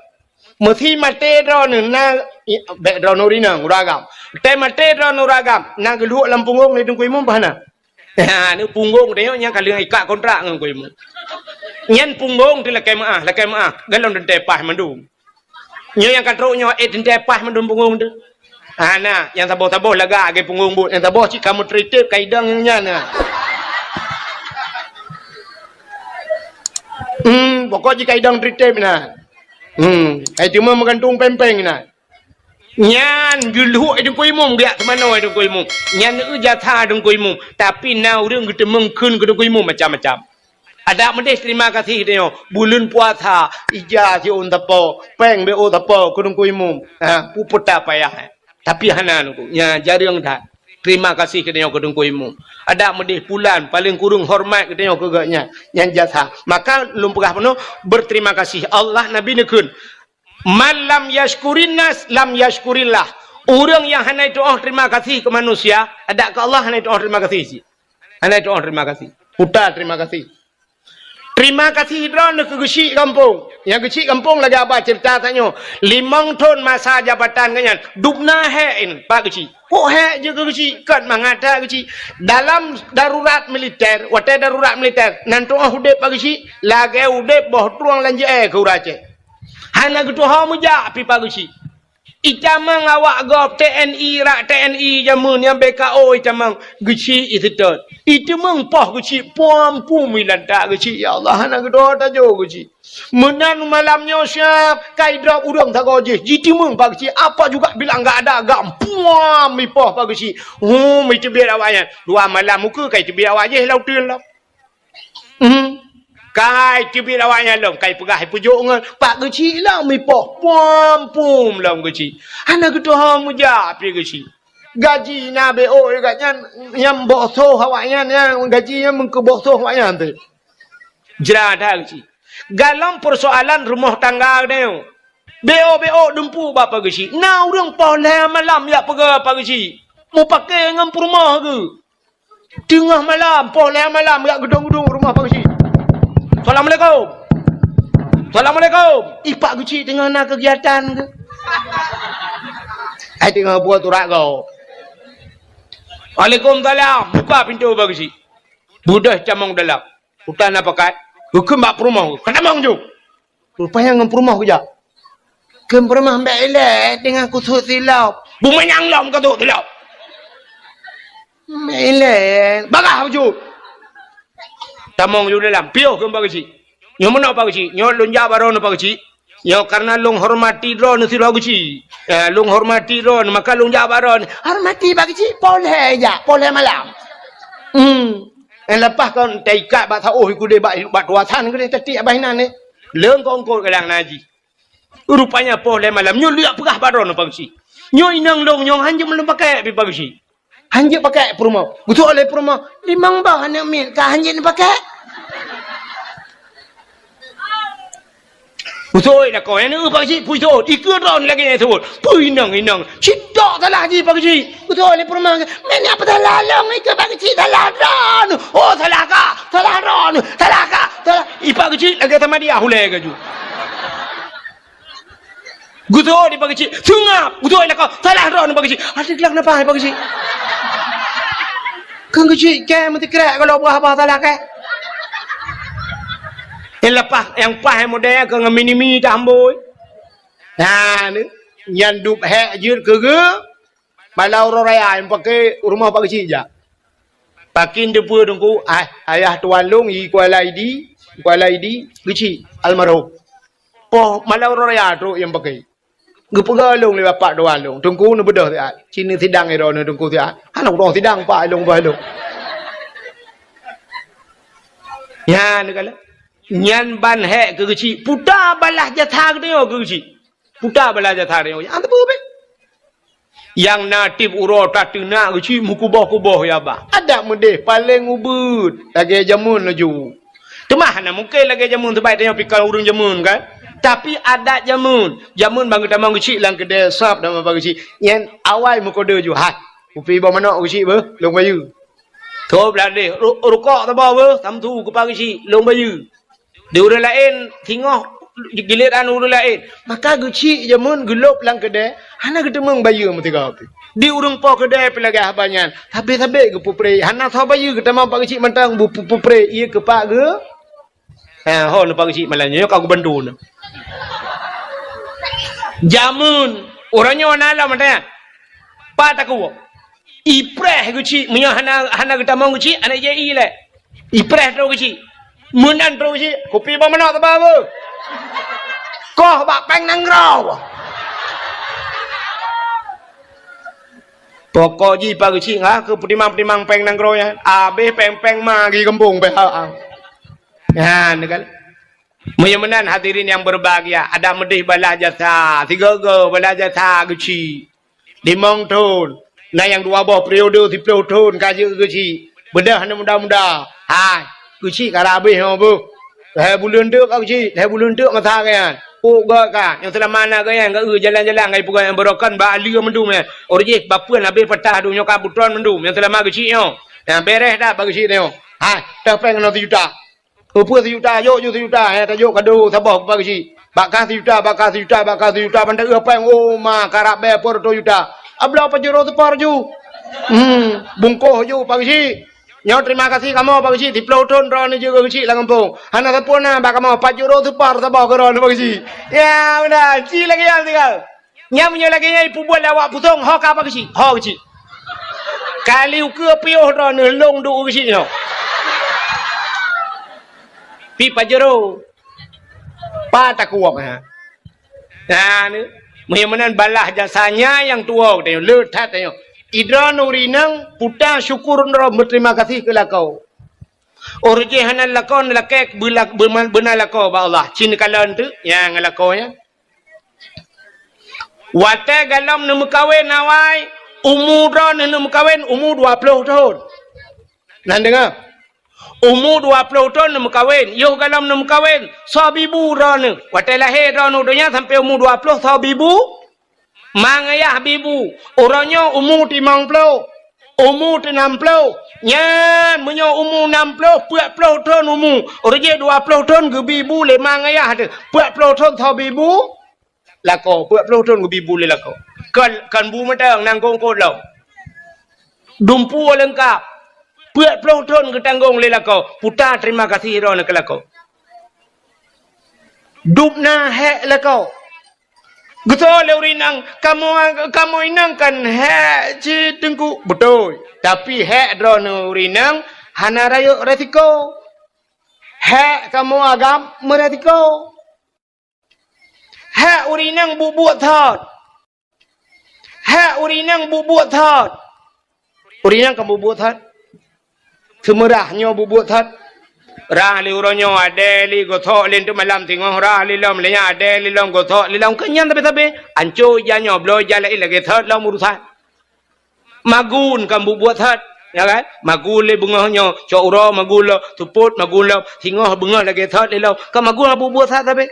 Meusi maté droeneuh na, i, bèk droeneuh rinong, ureueng agam. Teuh maté droeneuh ureueng agam, na geulhok lam punggong lé Teungku Imum bah na. Ha, nyoe punggong teuh nyoe nyang ka lheueh ikat kontrak ngon Teungku Imum. Nyan punggong teuh lakèe meu'ah, lakèe meu'ah, golom teuntèe paih mandum. Nyoe nyang ka trok nyoe, eh, teuntèe paih mandum punggong teuh. Ha, na, nyang saboh-saboh lagak lagèe punggong buet, nyang saboh cit ka meutritép ka idong nyan na. Hmm, pokok jih ka idong tritép na. Hmm, hai teuma meugantung péng-péng na. Nyan geulhok Teungku Imum, geujak seumanoe Teungku Imum. Nyan eu jasa Teungku Imum. Tapi na ureueng geuteumeung kheun keu Teungku Imum macam-macam. Adak meudeh terima kasih tanyoe. Buleuen puasa, ija siôn sapo, péng B O sapo keu Teungku Imum. Ha, peue puta payah. Tapi hana Teungku. Nya jareueng that. Terima kasih keu tanyoe keu Teungku Imum. Adak meudeh pulan, paleng kureueng hormat keu tanyoe keu gobnyan. Nyan jasa. Maka lôn peugah bunoe, berterima kasih. Allah, Nabi neukheun, "Man lam yashkurin nas, lam yashkurillah." Ureueng nyang hana tu'oh terima kasih keu manusia, adak keu Allah hana tu'oh terima kasih cit. Hana tu'oh terima kasih. Puta terima kasih. Terima kasih droeneuh keu geuchik gampông. Nyang geuchik gampông lagèe haba ceurita tanyoe. Limong thon masa jabatan geuhnyan, dubna hék in Pak Geuchik. Kok hék jeuet keu geuchik, kon mangat that geuchik. Dalam darurat militer, watèe darurat militer, nan tu'oh udép Pak Geuchik, lagèe udép boh trueng lam jeu'èe keu ureueng Aceh. Hana geutuho meujak pih Pak Geuchik. Itamong awak gob T N I, rak T N I jameun nyang B K O itamong, geuchik iseutôt. Itamong poh geuchik, puam-puam ilantak geuchik, ya Allah, hana geutuho tajok geuchik. Meunan malam nyoe siab, ka idrop ureueng sagoe jih, jitamong Pak Geuchik, apa juga bilang gak ada, gak puam ipoh Pak Geuchik. Hum, iteubiet awaknyan. Dua malam muka ka iteubiet awak jih lam uteuen lom. Hmm. Kai teubiet awaknyan lom, kai peugah ipeujok ngon Pak Geuchik lom ipoh, puam-puam lom Geuchik. Hana geutuho meujak pih Geuchik. Gaji na B O gobnyan, nyang boh soh awaknyan, nyang gaji nyan meukeu boh soh awaknyan teuh. Jra that Geuchik. Galom peusoalan rumoh tangga geutanyoe. B O, B O dumpeue bak Pak Geuchik. Na ureueng poh lhèe malam jak peugah Pak Geuchik. Mupakè ngon peurumoh geuh. Teungoh malam, poh lhèe malam, jak geudong-geudong rumoh Pak Geuchik. "Assalamualaikum." "Assalamualaikum." Ih, Pak Geuchik teungoh na keugiatan keuh. Ai teungoh buet urat gob. "Waalaikumsalam." Buka pintoe Pak Geuchik. Beudôh tamong dalam. Utan na pakat. Geukheun bak peurumoh. "Ka tamong ju." Rupanya ngon peurumoh geujak. "Kheun peurumoh, bèk ilèe teungoh kusut silop." "Bumanyang lom ka sut silop." "Bèk ilèe." "Bagah bacut." Tamong ju dalam. "Piôh," kheun Pak Geuchik. "Nyoe meunoe Pak Geuchik. Nyoe lôn jak bak droeneuh Pak Geuchik. Nyoe karena lôn hormati droeneuh sidroe Geuchik. Eh, lôn hormati droeneuh, maka lôn jak bak droeneuh." "Hormati Pak Geuchik, poh lhèe jak, poh lhèe malam." Hmm. Eh, leupah kon taikat bak saôh ikudeh bak, bak tuasan keudeh tatiek bak inan, eh. Leungkot-ngkot kadang na jih. Rupanya poh lhèe malam nyoe lheueh peugah bak droeneuh Pak Geuchik. "Nyoe inong lôn nyoe hanjeuet lôn pakèk pih Pak Geuchik." "Hanjeuet pakèk peurumoh?" Geuseuôt lé peurumoh, "Limong boh aneuk miet ka hanjeuet pakèk." Geuseuôt lakoe, "Nyan Pak Geuchik, peue seuôt? Ikeu droeneuh lagèe nyan seuôt. Peue inong-inong? Cit tok salah jih Pak Geuchik." Geuseuôt lé peurumoh, "Meunyoe peusalah lôn ikeu Pak Geuchik, salah droeneuh." "Oh, salah kah? Salah droeneuh. Salah kah? Salah." Ih, Pak Geuchik lagèe sama dia hulèe gaju. Geuseuôt di Pak Geuchik, "Seungab!" Geuseuôt lakoe, "Salah droeneuh Pak Geuchik." Adak glak na paih Pak Geuchik. Kheun Geuchik kèe meusikrek kalau peugah haba salah kèe. Nyang leupah, nyang paih model keu ngon mini-mini tambôi. Nah, ni, nyan dub hék jeuet keu geu. Malam uroe raya nyang pakè rumoh Pak Geuchik jak. Pakè teupeue Teungku, ah, ayah tuan lôn i Kuala Idi, Kuala Idi, Geuchik almarhum. Poh malam uroe raya trok nyang pakè. Geupeugah lôn lé bapak tuan lôn, "Teungku neubeudôh siat. Ci neusidang droeneuh Teungku siat." "Hana udong sidang Pak, lôn bah lôn." Nyan kala. Nyan ban hék keu Geuchik, puta balah jasa geutanyoe keu Geuchik. Puta balah jasa tanyoe. Nyang teupeue beh. Nyang na tiep uroe tateunak Geuchik meukuboh-kuboh ya bah. Adak meudeh paleng ubeuet lagèe jameun laju. Teuma hana mungken lagèe jameun, sabab tanyoe pih kon ureueng jameun kan. Tapi adat jameun, jameun ban geutamong Geuchik lam keudè sab dan bak Geuchik. Nyan awai meukodeu ju, "Hai, kupi boh manok Geuchik beuh, lôn bayeue." Tôb ladeh, ru-, rukok saboh beuh, samsu keu Pak Geuchik, lôn bayeue. Di ureueng laén singoh giliran ureueng laén. Maka Geuchik jameun geulôb lam keudè, hana geuteumeung bayeue meusigoe pih. Di ureueng po keudè pih lagèe haba nyan, sabé-sabé geupeupreh, hana soe bayeue geutamong Pak Geuchik mantong bu-, pu-, peupreh, ié keu Pak Geu-, ha, ho neu Pak Geuchik malam nyoe ka geubantu neu. Jameun, uroe nyoe na lom mantong nyan. Pat takue. Ipreh Geuchik, meunyoe hana, hana geutamong Geuchik, hana jai lé. Ipreh trok Geuchik. Meunan trok Geuchik, kupi boh manok teuba beuh. Koh bak péng nanggroe. Pokok jih Pak Geuchik ngon keu peutimang-peutimang péng nanggroe nyan. Abéh péng-péng ma geuh gampông pih ha. Nyan kan. Meunyoe meunan hadirin nyang berbahagia, adak meudeh balah jasa, sigoe-goe balah jasa Geuchik. Limong thon, na nyang dua boh periode siplôh thon ka jeuet Geuchik. Beudôh aneuk muda-muda. Hai, Geuchik ka rab abéh nyoe beuh. Lhèe buleuen teuk ka Geuchik, lhèe buleuen teuk masa geuh nyan. Pok geuh ka, nyang seulama na geuh nyan, geuh jalan-jalan, geuh peugah nyang beurokon bak aleue mandum nyan. Ureueng jih bapeuen abéh patah dum nyoe ka butron mandum, nyang seulama Geuchik nyoe. Nyang beres dak bak geuchik nyoe. Hai, teuh péng keunoe sijuta. Upeue sijuta, jok ju sijuta, eh, tajok kado saboh bak geuchik. Bak kah sijuta, bak kah sijuta, bak kah sijuta, ban teuh péng, oh, ma, karab bèe peuet reutôh juta. Abloe pajoh reutôh seupar ju. Hmm, bungkôh ju bak geuchik. Nyoe terima kasih kamoe bak geuchik, siplôh thon droeneuh jeuet keu geuchik lam gampông. Hana sapeue na bak kamoe, pajoh reutôh seupar saboh keu droeneuh bak geuchik. Ya, beuna, ci lagèe nyan tinggai. Nyan meunyoe lagèe nyan ipeubuet lé awak pusong, ho ka bak geuchik, ho geuchik. Kali ukeue piôh droeneuh lôn duek u geuchik nyoe. Pi pajero. Pa takuok ha. Nah, ni. Meunyoe meunan balah jasa nyan nyang tuwoe geutanyoe, le that tanyoe. Idroeneuh ureueng inong puta syukur droe, meuterima kasih keu lakoe. Ureueng jih hana lakoe, lakèe beula-, beuma-, beuna lakoe bak Allah. Cit neukalon teuk nyang lakoe nyan. Watèe galom neumeukawen awai, umu droeneuh neumeukawen umu dua ploh thon. Nan deungö? Umu dua ploh thon neumeukawen, yoh galom neumeukawen, soe bibu droeneuh. Watèe lahé droeneuh u donya sampoe umu dua ploh, soe bibu? Ma ngayah bibu. Uroe nyoe umu limong ploh. Umu teunam ploh. Nyan meunyoe umu nam ploh, peuet ploh thon umu. Ureueng jih dua ploh thon geubi bu lé ma ngayah teuh. Peuet ploh thon soe bibu? Lakoe. Peuet ploh thon geubi bu lé lakoe. Kon, kon bu mantong, nangkong kot lom. Dumpeue leungkap. Peuet ploh thon geutanggong lé lakoe. Puta terima kasih droeneuh keu lakoe. Dubna hék lakoe. Geusoe lé ureueng inong, "Kamoe, kamoe inong kan hék cit Teungku." Beutôi. Tapi hék droeneuh ureueng inong hana rayeuk resiko. Hék kamoe agam meuresiko. Hék ureueng inong buet-buet thot. Hék ureueng inong buet-buet thot. Ureueng inong kan buet-buet thot. Seumeurah nyoe buet-buet thot. Rah lé uroe nyoe, adèe lé gosok lé teuk malam singoh, rah lé lom lé nyan, adèe lé lom gosok lé lom. Keu nyan sabe-sabe. Anco ija nyoe, bloe ija laén lagèe thot lom urusan. Magun kan buet-buet thot, ya kan? Magun lé beungoh nyoe, cok uroe magun lom, seupôt magun lom, singoh beungoh lagèe thot lé lom. Kan magun buet-buet thot sabe.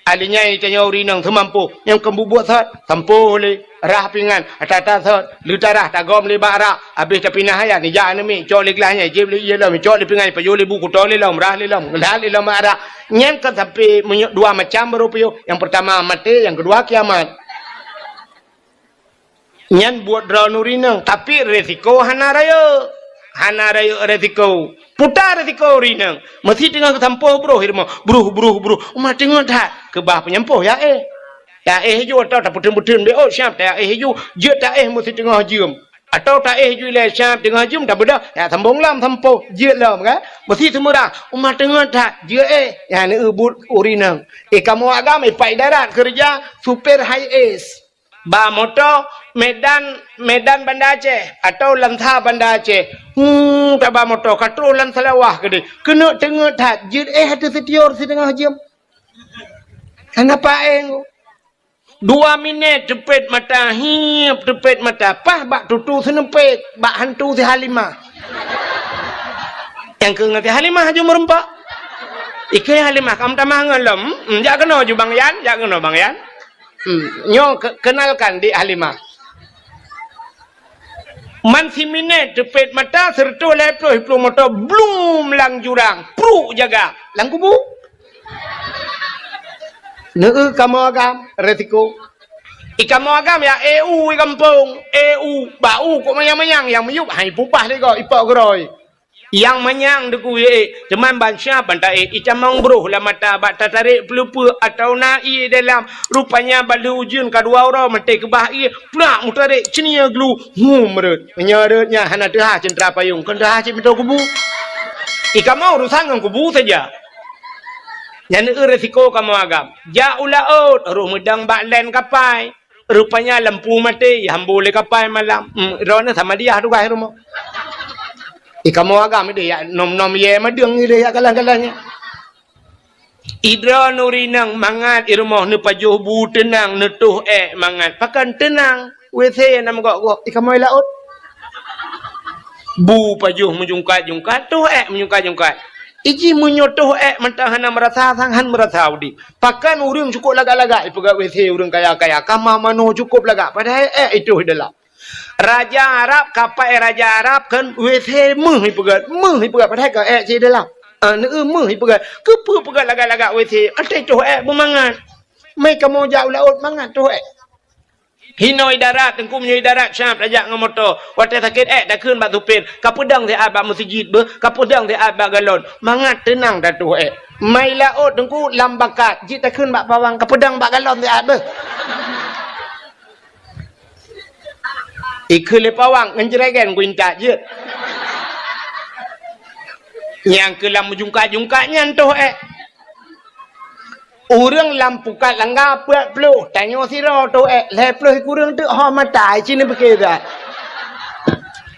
Akhé nyan tanyoe ureueng inong seumampoh, nyang keu buet-buet thot, sampoh lé, rah pingan, ata-ata thot, lheueh tarah tagom lé bak rak, abéh tapinah ayat, nijak aneuk miet, cok lé glah nyan, jieb lé ié lom, cok lé pingan, pajoh lé bu, kuto lé lom, rah lé lom, lhah lé lom bak rak. Nyan kan sampoe meunyoe dua macam baru piôh, nyang peurtama maté, nyang keudua kiamat. Nyan buet droeneuh ureueng inong, tapi resiko hana rayeuk. Hana rayeuk resiko. Puta resiko ureueng inong. Meusi teungoh geusampoh broh i rumoh. Broh, broh, broh. Uma teungoh that. Keubah peunyampôh ya éh. Ta éh ju atau tapeuteun-peuteun B O siap ta éh ju. Jeuet ta éh meusi teungoh jeuem. Atau ta éh ju ilèe siap teungoh jeuem tabeudôh. Ya sambông lom sampoh. Jeuet lom kan. Meusi seumeurah. Uma teungoh that. Jeuet éh. Ya neubuet ureueng inong. Eh kamoe agam eh Pak Idarat keureuja supir high S. Ba moto Medan, Medan Banda Aceh atau Lansa Banda Aceh. Hmm, taba moto ka troh lam Seulawah keudéh. Keuneuk teungeut that, jeuet éh ateueh sitior siteungoh jeuem. Hana paéng. Dua minèt teupet mata, hiep teupet mata, paih bak tutoe seuneupet, bak hantu si Halimah. Nyang keu ngon si Halimah aju meureumpok. Ikeu Halimah, kam tamah ngon lom. Hmm, jak keunoe ju Bang Yan, jak keunoe Bang Yan. Hmm, nyoe ke-, kenalkan Dik Halimah. Man siminèt teupet mata, seureutôh lhèe ploh, ploh moto, blum lam jurang, pruk jaga, lam kubu. Neu kamoe agam, resiko. I kamoe agam ya, eu i gampông, eu, bak u kok manyang-manyang, nyang miyueb hai pubah lé gob, ipok geurôi. Nyang manyang deukuyee, teuma ban siap ban taéh, itamong broh lam mata bak tatarek peuleupeue atawa na ié dalam. Rupanya bak lheueh ujeuen ka dua uroe maté keubah ié, prak meutarek ceunie glu, hum rot. Meunyoe rot nyan hana teuhah ceuntra payong, kon teuhah cit meutoe kubu. I kamoe urusan ngon kubu saja. Nyan eu resiko kamoe agam. Jak u laôt, roh meudong bak len kapai. Rupanya lampu maté, ihambô lé kapai malam. Hmm, droeneuh Samadiyah tugaih rumoh. I kamoe agam idéh yak nom-nom yé madeueng idéh yak galah-galah nyan. I droeneuh rinang mangat i rumoh neupajoh bu teunang, neutoh ék mangat. Pakon teunang? WC na meugok-gok. I kamoe laôt. Bu pajoh meujungkat-jungkat, toh ék meujungkat-jungkat. Iji meunyoe toh ék mantong hana meurasa sang, han meurasa udép. Pakon ureuëng cukôp lagak-lagak ipeugah WC ureuëng kaya-kaya, kama manoe cukôp lagak, padahai ék itoh i dalam. Raja Arab, kapai raja Arab kan, W C meuh ipeugöt, meuh ipeugöt, padahai ka ék cit dalam. Ah, neu meuh ipeugöt. Keupeue peugöt lagak-lagak W C? Até toh ék beumangat. Mai kamoe jak u laôt mangat toh ék. Hinoe i darat, Teungku, meunyoe i darat Syam tajak ngon moto. Watée sakét ék takheun bak supir, "Kapeudong siat bak meuseujid beuh, kapeudong siat bak galon." Mangat teunang tatoh ék. Mai laôt, Teungku, lam bakat, jeuet takheun bak pawang, "Kapeudong bak galon siat beuh." Ikheun lé pawang, ngon jregen kuintat jeuet. Nyang keu lam meujungkat-jungkat nyan toh ék. Ureuëng lam pukat langga peuet ploh, tanyoe sidroe toh ék, lhée ploh ikureueng teuk ho mata, ci neupike that.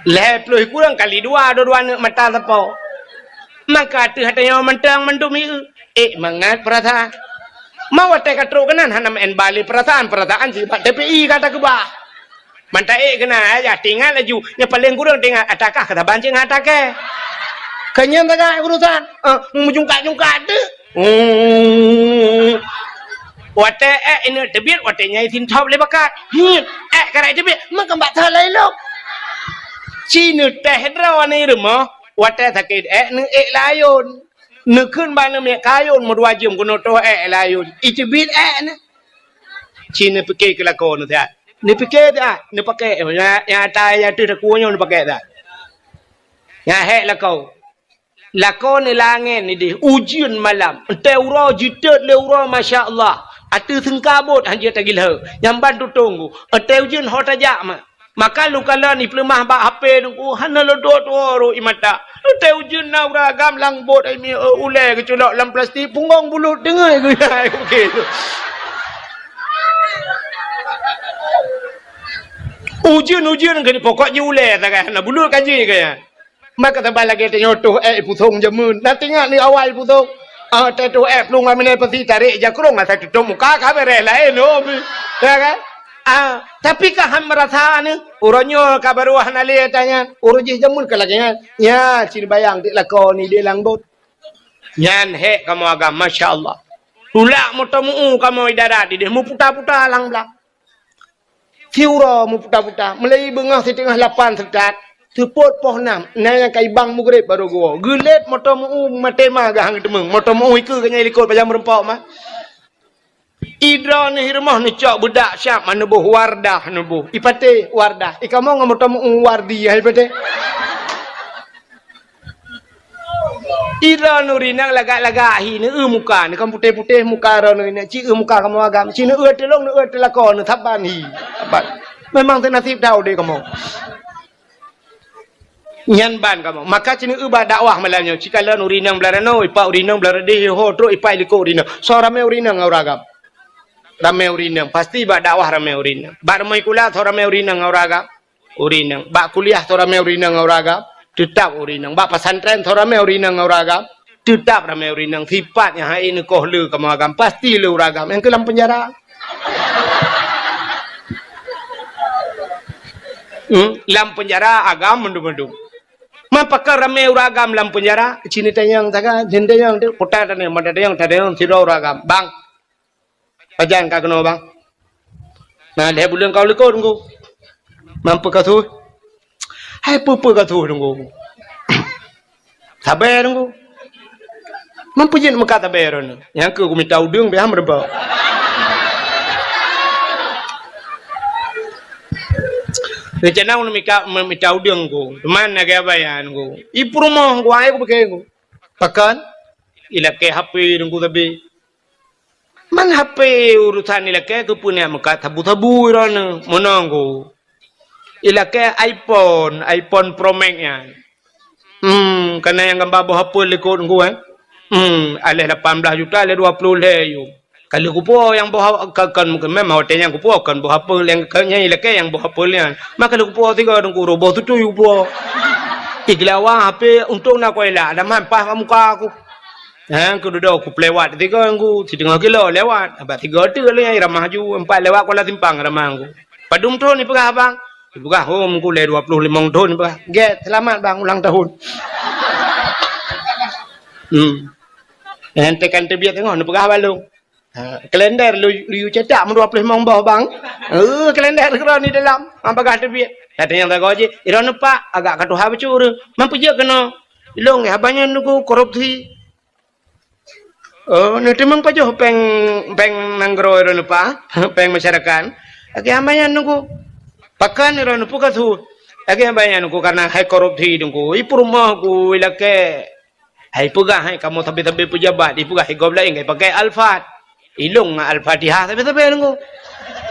Lhée ploh ikureueng kali dua, dua-dua neuk mata sapo. Maka ateueh tanyoe mantong mandum ieu, ék mangat peurasaan. Ma watée ka trok keunan hana meu'en bale peurasaan, peurasaan sibak T P I ka takeubah. Mantong ék keunan, ayah teuingat laju. Nyang paleng kureueng teuingat, atakah keu saban cit ngon atakée. Keu nyan sagai urusan. Eh, meujungkat-jungkat teuk. Hmm. Watée ék ineuk teubiet, watée nyan isintop lé bakat. Hmm. Ék karai teubiet, meukeubak that laén lom. Ci neutéh droe ni rumoh, watée sakét ék neuék layôn. Neukheun bak neumiet kayôn meudua jeuem keunoe toh ék layôn. Iteubiet ék neu. Ci neupike keu lakoe neu siat. Neupike siat, neupake, nyang, nyang ata nyang ateueh takue nyoe neupake siat. Nyang hék lakoe. Lakoe neu langét nideh, ujeuen malam. Entée uroe jiteuet lé uroe, masya Allah. Ateueh seungkabot hanjeuet tagilheu. Nyang ban tutong ku. Entée ujeuen ho tajak ma. Maka lôn kalon ipeuleumah bak H P nungku, hana lôn tuwoe-tuwoe rot i mata. Entée ujeuen na ureuëng agam lam bot ai mi, eh, ulée geuculok lam plastik, punggong bulut deungoe geuya ai kukée tu. Ujeuen-ujeuen keu ni pokok jih ulée sagai hana bulut ka jih keu nyan. Maka saban lagée tanyoe toh ék ipusong jameun. Na teuingat ni awai ipusong. Ah, teuh toh ék plueng aminai pasi tarek jakrong asai tutup muka ka beres laén, oh. Ya kan? Ah, tapi ka han meurasa ni, uroe nyoe ka barô hana lé ata nyan. Uroe jih jameun ka lagée nyan. Nya, cit bayang dik lakoe ni di lam bot. Nyan hék kamoe agam, masya Allah. Tulak moto meu-u kamoe i darat ideh, meuputa-puta lam blang. Siuroe meuputa-puta, meulai beungoh siteungoh lapan seukat, seupôt poh nam, na nyang ka ibang mugreb barô geuwoe. Geulét moto meu-u maté ma geuhang teumeung, moto meu-u ikeue geuh nyang ilikot bajang meurumpok ma. Idroe neuh i rumoh neucok beudak siab ma neuboh Wardah neuboh. Ipatéh Wardah, ikamoe ngon moto meu-u Wardi hai patéh. Idroe nuri nang lagak-lagak hi, neueu muka, neukan putéh-putéh muka droe nuri nang, ci eu muka kamoe agam, ci neueu tulông, neueu teulakô, neusaban hi. Saban. Memang teunasib that udeb kamoe. Nyan ban kamoe. Maka ci neueu bak dakwah malam nyoe, ci kalon uri nang blah ranoe, ipak uri nang blah radeh, ho trok ipak likot uri nang. Soe ramé uri nang ngon ureueng agam? Ramé uri nang. Pasti bak dakwah ramé uri nang. Bak rumoh sikula soe ramé uri nang ngon ureueng agam? Uri nang. Bak kuliah soe ramé uri nang ngon ureueng agam? Teutap uri nang. Bak pesantren soe ramé uri nang ngon ureueng agam? Teutap ramé uri nang. Sipat nyang hai neukoh le kamoe agam, pasti le ureueng agam. Nyang keu lam penjara. Hmm? Lam penjara agam mandum-mandum. Man pakon ramé ureueng agam lam penjara? Ci neutanyong sagai, ci neutanyong tu, kuta tanyong, mata tanyong, tanyong sidroe ureueng agam. Bang, pajan ka keunoe, Bang? Na lhèe buleuen ka u likot, Teungku. Man peue ka su? Hai peue-peue ka su, Teungku. Sabe, Teungku. Man peue jeuet meukat sabe droeneuh? Nyang keu kumita udeueng, beh, han meurumpok. Rencana ulôn mika-, mita udeueng, Teungku. Teuma na gaya bayan, Teungku. I peurumoh, Teungku, ai kupike, Teungku. Pakon? Ilakèe H P, Teungku, sabe. Man H P urusan ilakèe keupeue neujak meukat sabu-sabu droeneuh, meunan, Teungku. Ilakèe iPhone, iPhone Pro Max nyan. Hmm, ka na nyang gamba boh apel likot, Teungku, eh? Hmm, aléh lapan blah juta, aléh dua ploh lhèe yum. Ka lheueh kupuwoe nyang boh ha-, ka, kon, memang watèe nyan kupuwoe kon boh apel nyang, ka, nyan ilakèe nyang boh apel nyan. Maka lheueh kupuwoe sigoe, Teungku, roh boh tutui kupuwoe. Ih, geulawa H P, untông na kuilak, ada man paih bak muka aku. Ha, keududoe kupeuliwat sigoe, Teungku, siteungoh kilo lewat. Abah sigoe teuk lé nyang ramah ju, empat lewat Kuala Simpang ramah, Teungku. Padum thon ipeugah, Bang? Ipeugah, "Oh, Teungku, lé dua ploh limong thon," ipeugah. "Gèt, seulamat, Bang, ulang tahun." Hmm. Nyang tekan teubiet teungoh neupeugah bak lôn. Ha, kalender lu, lu cetak meudua ploh limong boh bang. Eh, kalender keudroe di dalam. Ha, bagah teubiet. Kata nyang tagoe jih, iron neupak, agak ka tuha bacut ureueng. Man peujeuet keunoe. Ilong, haba nyan nunggu korupsi. Oh, neuteumeung pajoh péng, péng nanggroe iron neupak, péng masyarakat. Lagèe haba nyan nunggu. Pakon iron neupeugah su. Lagèe haba nyan nunggu karena hai korupsi nunggu. I peurumoh ku, i lakèe. Hai peugah hai kamoe sabe-sabe pejabat, ipeugah hai gob laén, hai pakai Alphard. Ilong ngon Al-Fatihah sabe-sabe nunggu.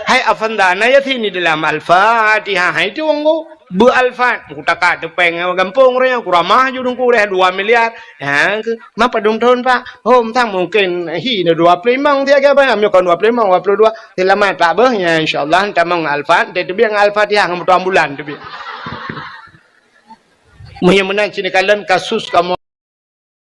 Hai Afanda, na Yasin di dalam Al-Fatihah, hai tu nunggu. Beu Alphard, ku taka teupeng gampông raya, ku ramah ju nunggu deh dua miliar. Ha, ke, ma padum thon, Pak? Hom sang mungkin hi na dua ploh limong dia ke apa? Ami kon dua ploh limong, dua puluh dua. Selamat Pak beuh, ya insyaallah tamong Alphard, dia teubiet ngon Al-Fatihah ngon moto ambulan teubiet. Meunyoe meunan sini kalon kasus kamoe